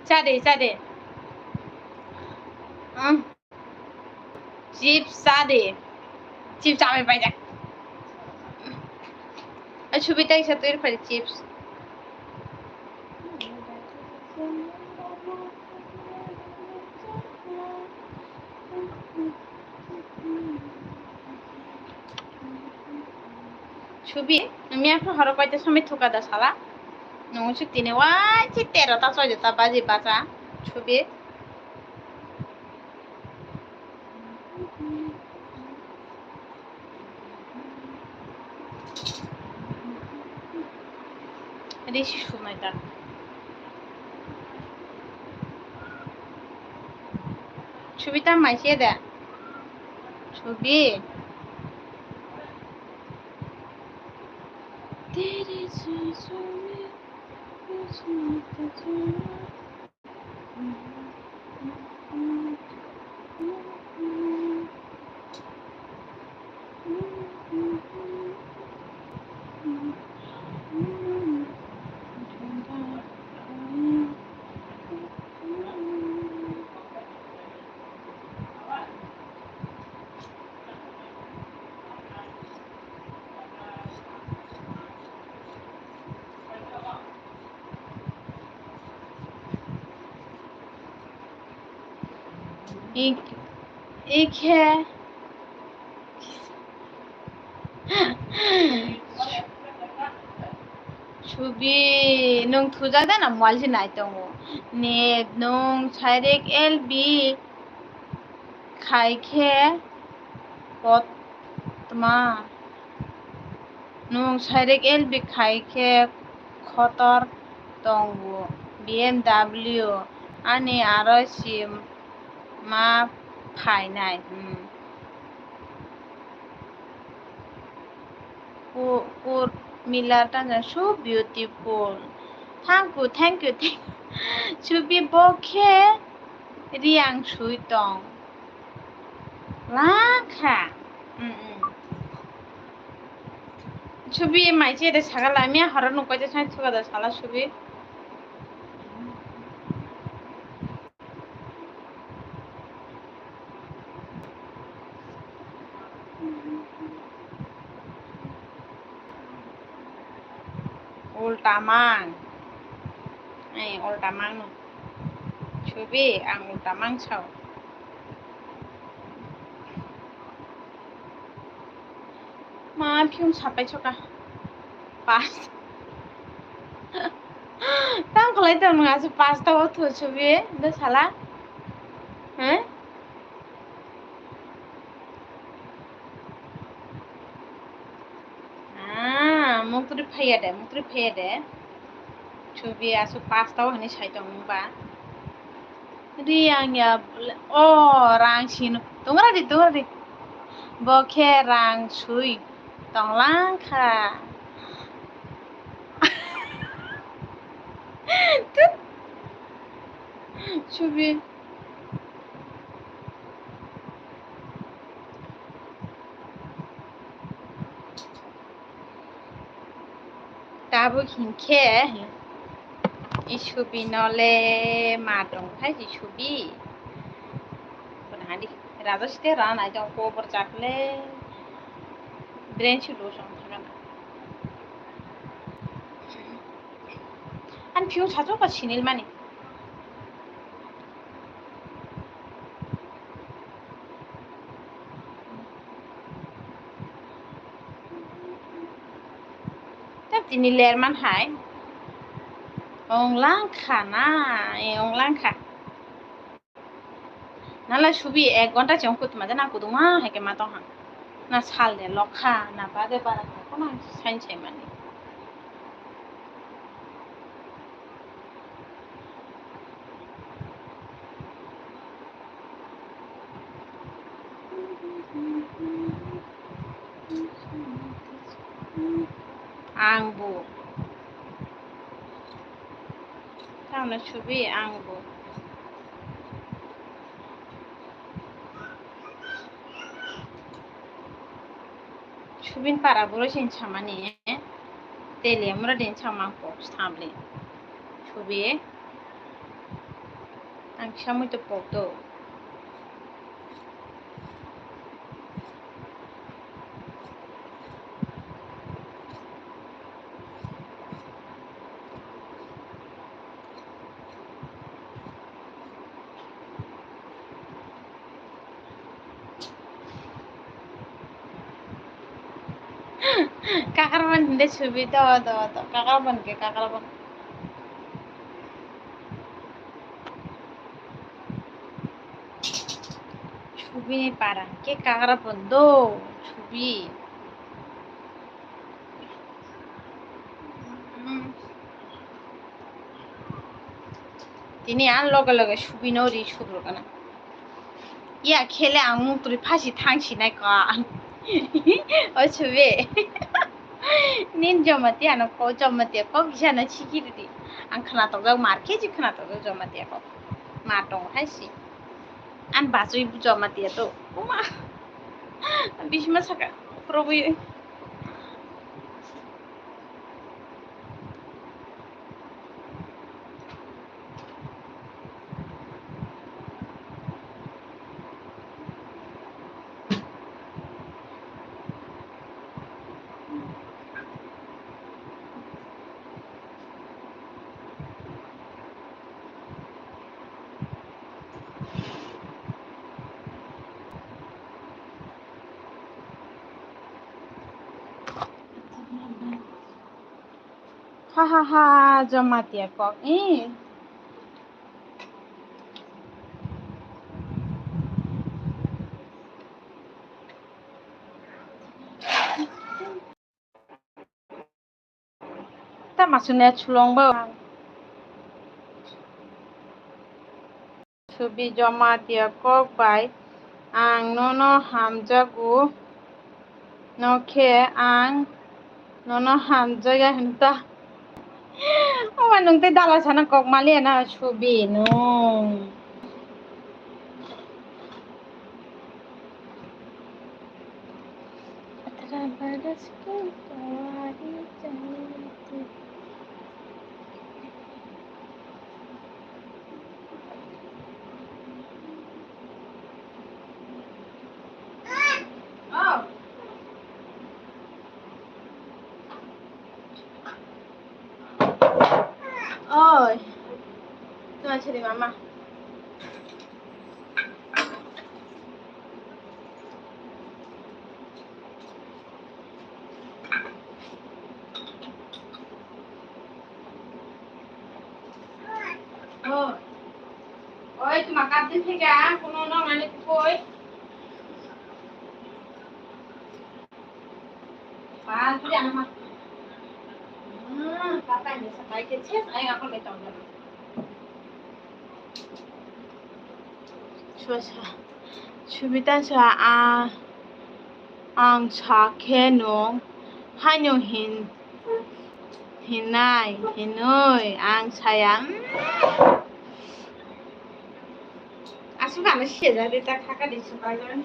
Chade, chade. Ang. Chips chade. Chips chame paijak. Ai, Subita isa tuir phai chips. Subi, nung miya khe horo koita somoi thuka da sala? Nung suk tini waise tero ta choi ta baji bacha. Subi. Risi sumai ta. Subita mai se da. Subi. Tere susume, susume, susume. Ik-, ikhe. Subi, nung thujak da na mobile se nai tongo? Net nung sairik L B khai khe kotma. Nung sairik L B khai khe khotor tongo. B M W ani aro si ma phainai. Hmm. Ku-, Kurmila Tanjung, so beautiful. Thank you, thank you, thank you. Subi bo khe Riang sui tong. Langkha. Mm, mm. Subi mai che de saga lamia horo nung koite sai thuka da sala Subi. Ulta mang. Eh, ulta mang no. Subi, ang ulta mang sao. Ma phiyung sapai choka. Pas. Tang khlai tong nang asu pas ta o thu chubi de sala. He? Ah, muktri phaya de, muktri phaya de. Chubi asu pas ta o hani sai tong ba. Ri ang ya, o rang sino. Tungra di, tungra di. Bo khe rang sui tonglang kha. Tut. Chubi. Tabuk hinkhe i subi no le ma tong phai si subi. Raja site rana jong kobor chakle brain si dosong thagana. An phiyung sacho ka sinil mani. Tei tini lerman hai. Ong lang kha na, e, ong lang kha. Nala subi ek ghonta chong kutma de na kuduma hai ke ma tong ha. Na sal de lokha, na ba de bara kha, kono sain sai mani. Ang bo. Tamno subi ang bo. Subin para buro sin samani. Tele amra din samang pok samle. Subi. Ang samui to pok do. Kakarban hinde subi do do do kakarban ke kakarban. Subi ni parang ke kakarban do subi. Tini ang loge loge subino ri subrukana. Ya khele ang muktwi phasi thangsinai ka. O subi. Nin Jamatia no ko Jamatia ko kisa na sikiri di. Ang khna tokjak mar khe ji khna tokjak Jamatia ko. Ma tong hai si. An bachwi Jamatia to. Uma. Bisma saka. Probui. Ha ha ha, Jamatia kok, eh. Tama sune chulong bo. Subi Jamatia kok bai ang nono hamjago, no khe ang nono hamjaya hinta. Oba nung tei dala sana kok maliya na subi nung. Oi. Tuma chiri mama. Ati thika kuno no mani koi. Ba, tuli ano ma. Hmm, papa ni sa pai ke ches, ai ako le tong. Suasa. Subita sa a. Ang sa khe nwng haino hin, hinai, hinoi, ang saya. Aswk ano sejak di ta khaka di swpaijaknai.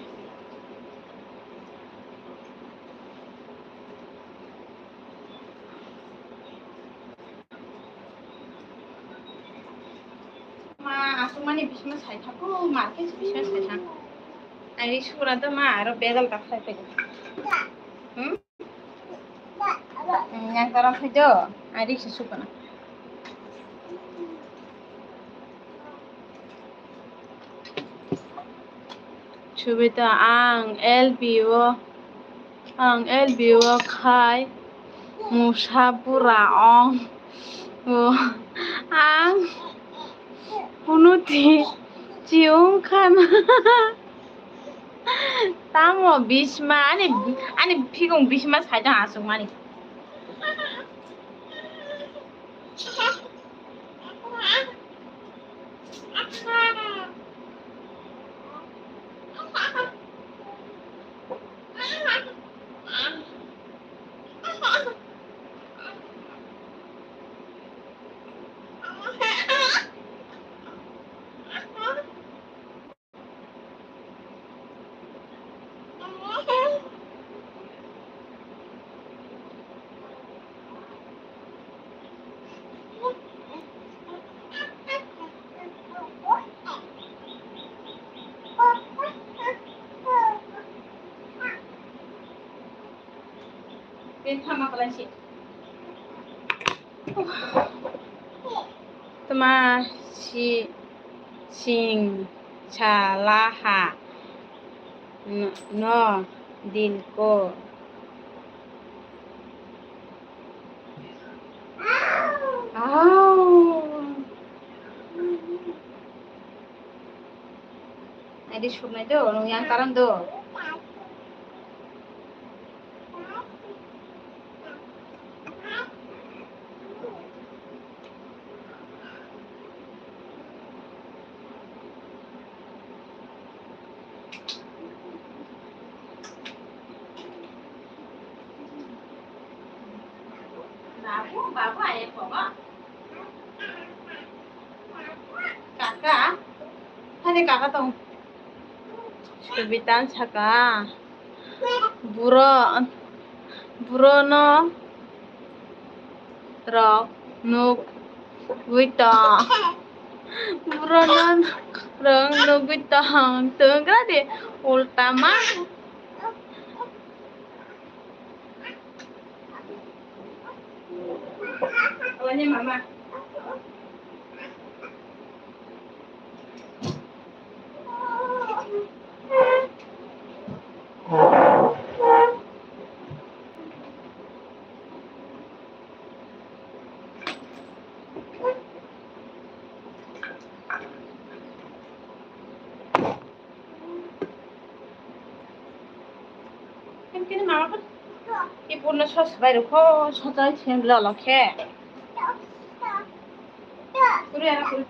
Ma, aswk mani bisma sai thangkho, ma khe bisma sai thang. Ai, sura da ma, aro bedal ta khlai phaigo. Hmm? Hmm, yang taram phai do. Ai, riksa sukana. Subita ang L B o, ang L B o khai musa bura ong o ang kunuti chiung khana. Tamo bisma ani, ani phikung bisma saijang aswk mani. Tei tama kwlai se. Tma si, sing salaha no, no dilko. Au. Naidi suknai do, nung yang taram do. Babu, babu, ayah, bawa. Kaka, hai kaka tong. Subitan saka. Buro, buro no rok nuk gui tong. Buro no rok nuk gui tong. Tong kra de ulta ma. Awalnya mama. Kini mama pun. Ipurno sos bai rukho, sojai sem lolo khe. Kuru ya, kuru.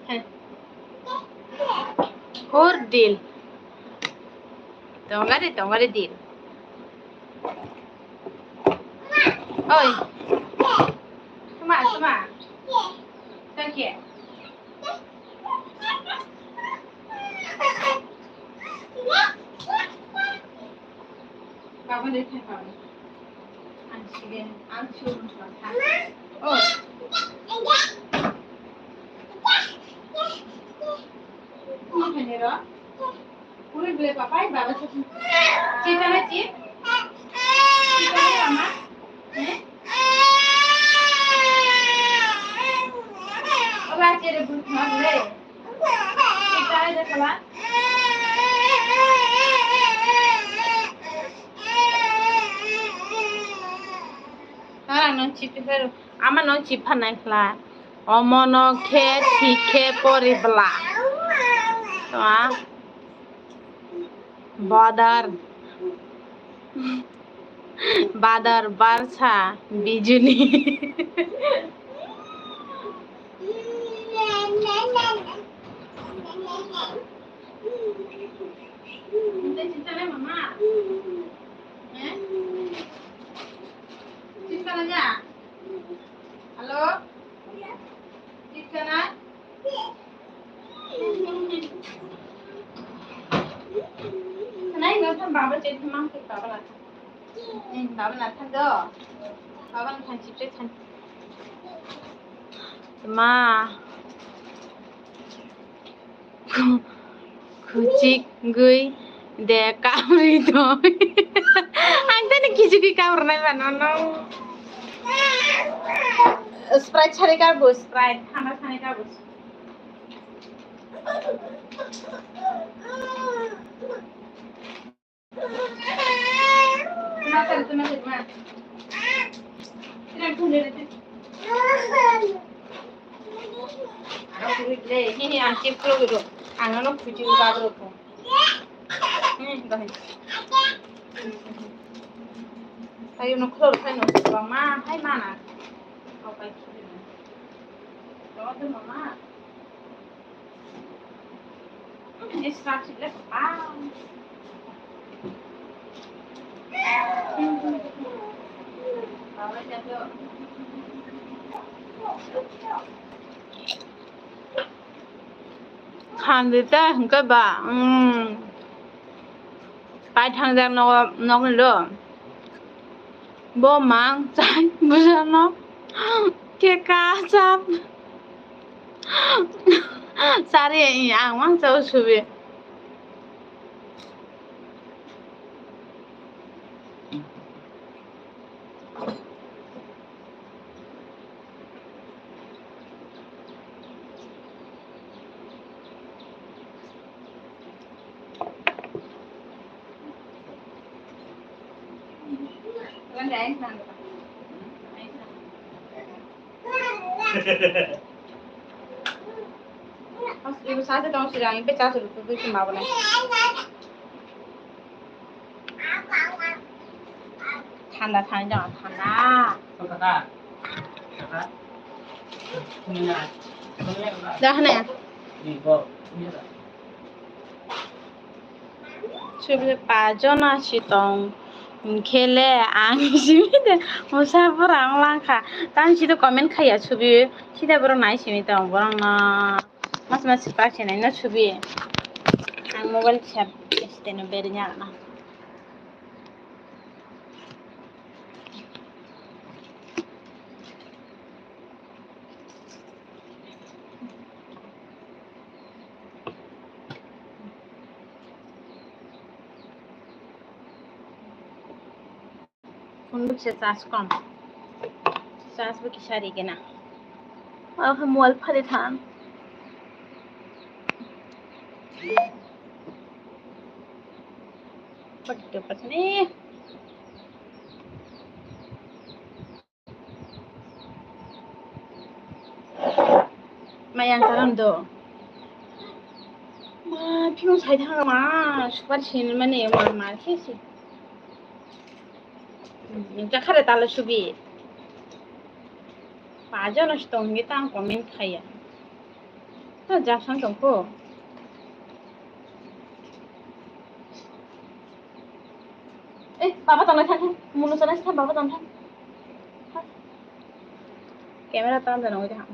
Hmm? Hur dil. Tongari, tongari dil. Oi. Tuma, tuma. Thank you. Baba de thai baba. Ang sige, ang sige. Oh. Ini kan ro. Uri bele papai baba sa. Chita na chi. Chita na mama. Eh? Ola chere butma bele. Chita na kala. Chipha, ama no chipha nai khla. Omo no khe thik khe pori bla. To a. Badar. Badar, barsa, bijuli. Hello? Chip chanai? Chanai no than baba chip thamang chip baba la. Hmm, baba la than do. Baba la than chip chip than. Ma. Khuchik gui de kauri doi. Ang tani kichigui kaur nai ba nono. Sprite sari karbo, Sprite, thanda sari karbo. Ang ano khuji ugadro ko. Hmm, dahai. Ayo no khulor khai no, ma hai mana. Kau kai khili. Kau tu mama. Khan de ta hingke ba, um, pai thangjak nogo, nogni lo. Bo mang chai bujano khe kachap. Sari ang mang chao subi. Ibu saja tong sirang, ibu catur tu tu cuma boleh. Thanda thani jang thanda. Dah ne. Chubile pa jona si tong. Hingkhe le ang simi de musa borok wng langkha. Tang si do comment khaiya subi. Sida borok nai simi tong borok no. Mas mas si pak sinai no subi. Ang mobile sab siteno beri nya na. Phone bwkhe charge kom. Charge bo kisa ri gana. Oho mobile phari than. Pati to patni. Mayang karam do. Ma, phiyong sai thang ma, super sin mane ma, ma khe si. Hmm, jakhare tala subi. Pajono si tong hingke tang comment khaiya. Ta jasang tong ko. Eh, baba tong thang, thang. Munu sana thang, baba tong thang. Thang. Camera tan jana oi thang.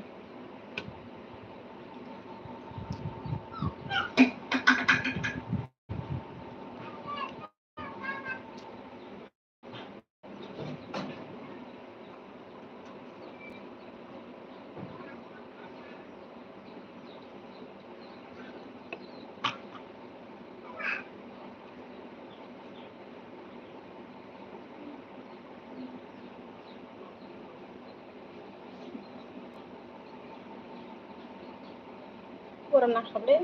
Pura na khabre.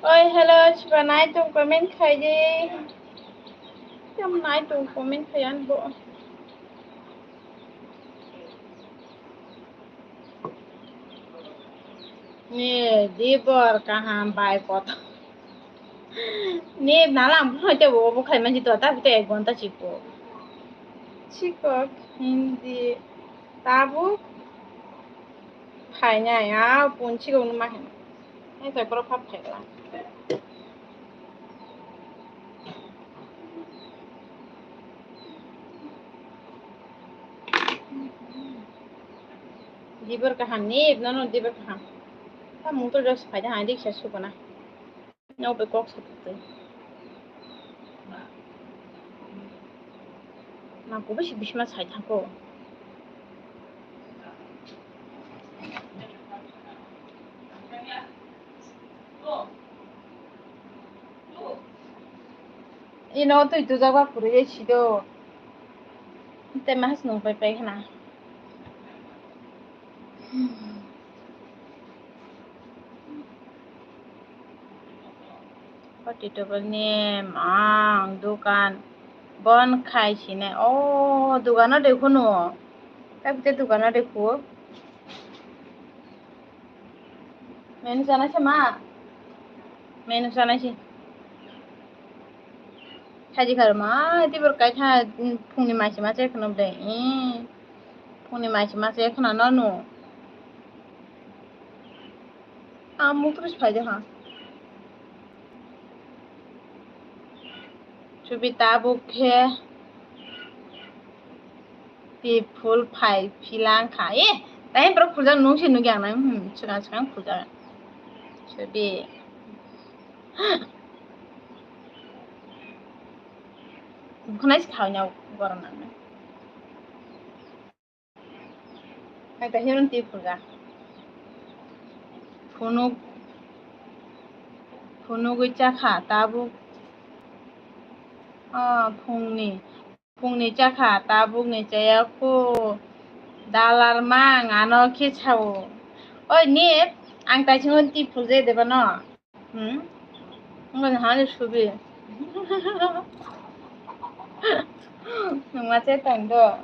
Oi, hello, soba nai tong comment khai di. Tam nai tong comment khai an bo. Ni dibor kaham bai kotor. Ni nalam hoite bo bo khai manji to ta bute ek ghonta chiko. Chiko hindi. Tabuk phainai, a punchigokno ma hino. Hai khe borok phap phaikla. Dibor kaham ni, nono dibor kaham. Ta mungto jos phaida hai diksa sukona. Nok bai kok satok twi. Nang kubui si bisma sai thangko. Ino twi tujak ba kwrwi sido. Tei ma has nung pai pai khna. Party table ni mang dukan bon khai sinai. O dugano de khuno. Tabte dugano de khu. Menu sana se ma. Menu sana se. Saji khar ma, tibor kai kha, phungni maisi ma se khno de. Phungni maisi ma se khno no no. Ang muktrus phai de ha. Chubi tabuk khe ti phul phai philang kha. Eh, tai borok phulja nung si nugya nang. Hmm, swkang swkang phulja. Chubi. Khwnai si khawnya gorok nang. Hai ta hiron ti phulga. Phunuk, phunugwi chakha tabuk. Ah, phungni, phungni chakha tabukni chaya khu. Dalar mang ano khe sao. Oi ni, ang taisingo ti phulje deba no? Hmm? Ang hali subi. Nungma che tang do.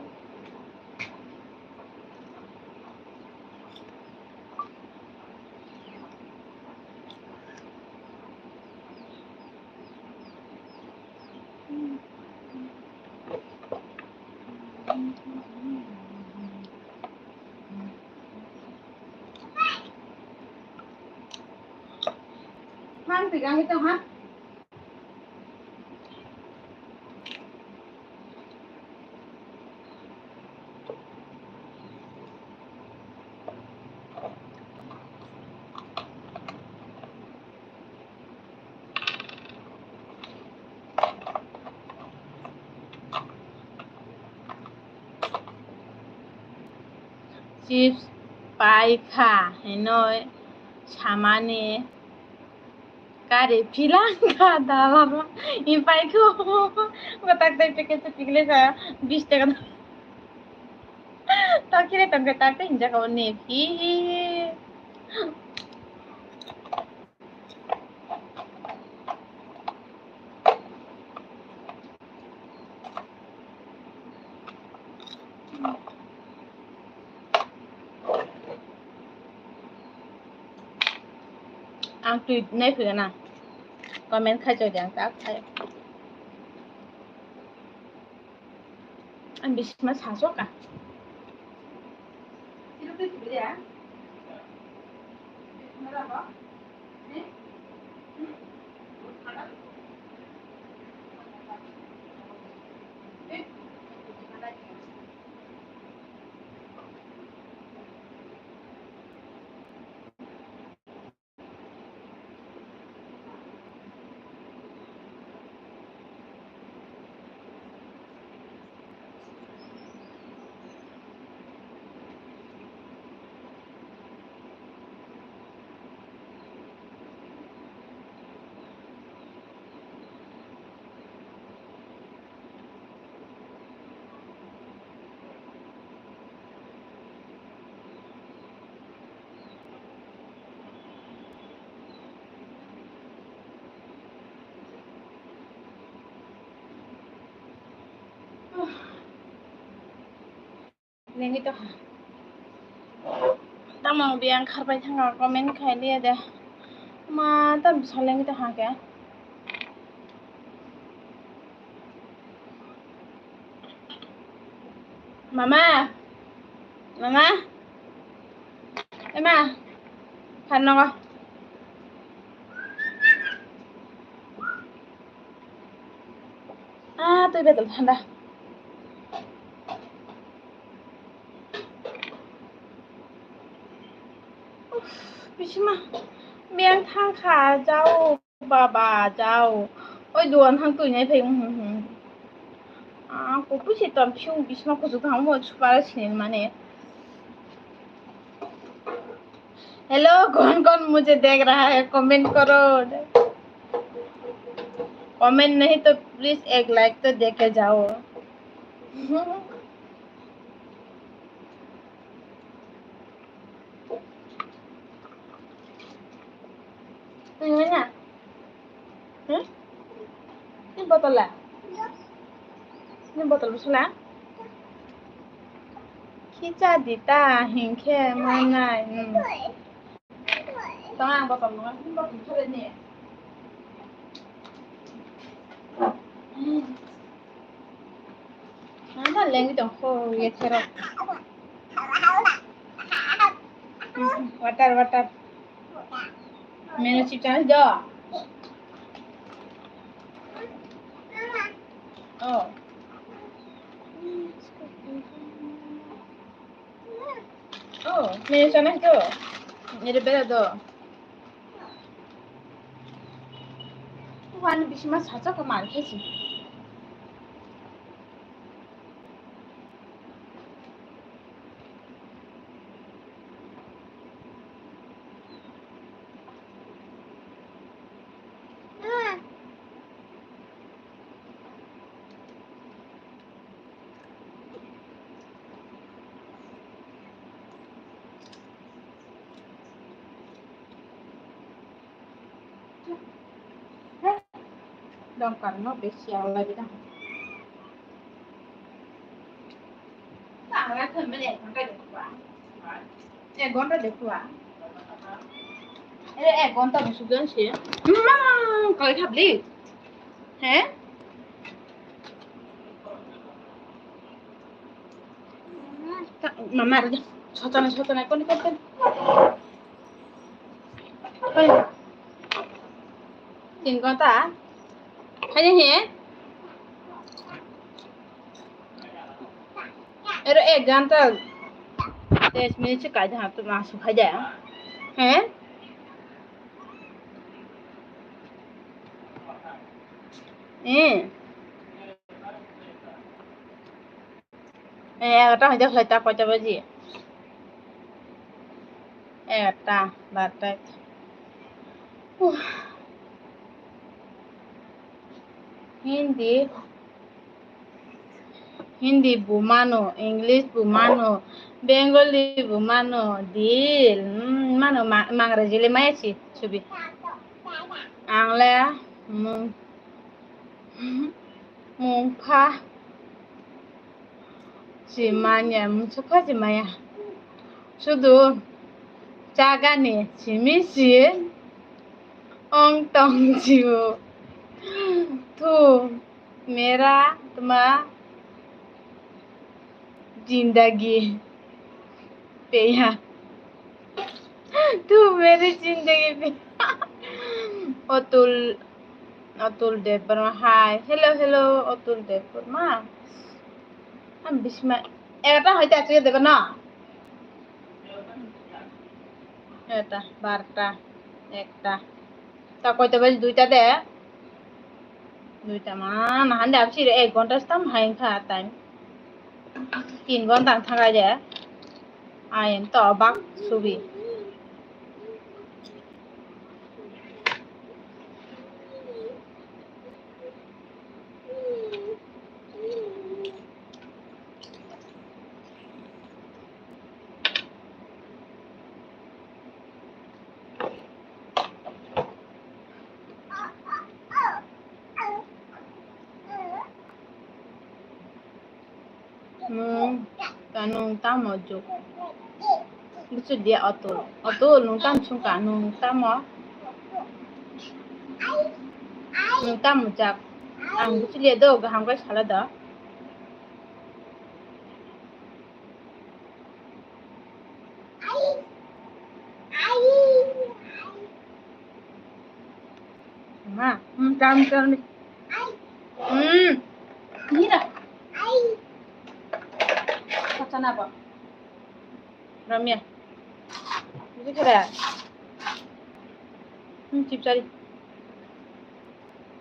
Mang tigang itu ha. Chips pai kha hinwi samani kari philang kha dalama. Ipai kho. Bo tak tak packet se tikle sa bis taka. Takire tangka takte hinjak abo ne phi. Ang twi nai phigana. Comment khai choi di ang tak khai. Ang bisma sasoka. Lengwi tongkha. Tamo biyang kharpai thangkha, comment khai liya de. Ma, tam bwsa lengwi tongkha khe. Mama. Mama. Ema. Phan nogo. Ah, twi betel thanda. Uff, bisima. Biyang thangkha, jao, baba, jao. Oi, duan thang twi nai phai, hmm, hmm, hmm. Ah, kupu si tom phiung bisima kuchuk thang mo, chupara sini mane. Hello, कौन कौन मुझे देख रहा है, comment करो। Comment नहीं तो please एक like तो देके जाओ। Twi nai na? Hmm? Ni botol la? Ni botol bwswla? Khicha di ta, hinkhe manai, hmm. Tong ang botol nung, ni botol thole ni. Hmm. Nana lengwi tong kho, ye thero. Hmm, water, water. Menu chip chana do. Oh. Oh, menu chana do. Mere bera do. Wani bisima sacha ko mar khe si. Dongkar no besi awlai bidang. Ek ghonta dekho a. Ek ghonta musuk jon se. Mama, koi khapli. He? Mama, sotana, sotana, koni, koni, koni. Koni. Tin ghonta. Hai, hai. Ero ek ghonta. Des minute se kai da, to ma su khai da. He? Eh. Eh, egarota hoide khlai ta, koita baji? Egarota, barota. Uh. Hindi, Hindi bo mano, English bo mano, Bengali bo mano, dil, hmm, mano, ma-, mangra jile maya si, subi. Ang le, hmm, Mungpha si manya, mungsa pha si maya. Sudu chagani simi si ong tong jiu. Tu mera tma zindagi peya. Tu meri zindagi peya. Atul, Atul Debbarma, hi. Hello, hello, Atul Debbarma. Ang bisma, ekta hoite achuk deba na? Ekta, barta, ekta. Ta koita baje? Duita de? Duita ma, nahan de apsi re ek ghonta stam hai kha time. Tin ghonta thangai de. Ayen to bak subi. Mung, ta nwng tamo juk? Buchuk dia Otul. Otul, nwng tamo sungka, nwng tamo? Nwng tamo jak? Ang buchuk liya do, kaham khe sala do. Ma, hmm, tam tam ni. Hmm. Mira. Kacana apa? Ramya. Ini kira. Hmm, chip cari.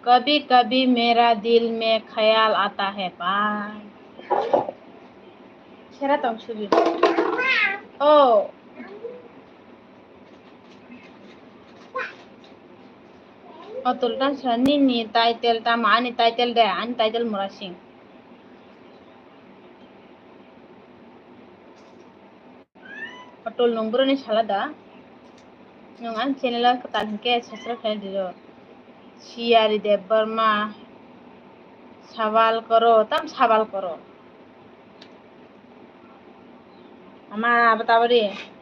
कभी कभी मेरा दिल में ख्याल आता है bye. Sera tong sugi. Oh. Otul tan sa nini title tamo, ani title de, ani title Murasing. Otul nwng boroni sala da? Nwng ani channel o kwtal hinkhe subscribe khlai di rw. Siyari Debbarma, Sawal Koro, tam Sawal Koro. Ama abo tabari.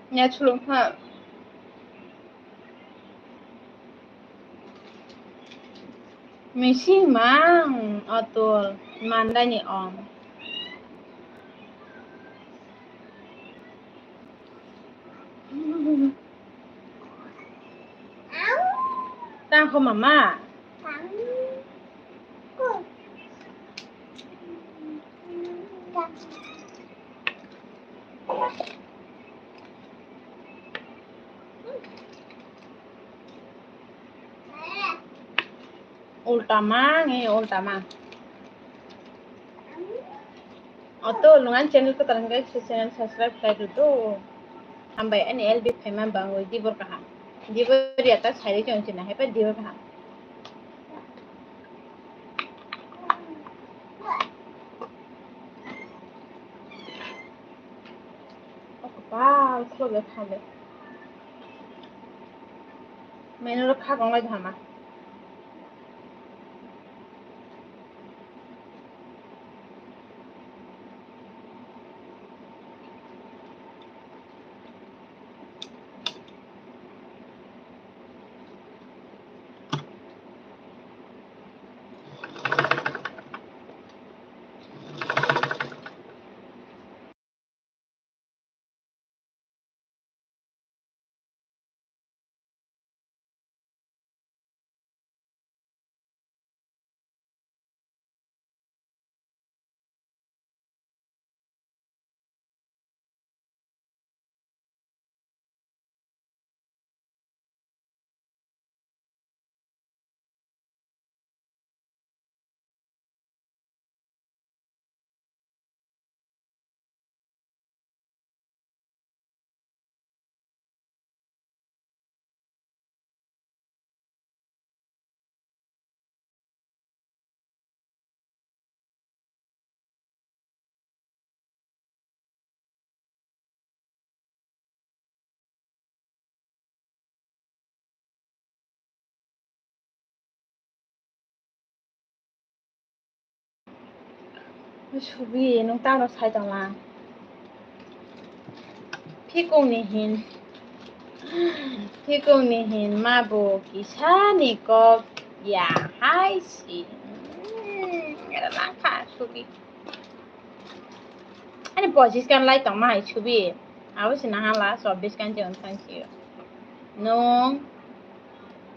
Nya chulung ha. Misi mang Otul mandani om. Tang kho mama. Ulta mang, eh, ulta mang. Oto, nung ani channel ko tarang guys, channel subscribe khlai rw to. Hambai ani L B phaima bangwi dibor kaham. Dibor ya ta sai rw chong china, hai pa dibor kaham. O kopal, khulok le thale. Menu ro kha kong lai thama. Subi, nung tamo sai tongla? Phikung ni hin, phikung ni hin ma bo kisa ni kok ya hai si. Hmm, era lang kha subi. Ani pochis kan lai tongma hai subi. Abo se naha la chobbish kan je on thang si. Nung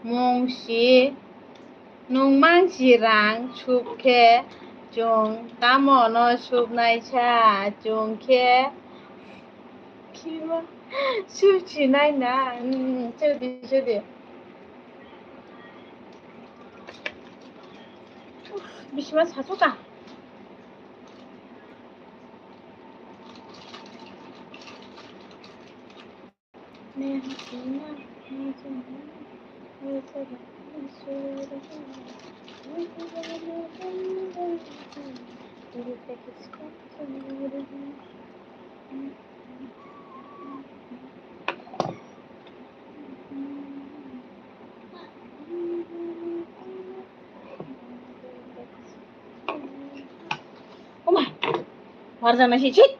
mung si, nung mang si rang suk khe chung tamo no suk nai sa chung khe khima suk si nai na. Hmm, chodi chodi. Bisima sasu ka. Oma, warjak nai si, chit.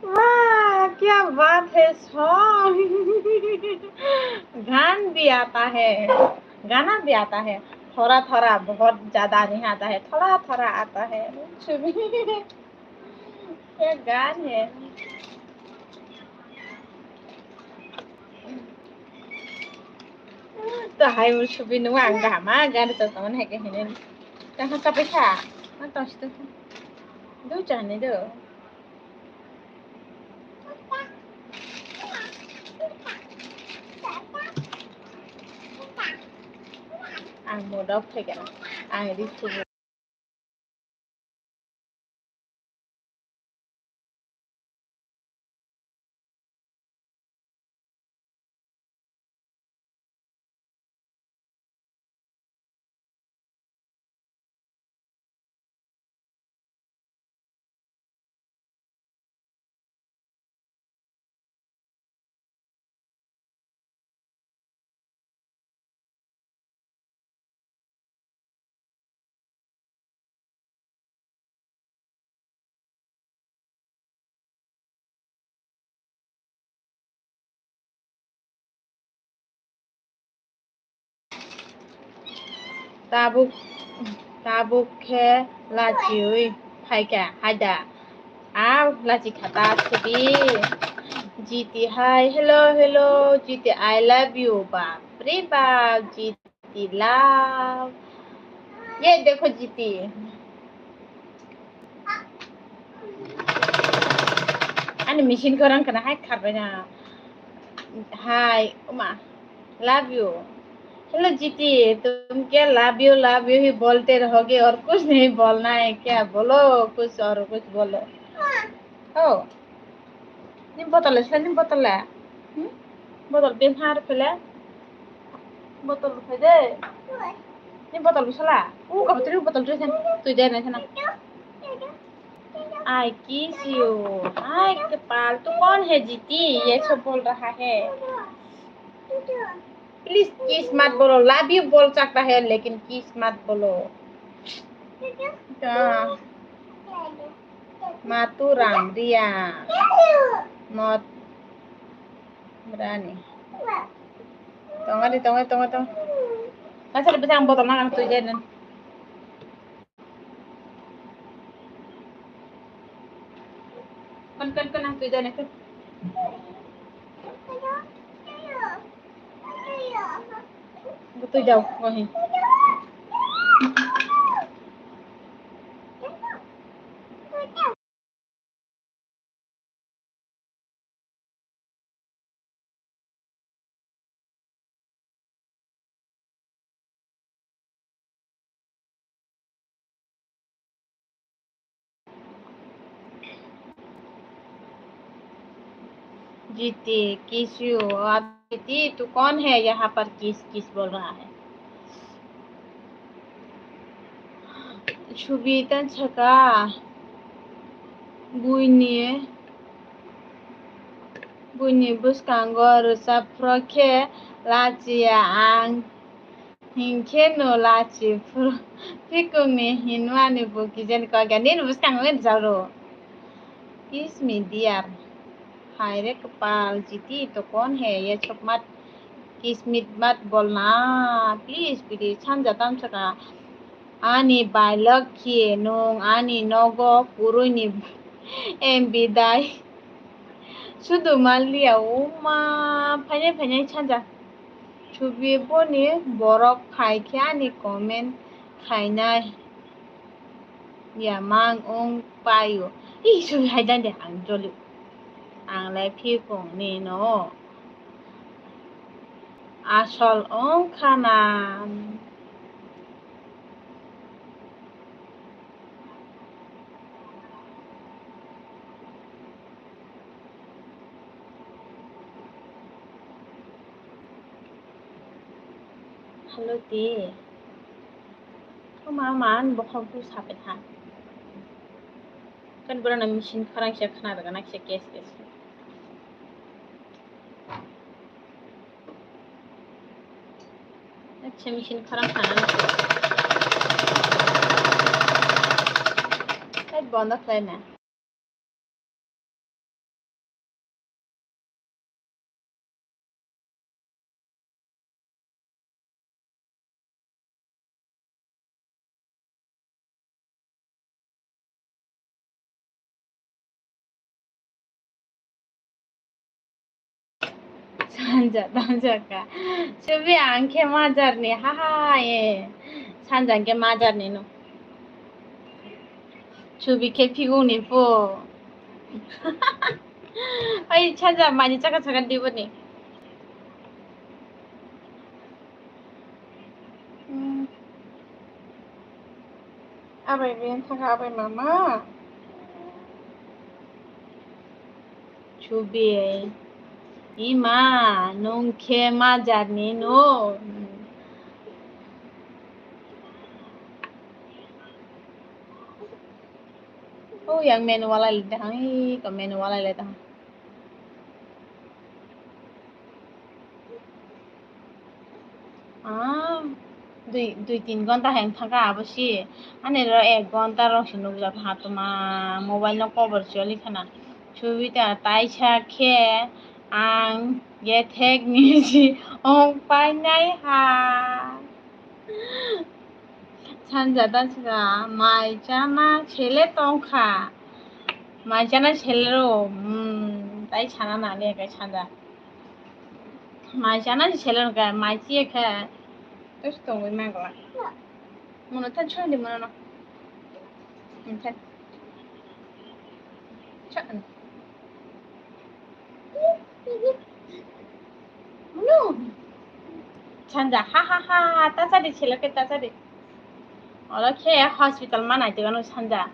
वाह, क्या बात है, song। गान भी आता है, गाना भी आता है, थोड़ा थोड़ा, बहुत ज्यादा नहीं आता है, थोड़ा थोड़ा आता है। क्या गान है। To hai subi nung ang kaham ma gari to tong hai ke hini. Tang ha kapai kha. Ma tong si to. Du chani do. Ang modok thai kana. Ang ri subi. Tabuk, tabuk khe lachiui phaikha, haida. A lachi khata subi. Jiti hai, hello, hello, Jiti, I love you, bap re bap, Jiti love. Ye dekho Jiti. Ani machine ko rang kana hai kharbai na. Hai, uma. Love you. Hello Jiti, tum kya love you, love you hi bolte rahoge aur kuch nahi bolna hai kya? Bolo kuch aur kuch bolo. Oh. Nim bottle le, nim bottle le. Hmm? Bottle ben har pele. Bottle phai de. Nim bottle sala. U ka bottle, bottle tu sen. Tu de na sana. I kiss you. Hai kepal, tu kaun hai Jiti? Ye sab bol raha hai. Please kiss mat bolo, love you bol sakta hai, lekin kiss mat bolo. Maturam Ria. Mot Brani. Tonga di, tonga, tonga, tonga. Nasa di bejang botol nang tu janen. Kon, kon, kon, ang tui jane, kon. Tui jao, wahi. जीती, किस यू? आप जीती, तू कौन है यहाँ पर किस किस बोल रहा है? Subi tang saka buini, buini bwskango rwchap phro khe lachiya ang, hinkhe no lachi phro phikungni hinmani bo kijen kokya. Nini bwskango wngwi rwchap rw. Kiss me dear. Hai re kwpal, Jiti, to kon hai, ye chok mat, kiss me mat bolna, please, bidi sanja tamsaka. Ani bai Lokhi, nung ani nogo kwrwini em bidai. Sudu manliya, uma, phainai phainai sanja. Subi boni borok phai khe ani comment khainai. Ya mang ong paio. Ih, sui hai dan de ang joli. Ang le phikung ni no. Asol ong khana. Hello, ti. Koma man bokhok tu sape tha. Kan borok na machine khorang se khna daga na kisa kes kes. Acha machine khorang khna na. Kai bondo khlai na. Sanja tong jaka. Chubi ang khe majar ni, ha ha, e. Sanja ang khe majar ni no. Chubi khe phigong ni po. Ai, Sanja, mani chaka chaka dibo ni. Hmm. Abai bai wngkha kha abai mama. Chubi. Ima, nwng khe majar ni no. O yang menu walai le dahang, i ka menu walai le dahang. Ah, dui, dui tin gonta heng thangkha abo si. Ani ro ek gonta rok si nukjak ha tuma mobile no cover choli khana. Chubi ta taisa khe ang gethek ni si ong painai ha. Sanja ta sika mai chana sele tongkha. Mai chana sele ro, hmm, tai sana nani kai sanja. Mai chana sele ro kai, mai chiye khe. Tos tongwi magla. Mono than chandi mono no. Mono than. Chan. Sanja, ha ha ha, ta chadi, sila khe ta chadi. Olo khe hospital ma nai tongano Sanja.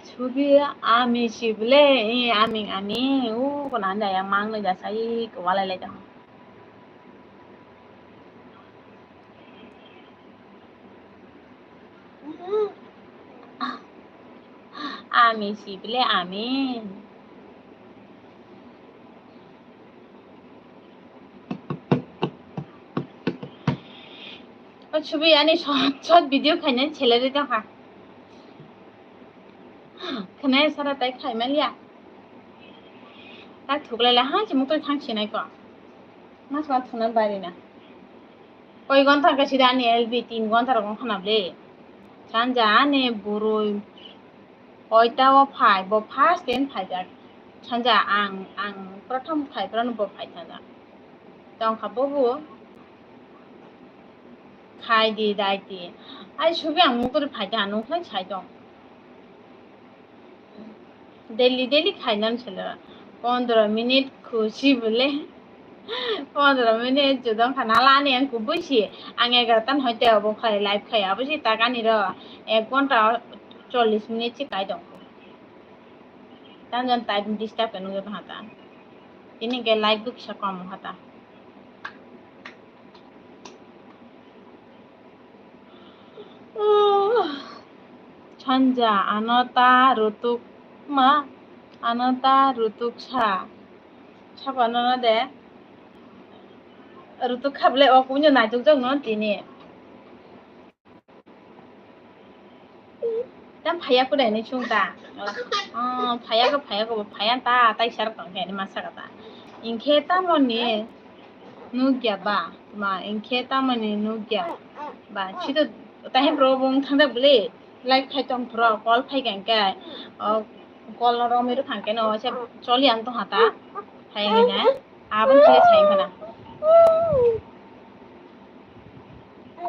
Chubi ami si bole, i ami ami, u kona anda ya mang le jasa i kwalai lai tong. Ami si bole ami. O chubi ani short, short video khaina chele de tongkha. Khwnai sara tai khai maliya. Ta thuklai la ha chimuk toi thang sinai ko. Mas ma thuna bari na. Koi gonta ka sida ani L B tin gonta rok khana ble. Sanja ani burui. Oita o phai, bo first time phaijak. Sanja ang, ang prothom khai, prono bo phai sanja. Tongkha bobo. Khai di, dai di. Ai, subi ang mukuri phai da, nung khai sai tong. Daily, daily khai nan selo. Pondro minute khusi bole. Pondro minute jodong kha nala ani ang kubui si. Ang egarota ni hoite obo khai, live khai. Abo si tak ani ro. Ek ghonta chollish minute si kai tong. Tamo jon time disturb khe nukjak tong kha ta. Tini hwnkhe live bo kisa kom wngkha ta. Sanja ano ta rutuk ma, ano ta rutuk sa. Sabo ano no de. Rutuk kha bole o kubui no naituk jak no tini. Tam phaiya kudai ni chwng ta. Oh, phaiya ko, phaiya ko, phaiya ta, tai sar tong khe ni masa kata. Ingkhe tamo ni nukya ba, ma, ingkhe tamo ni nukya ba. Chito tahe bro bong thangda bole, live khai tong phro, call phai kang khe. Oh, call no romwi rwphang khe no, se choli ang tong hata. Phai ni na, abon khe sai khana. Ma,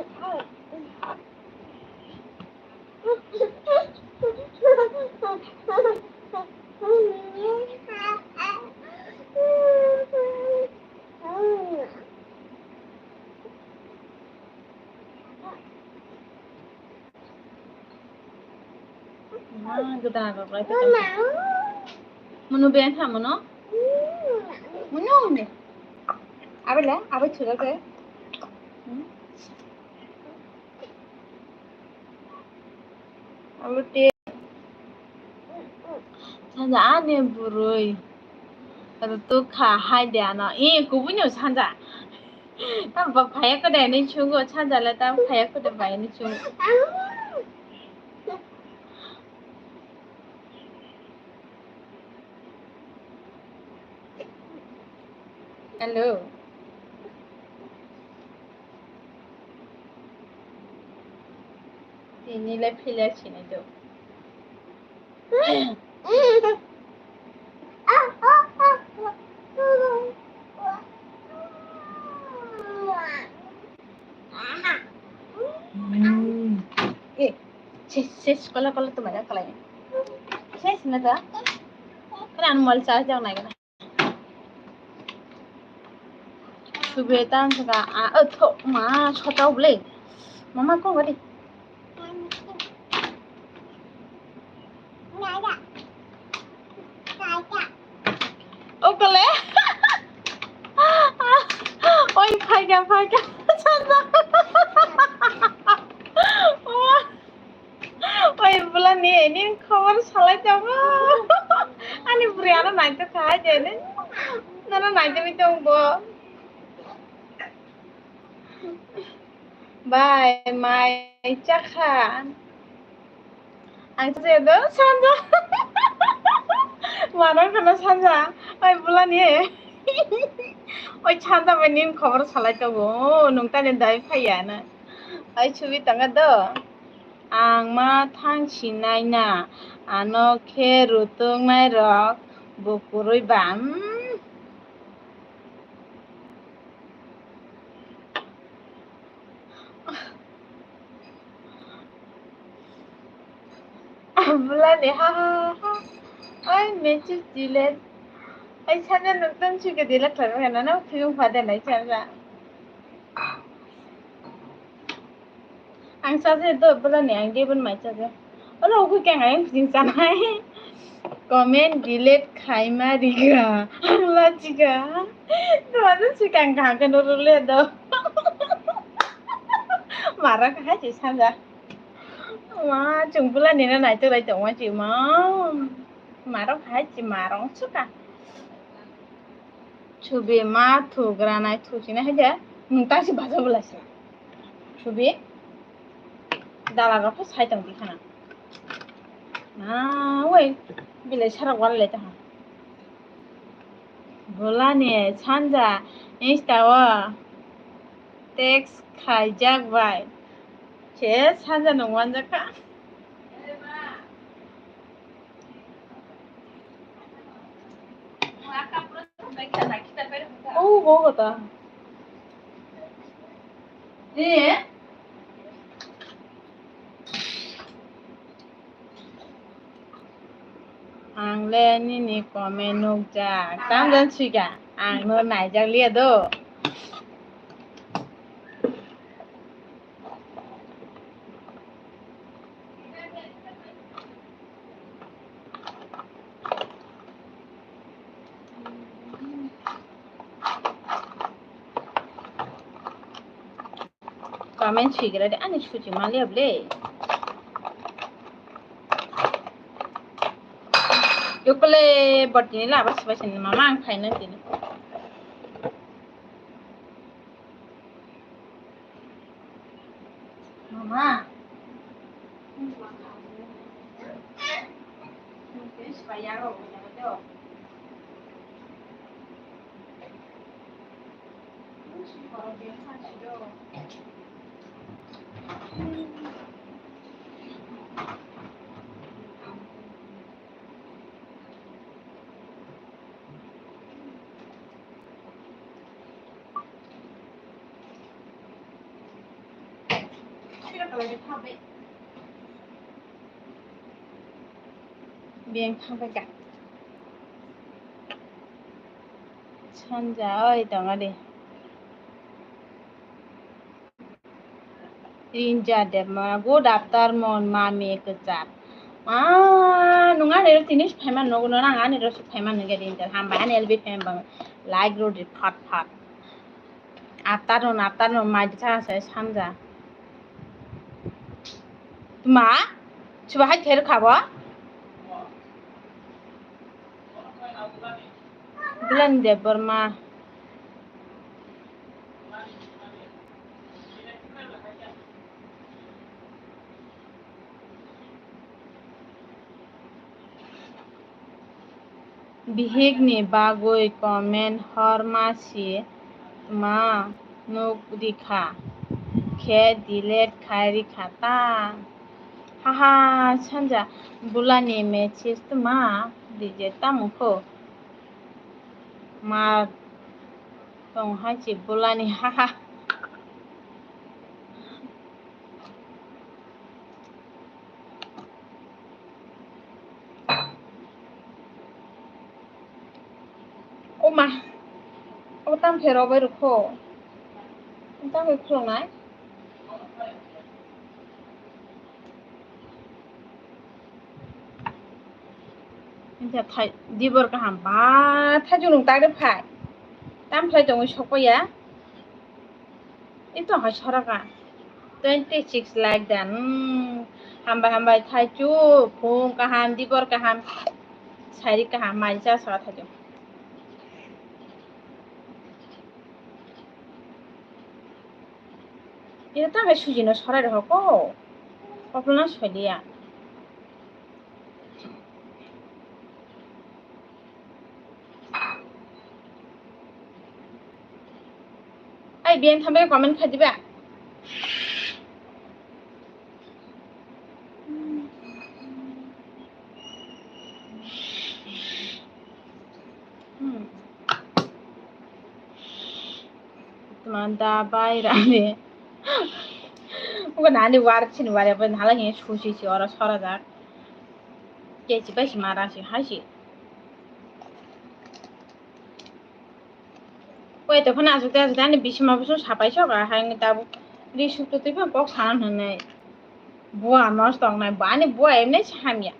gwdang rok lai ta. Munu ben ha munu? Munu ne. Abele, abe chura ke. Hmm? Abo te. Sanja ani bwrwi. Rutuk kha hai de ano. E, kubui no sanja. Tam ba phaya kode ni chungo, sanja le tam phaya kode bai ni chungo. Hello. Tini le phila sini do. Eh, ses, ses, kola, kola, tu mana kalai. Ses na ta. Kana anu mal charge jang nai kana. Sube tang saka, a, o, tho, ma, chota ble. Mama, kong gadi. Okole. Oi, phaika, phaika. Oi, bwlani, ini khobor salai tongo. Ani bwrwi ano naitokha, hai de, ini. Nono naitogwi tong bo. Bai, mai chakha. Ang se do sanja. Mano khana sanja. Ai, bwlani. Oi, sanja bai nini khobor salai tongo. Nung tani dai phaiya na. Ai, chubi tanga do. Ang ma thang sinai na. Ano khe rutung nai rok bo kwrwi ba. Hmm. Bwlani ha ha ha. Ai, message delete. Ai, sana noktam sike delete khlai mano, no, phiyung phade nai sana. Ang chaje do, bwlani ang debon mai chaje. Ono ukui keng ayang phijing chanai. Comment delete khaima riga. Ang lachika. Tuma do sikang kaham khe nurule do. Mara kahai chi sanja. Ma, chung bwlani na naitok lai tongma chi ma. Mara kahai chi marong suka. Chubi ma thugra nai thuchina hai de. Nung tang si baja bwlai sila. Chubi. Dala rok khe sai tong di khana. Ah, wei. Bilai sara wal le ta ha. Bwlani sanja Insta o text khaijak bai. Se sanja nung wanjak kha. Oh, oh, kota. Eh? Ang le nini comment nukjak. Tamjani sika. Ang no naijak liya do. Comment swigra de ani suchi maliya ble. Yokole botini laba sibai sini mama ang khaina tini. Mama. Biyang thangbai ka. Sanja oi tongo de. Rinja Debbarma, good afternoon, mami kwchar. Ma, nung ani ro tini phaima nogo no, nang ani ro phaima nung ge Rinja, hambai ani L B phaima bang, like rw di phat phat. Afternoon, afternoon, mai di cha sai sanja. Ma, chuba hai ther khabo? Bulan Debbarma. Bihikni bagwi comment horma si tma nuk rikha khe delete khai rikha ta. Haha, sanja bulani message tma reject tamo kho. Ma tong hai se bulani, haha. O ma, o tam phe rw bai rw kho. O tam phe khulungnai. Dibor kaham ba, thaijwk nung tagwi phai. Tam phlai tongwi sokpaiya. Ito hai soraka. Twenty six like dan. Hmm. Hambai, hambai, thaijwk, phung kaham, dibor kaham. Sairi kaham, mai cha saka thaijwk. Ito tang hai sujino sorai rw ko. Koplona soiliya. Ai, biyan thambai comment khai diba. Hmm. Tuma da bai rani. Ugo nani war sini war ya bai nala hin susi si ora sora jak. Kechi bai si mara si hai si. Koi to phano asuk te asuk te ani bisima busu sapai sok ahai wngwi tabuk ri suk to twi phano kok sana hwnwi bua nosto wngnai ani bua emne se hamya.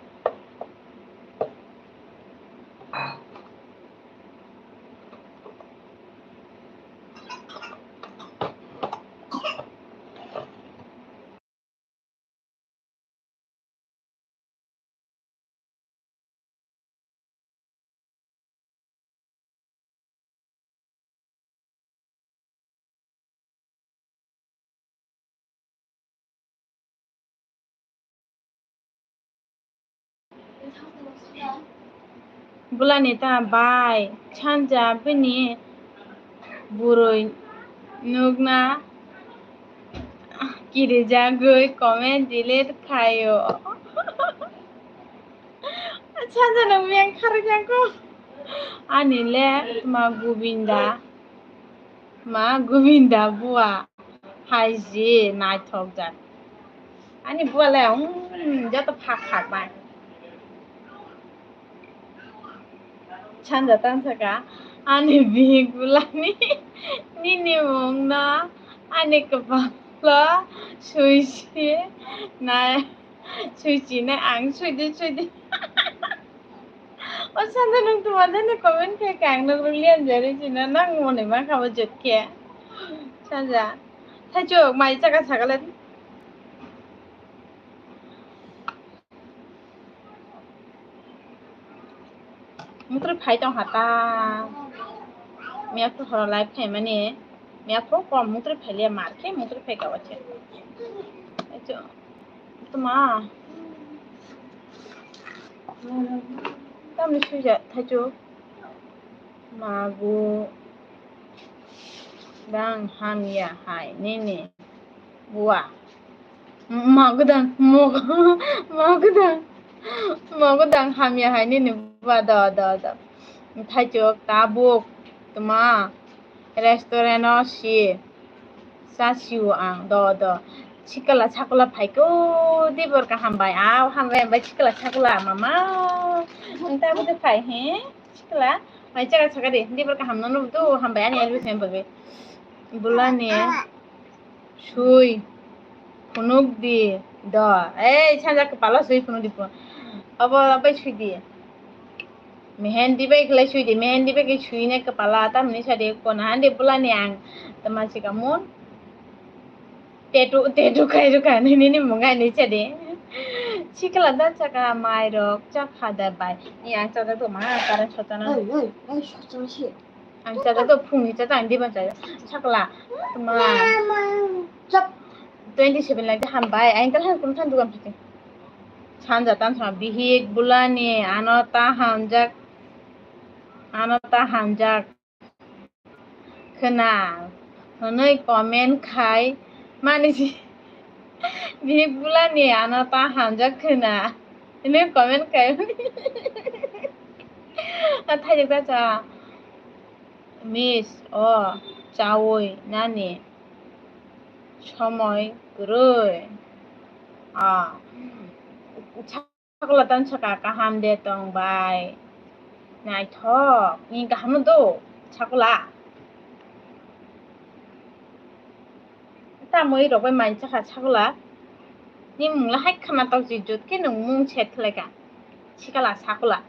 Bulani ta bai sanja bini bwrwi nukna kirijagwi comment delete khaio. Sanja nung miyang kharwi jangko. Ani le ma Gubinda. Ma Gubinda bua. Hai ji naithok jak. Ani bua le, um, joto phak phak bai. Sanja tang saka. Ani bihik bulani. Nini mung no. Ani kwpal lo. Sui si. Nai. Sui si nai ang sui di sui di. O sanja nung tuma jani comment khai kha ang nuk rwliya jani sina nang mwnwi ma kha bo jot khe. Sanja. Thaichuk mai chaka sakale. Mutri phai tong ha ta. Miya phuru horo live khai mani. Miya phuru kom mutri phai liya mar khe mutri phai ka wache. Echo. Tuma. Tamni suja thachu. Magu. Dang hamya hai nini. Bua. Magu dang. Magu. Magu dang. Magu dang hamya hai nini. Bua do do do. Thachu tabuk. Tuma. Restaurant o si. Sa siu ang do do. Sikla sakla phaiko, dibor kaham bai, aw hambai hambai sikla sakla mama. Ang ta bwdw phai he, sikla mai chaka chaka di, dibor kaham no nubdu hambai ani elwi sem bagwi. Bulani sui phunuk di do, ei sanja kwpalo sui phunuk di phun. Abo bai sui di. Mehendi bai khlai sui di, mehendi bai khe sui ne kwpala tamni sa di, kona hande bulani ang tama sikamun. Tetu, tetu khai rwkha, nini, nini mung ai ni chadi. Sikla da chaka mai rok chakha da bai. Ni ang chajak do ma, current sotana. Oi, oi, oi, sotana si. Ang chajak do phung ni chajak, ang diban chajak. Sakla, tuma. Chap. Twenty seven lai de hambai, ang tal han kun than dugan piti. Sanja tan sa bihik bulani, ano ta hamjak, ano ta hamjak. Khwna hwnwi comment khai mani si. Bihik bulani ano ta hamjak khwna hwnwi comment khai mani. Thaijak ta cha. Miss o chawi nani somoi kwrwi. Ah. Sakla tan saka kaham de tong bai. Naithok, ni kaham do, sakla. Tamoi rok bai mansa kha sakla. Ni mungla hai khana tok ji jut ke nung mung chet khlai ka. Sikala sakla.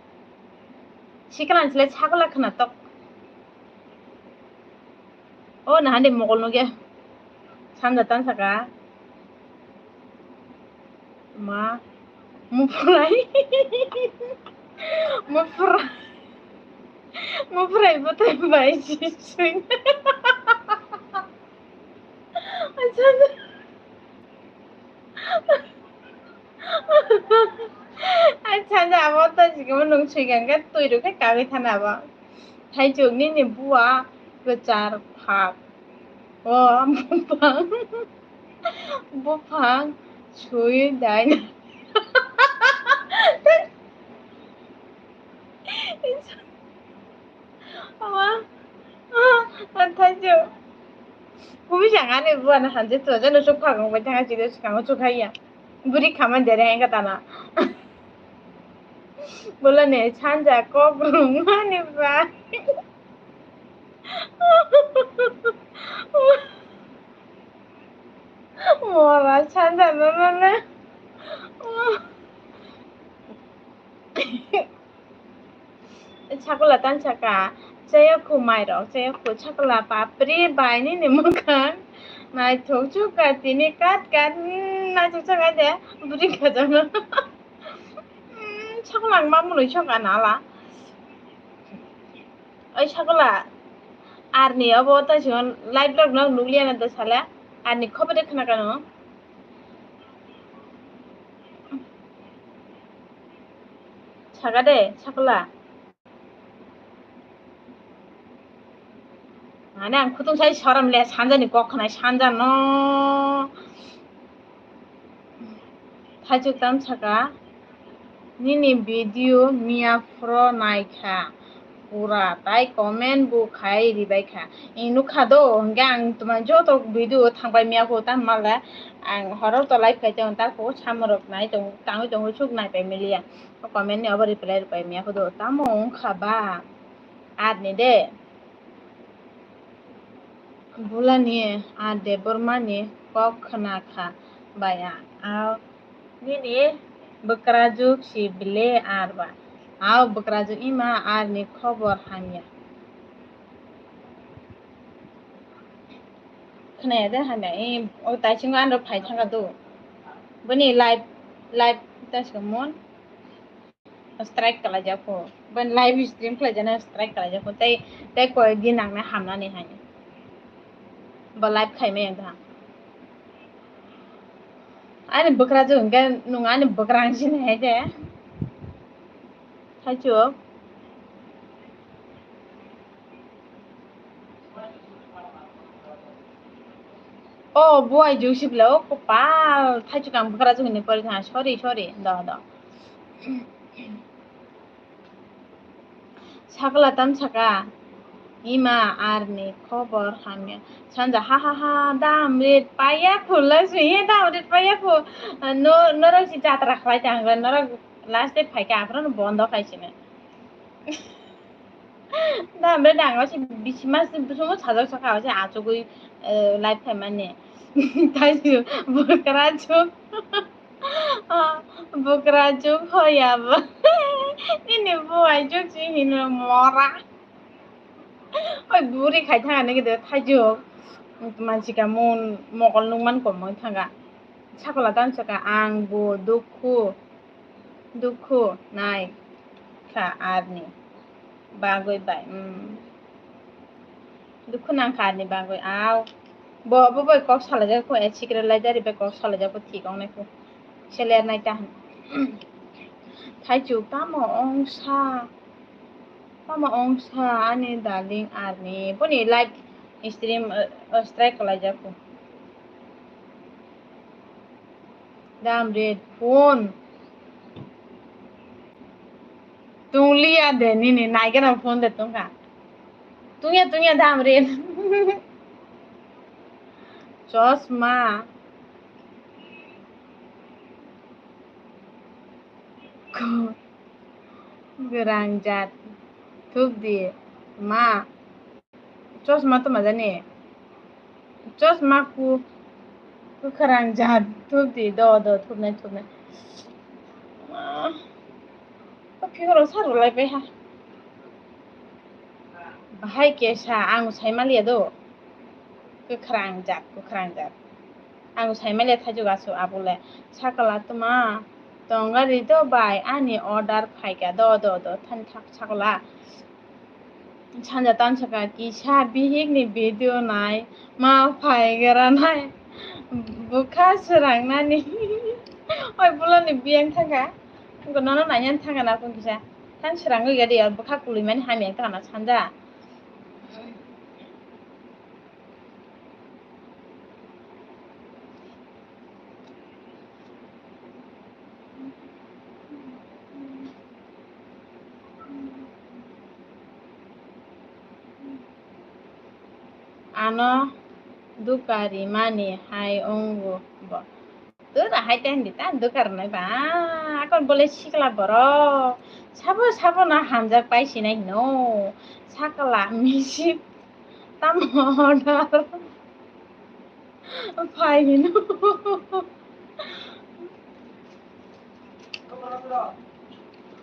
Sikala ni sile sakla khana tok. O nahande mokol nugya. Sanja tan saka. Ma. Muprai. Muprai. Muprai butai bai sisui. Acha. Ai, sanja abo to sikemo nung sui kang khe twi rw khe kagwi thana abo. Thaichuk nini bua kwchar phak. O buphang, buphang sui dai. Ama, ah, ah, thank you. Kubi jang ani buana hanje to jano sok phagong bai thang chide skango sok haiya. Buri khaman dere hengka tana. Bola ne sanja kok rung mani ba. Mora sanja no no ne. Sakula tan saka, chaya khu mai rok, chaya khu sakula papri bai nini mwkhang. Naithok chuk ka tini kat kat, mm, naithok chaka de, buri khajakno. Mm, sakula ang ma mwnwi sok anala. Oi sakula, arni obo ta sio live vlog no nukliya na da sala, arni khobo de khna kano. Saka de, sakula. Mane ang khutung sai sorom le sanjani kok khnai sanja no. Thaichuk tam saka. Nini video miya phro naikha. Pura tai comment bo khai ribai kha. Ing nukha do, hwnkhe ang tuma joto video thangbai miya kho tam male. Ang horo to live khai tong ta kho samorok nai tong, tangwi tong chuk nai pai miliya. O comment ni obo reply rwpai miya kho do. Tamo wngkha ba? Arni de. Bulani a Debbarmani kok khna kha bai a. A nini bwkrajuk si bile ar ba. A bwkrajuk ima arni khobor hamya. Khna ya de hamya. I o taisingo ano phai thangka do. Bini live, live ta se mon. Strike kalaijak kho. Ban live stream khlaijana strike kalaijak kho. Tei, tei koi din nangna hamnani hai. Bo live khaimai ang tha. Ani bwkrajwk hwnkhe nwng ani bwkrang sini hai de. Thaichuk. O buai juice bla o kopal thaichuk ang bwkrajwk hinwi pori thang sorry sorry do do. Sakla tam saka. Ima arni khobor hamya. Sanja ha ha ha, dam rit paiya khu, last week he dam rit paiya khu. No, norok si jatra khlai tang, norok last day phaikha, aphuru no bondo khai sini. Dam rit ang si bisi mas busumo sajak saka si achugui, eh, live khai mani. Thaiju bukra chuk. Ah, bukra chuk hoya ba. Nini buai chuk si hino mora. Oi buri khai thanga nigi de thaijok. Mansi ka mun mokol nung man kom moi thanga. Sakola dan saka ang bo dukhu. Dukhu nai kha arni bagwi bai. Mm. Dukhu nang kha arni bagwi. Au. Bo, bo bai kok salajak ko, eh, sikre lai jari bai kok salajak ko thik ong nai ko. Seler nai ta. Thaichuk tamo ongsa. Tamo ongsa ani darling arni. Boni live stream, eh, eh, strike kalaijak ko. Dam rit phone. Tunglia de nini naigena phone de tungkha. Tungya tungya dam rit. Chosma. Ko-, Kwrang jat. Thup di. Ma. Chosma to majani. Chosma ku. Kwkhrang jat. Thup di. Do, do. Thupnai, thupnai. Ah. O phikoro sar rwlai bai ha. Bahai kesa ang sai maliya do. Kwkhrang jat, kwkhrang jat. Ang sai maliya thaijuk asu abole. Sakala tuma tongari do bai ani order phaika do, do, do. Thani thak sakala. Sanja tan saka kisa bihik ni video nai ma phai gara nai bukha srang nani. Oi bulo ni biyang thangka. Ko nono nai yan thangka na kun kisa. Tan srang oi gadi ya bukha kului mani hamya thangka na sanja. Ano duka rimani hai wngo bo. Tura hai tei hindi ta duka rwnai ba. Akon bole sikla borok. Sabo sabo no hamjak pai sinai hino. Sakla misip. Tamo order. Phai hino.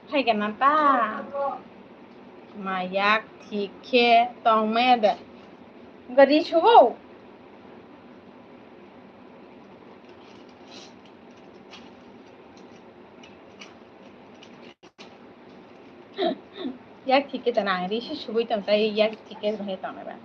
Phai gana ta. Ma yak thik khe tong maya de. Gari subo. Yak thik khe tong ang ri si subui tong tai yak thik khe tong ba.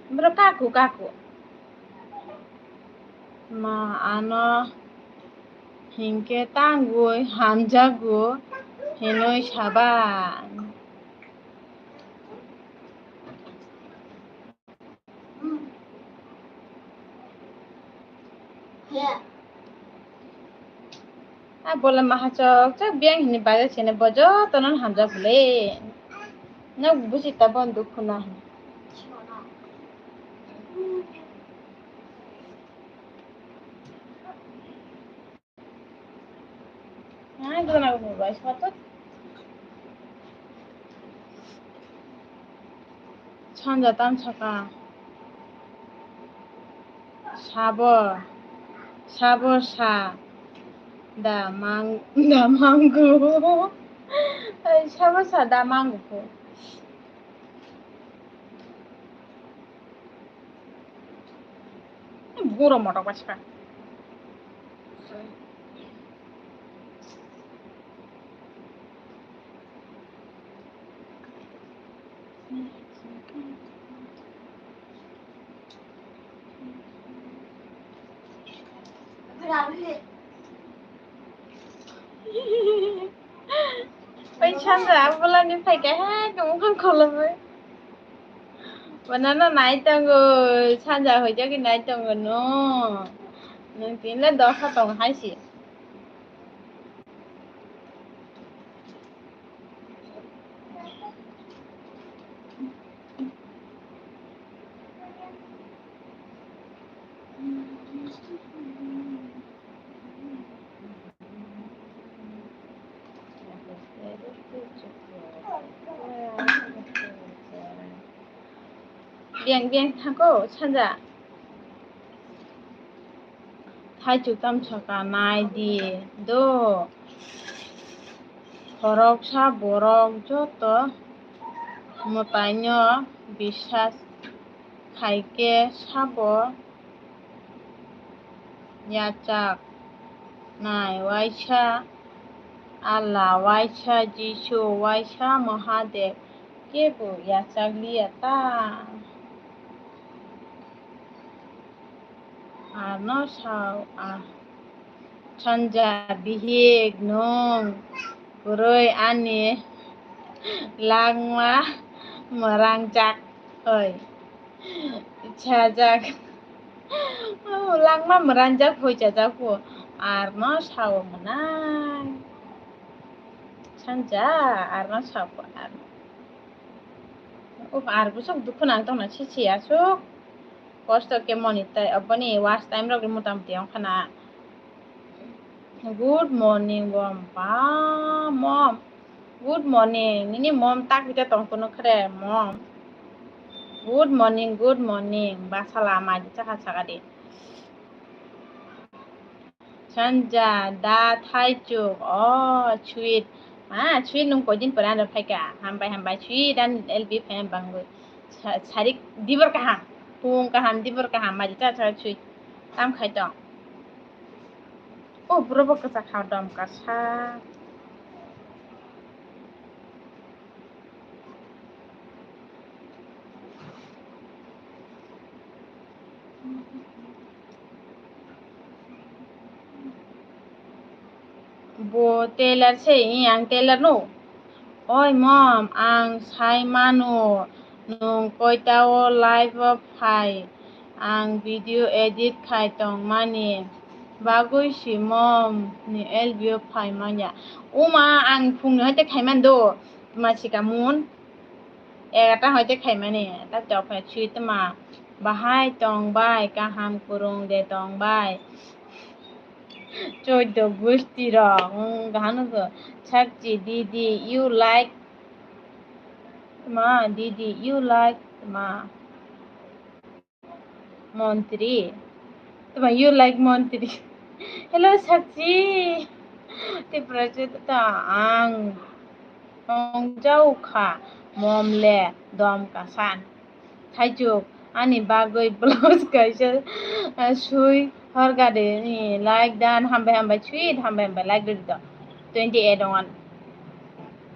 Bro kaku kaku. Ma ano hinkhe tangwi hamjago hinwi saba. A bola maha chok chok biyang hini bagwi sene bo jotono hamjak bole. Nok busi ta bon dukhu na hini. Ai, gana gana bai sima to. Sanja tam saka. Sabo. Sabo sa. Da mang, da mangu. Ai, sabo sa da mangu. Buro motok bachka. Pai chanda, abulani phaikha hai, kamo khan kholobwi. Banana nai tongo, sanja hoijagwi nai tongo no. Nwng tinle dosa tong hai si. Beng beng thango sanja. Thaichuk tamsaka nai di do. Khoroksa borok joto mwtaino biswas khaikhe sabo yachak nai, waisa Allah, waisa Jisu, waisa Mahadev, kebo yachak liya ta. Ano sao, ah, sanja bihik nwng kwrwi ani langma mwrangjak oi. Chajak. Oh, langma mwrangjak hoi chajak po. Arno sao mwnai. Sanja, arno sao po, arno. Oh, ar bwswk dukhu nang tongna sisi aswk. Kosto khe moni tai, oboni watch time rok motamoti wngkha na. Good morning, mom. Ba, mom. Good morning. Nini mom tak bita tong kuno khere, mom. Good morning, good morning. Basala mai di chakha chakha di. Sanja, da, thaichuk, oh, sweet. Ah, sweet nung koidin pore ano phaika. Hambai, hambai, sweet an L B fan bangwi. Sa-, sarik dibor kaham. Pung kaham, dibor kaham. Mai di cha cha sweet. Tam khai tong. Oh, bro bo kwchak ha dom kasa. Bo tailor se, i ang tailor no. Oi mom, ang sai mano, nwng koita o live o phai, ang video edit khai tongmani bagwi si mom ni L B o phai manya. Uma, ang phungni hoite khai man do, ma sika mun. Egarta hoite khaimani, ta chok phai sui tma. Bahai tong bai, kaham kwrwng de tong bai. Choido gusti rok, hmm, kaham no. Sakchi, didi, you like ma, didi, you like ma. Montri. Tuma, you like Montri? Hello, Sakchi. Tipra chwta ang tongjao kha, mom le dom kasan. Thaichuk, ani bagwi blouse kaisa, ah, sui horga de, ni like dan, hambai hambai, sweet, hambai hambai, like de to. Twenty eight ongan.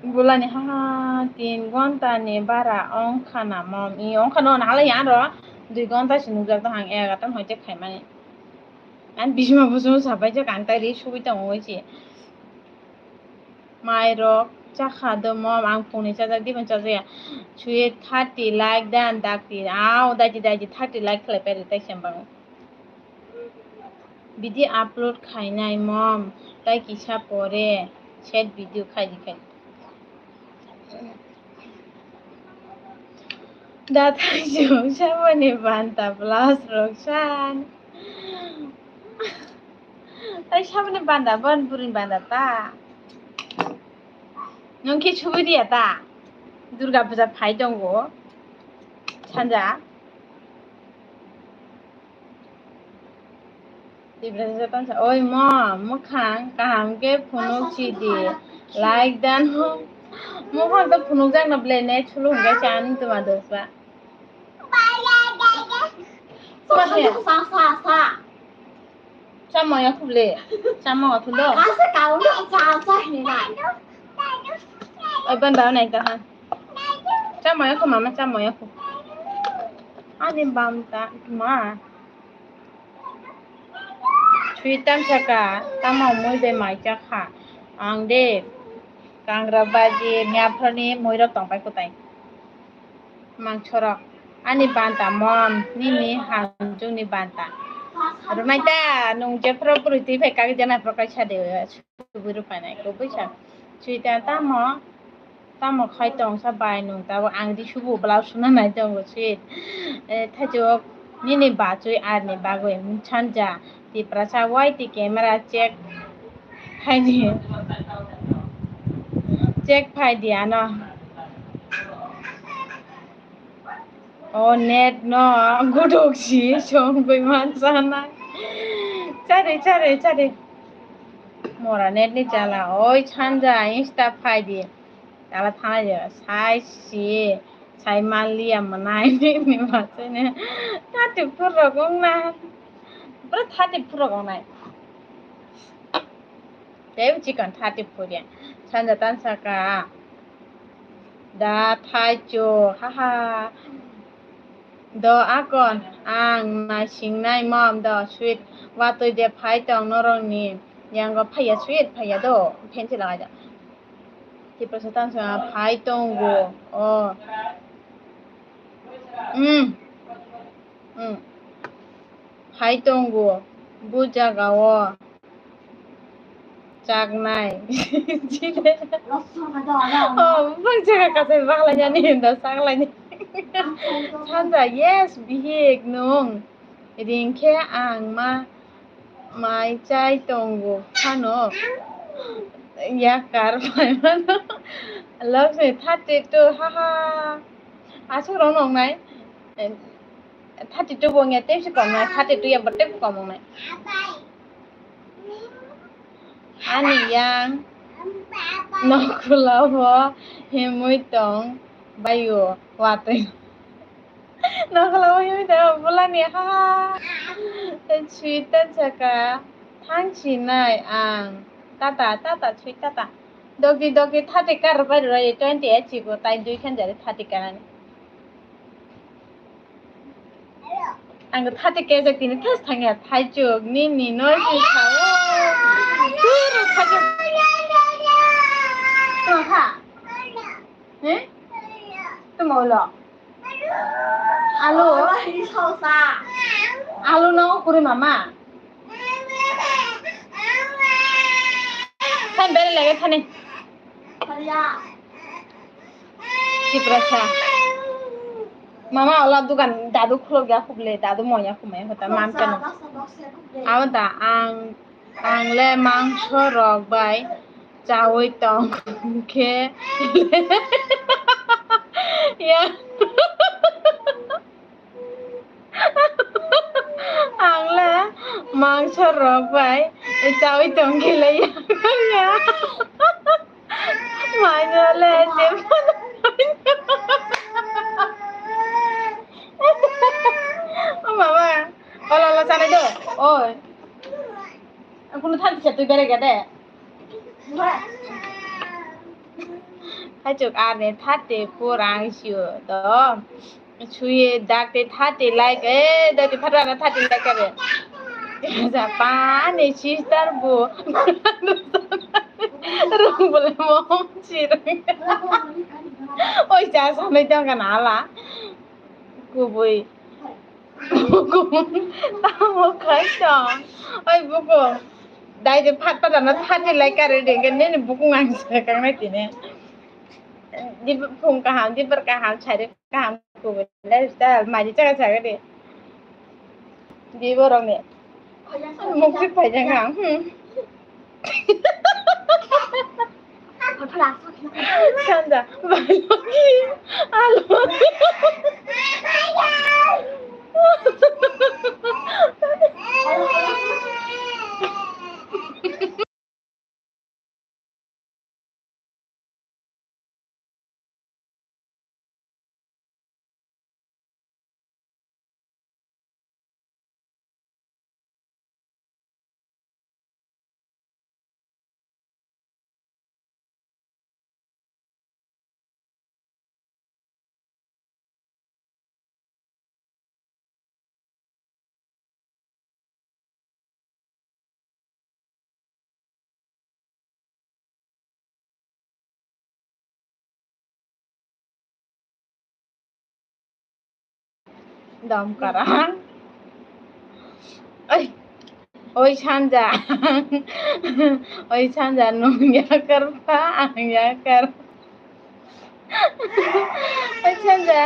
Bulani ha, ha, tin ghonta ni bara ongkha na mom? I ongkha no, nahalai ya ro. Dui ghonta se nukjak tong ang, egarta hoite khaimani. Ang bisima busuma sapai jak ang, tai ri sugui tong oi se. Mai rok chakha do mom, ang phungni chajak, dibon chajak ya. Suye thirty like dan dakti. Au, daji daji thirty like khlai pai ri tai sembang. Video upload khainai mom, tai kisa pore set video khaidi khai. Da thai chuk saboni banta plus rok san. Tai saboni banta, bon burin banta ta. Nwng khe subui diya ta. Durga puja phai tongo. Sanja. Tiprasa tongsa, oi mo, mwkhang kaham khe phunuk si di. Like dan ho. Mwkhang to phunuk jak na ble, net sulu hwnkhe cha ani tuma dosba. Tuma khe? Sa, sa, sa. Chamo ya khuble. Chamo ya khulo. Asa kaun sa, sa hina. Oi ban ba nai ka ha. Chamo ya khu mama, chamo ya khu. Ani bam ta ma. Sweet tam saka, tamo mui bai mai chakha. Ang de kangra baji miyaphorni muirok tongpai kwtai. Mangsorok. Ani banta mom, nini hamjwkni banta. Rwmai ta, nwng jephru bwrwi twi phai kagwi jana phru kaisa de, subui rw phainai, kubui sa. Sweet ta tamo, tamo khai tongsa bai nwng tabuk ang di subu blouse suna nai tongo sweet. Eh, thaichuk nini bachwi arni bagwi sanja Tiprasa Y T camera check phaidi, check phaidi ano. O net no guduk si songwi mansa nai. Chari, chari, chari. Mora net ni chala. Oi, sanja Insta phaidi. Chala thanai je. Sai si. Sai manliya manai ni, ni masai ne. Thirty four rok wng na. Bro, thirty four rok wng nai. Tei chikon thirty four ya. Sanja tan saka. Da thaichuk, haha. Do akon, ang naisingnai mom do sweet. Watwi de phai tong norokni yango phaiya sweet phaiya do. Phensi laga ja. Tiprasa tan saka phai tongo. Oh. Hmm. Hmm. Phai tongo. Bu jaga o. Chaknai. Oh, bang jaga kasai baklainani hinda saklaini. Sanja, yes, bihik nwng. Ringkhe ang ma mai chai tongo phano. Yakar phaimano. Lakshmi thirty two, haha. Aswk rok nongnai. Thirty two bo wngya tei se kom nai, thirty two ya bo tei kom wngnai. Ani yang nokla bo himwi tong baio watwi. Nokla bo himwi tong bulani ha. Sweet ta saka thang sinai ang. Tata, tata, sweet tata. Dogi, dogi, thirty kar bai rwlai, twenty eight chigo, tai dui khan jari thirty kar ani. Ang thate kejak tini thes thangya, thaichuk, nini, no, si, sao. Turo thaichuk. Tuma kha? He? Tuma ulo? Alu? Alu no kuri mama. Thani bere lege thani. Tiprasa. Mama ola dukan dadu khulok ya khuble, dadu moya khumai hota mam chano. Abo da ang, ang le mangso rok bai chawi tong khe. Ya. Ang le mangso rok bai chawi tong khe le ya. Maino le jemon. O mama, ola ola sanai do. Oi. Ang kuno thanti se twi bere gede. Hai chuk ani thate kurang sio do. Suye dakti thati like, eh, dakti phatana thati like kabe. Japani sister bu. Rung bole mom chirung. Oi, ja sanai tong kana ala. Kubui. Buku. Tamo khai tong. Oi, buku. Dai de phat phatana thati like kare de, nini buku ngang se kang nai tine. Di phung kaham, di bar kaham, chari kaham, kubui lifestyle, maji chaga chaga de. Di borok ni. Mukti paijak ang, hmm. Sanja, balogi, alo. Damkara. Oi, oi sanja. Oi sanja, nwng yakar pha, ang yakar. Oi sanja.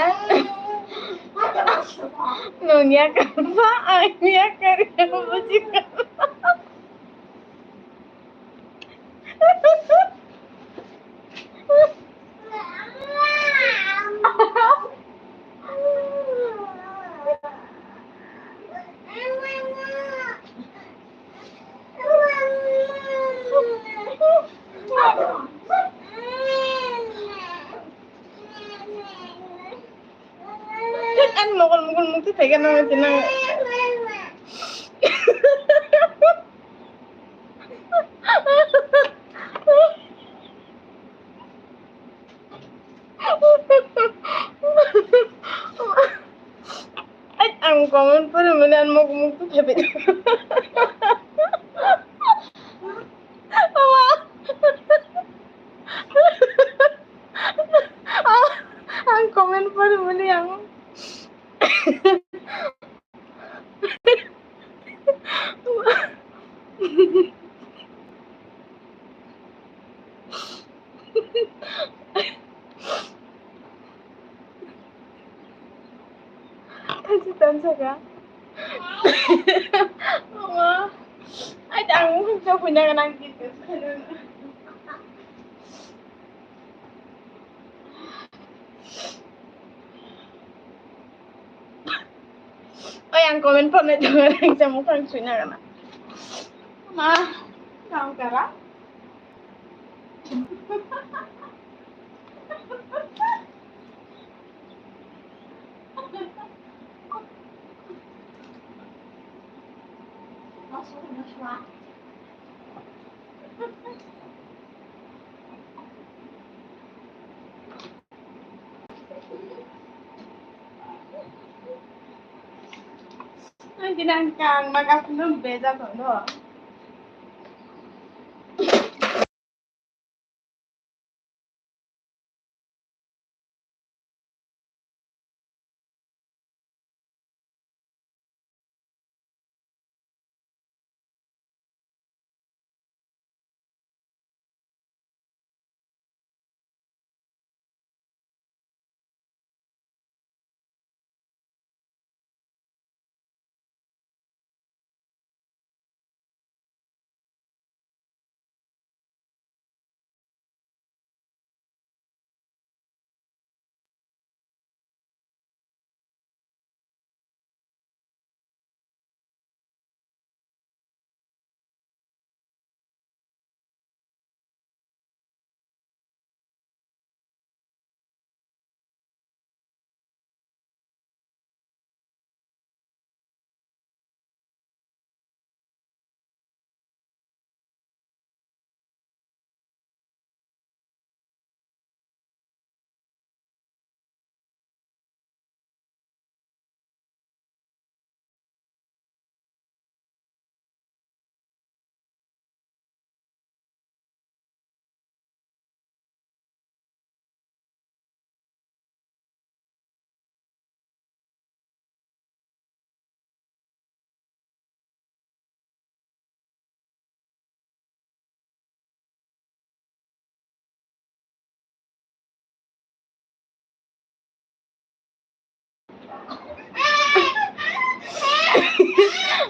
Nwng yakar pha, ang yakar, ya bujikha. Thik, ani mokol mokol mukti thaikhe nang tinang. Ai, ang comment pore mani ani mokol mukti thaibai. Ama. Ang comment pore mani ang. Thansa, thansa ka. Mama. Ai, ang mungkin jauh punya kenang gitu. Oi, ang comment pore nai tongo, ang samung phang suina gana. Ma, kamu kara? Masuk, masuk. Ang kinang kang maga phunum beja kono.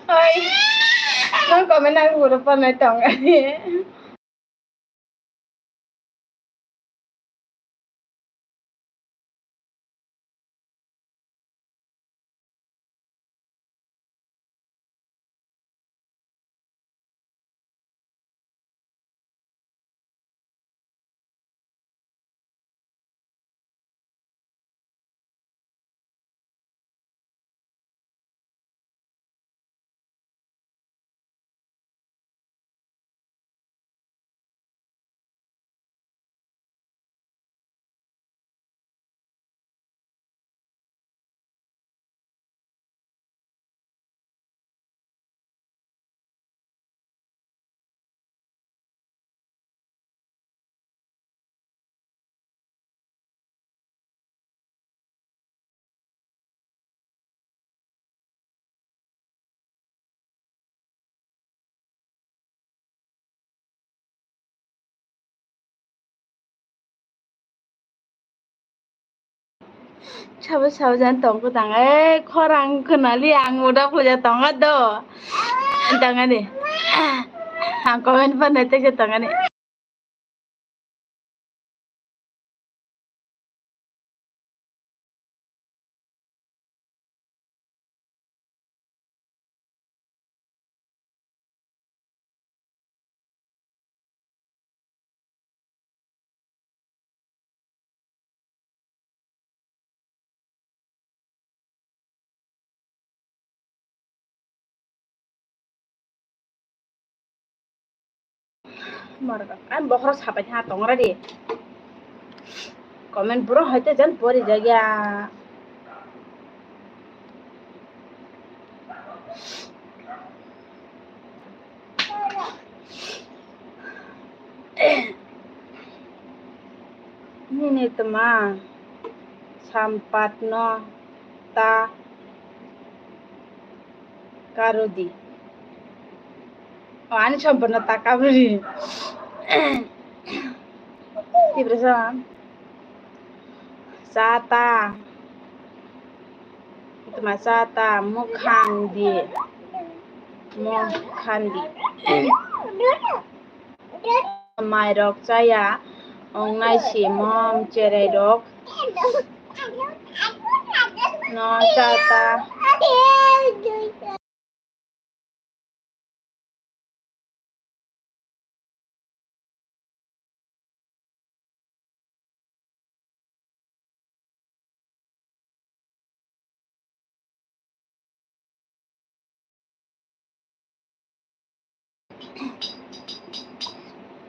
Oi, nang comment ang guru panai tong ani. Sabo sabo jan tong ko tang, eh, khorang khwnali ang udak puja tonga do. Tangani. Ang comment pa nai teke tangani. Marga, ang bokhorok sapai tha tongra di. Comment buro hai te jan pori jagya. Nini tma sampatno ta karudi. O, ani sampatno ta karudi. Tiprasa. Chata. Tma chata, mwkhang di. Mwkhang di. Mairok chaya, wngnai si mom cherai rok. No chata.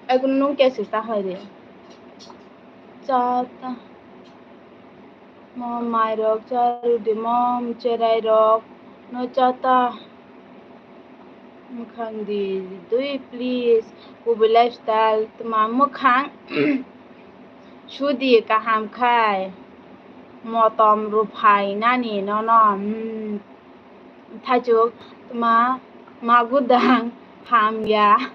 Ekun nung kesi ta hai de. Chata. Mo mairok charudi mom cherai rok no chata. Mwkhang di dui please. Kubui lifestyle tma mwkhang sudi kaham khai motom ruphai nani nono. Hmm. Thaichuk tma magudang hamya.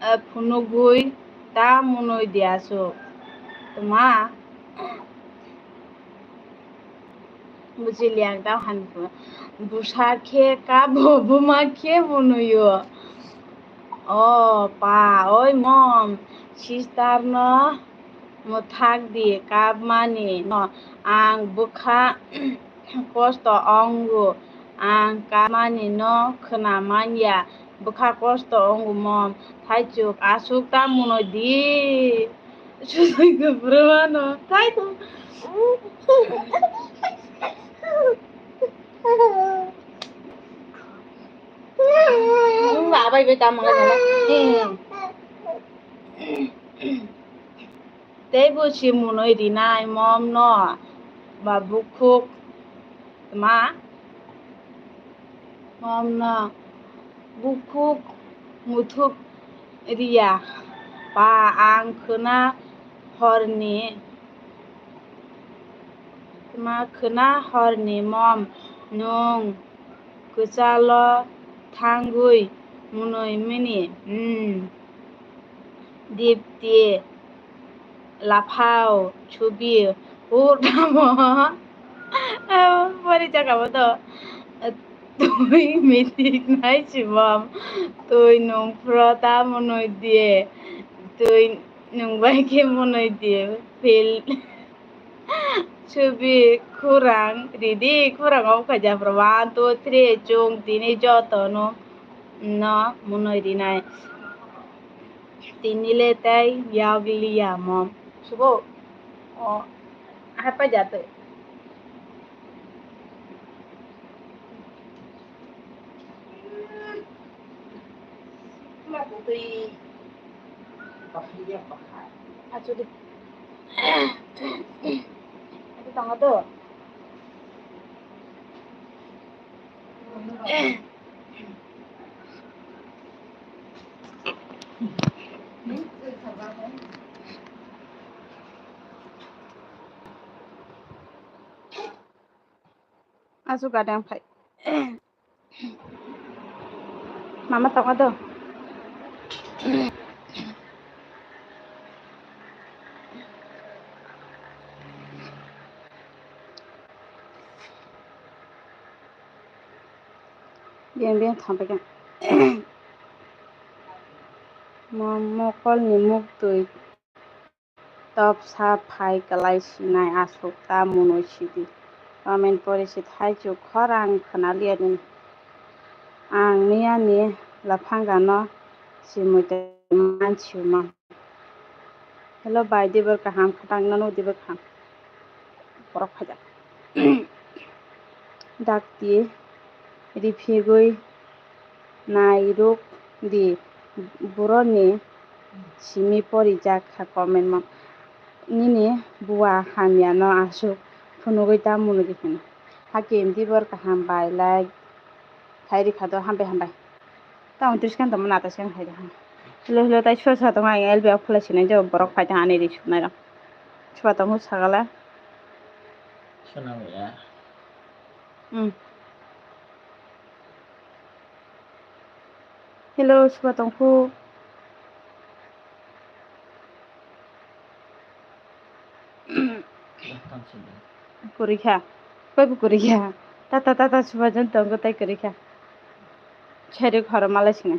Eh, phunugwi ta munui di aswk. Tma buji liang tao han busa khe kabo buma khe munuio. O pa, oi mom, sister no mwthak di kapmani no ang bwkha kosto ongo, ang kapmani no khwna manya. Bwkha kosto wngo mom, thaichuk aswk ta munoi di. Sujui kwprwmano, thaichuk. Wng ba bai bai tamo wngkha na. Teibo si munoi rinai mom no ba bukhuk tma mom no bukhuk muthuk riya pa ang khwna horni tma khwna horni mom nwng kwchalo thangwi munoi mini, hmm, Dipti, Laphao, Chubi, hur tamo. Pori jaga bo to. Twi mitik nai sibam. Twi nung phro ta munoi di. Twi nung bai khe munoi di. Phil. Chubi khurang ridi, khurang o khaja pro one, two, three, chwng tini joto no, no munoi rinai. Tini le tei yag liya mom. Subo, o, hai pa jatwi. Achu di. Achu tong ato. Achu gadang phai. Mama tongo do. Beng beng thang paikha. Mo-, mokolni muktwi topsa phai kwlai sinai aswk ta munwi sidi. Comment pori si thaichuk khorang khwnaliya nini. Ang miyani laphangano simui tongma mansiuma. Hello bai, dibor kaham, khatang nano dibor kaham. Borok phaijak. Dakti riphigwi nairok di, boroni simi porijak kha comment mo. Nini bua hamya no aswk phunugwi ta munugwi hino. Hakhe dibor kaham bai like khai rikha do, hambai hambai. Tamo tris kan tamo nata sen khai da. Hilo hilo tai sua sua tong ai L B off khlai sinai jo borok phai tong ani ri suknai rok. Sua tong hu sagala. Suna ya. Hmm. Hello, sua tong hu. Kurikha. Koi bu kurikha. Tata tata subajon tongo tai kurikha. Cheri khoro malai sini.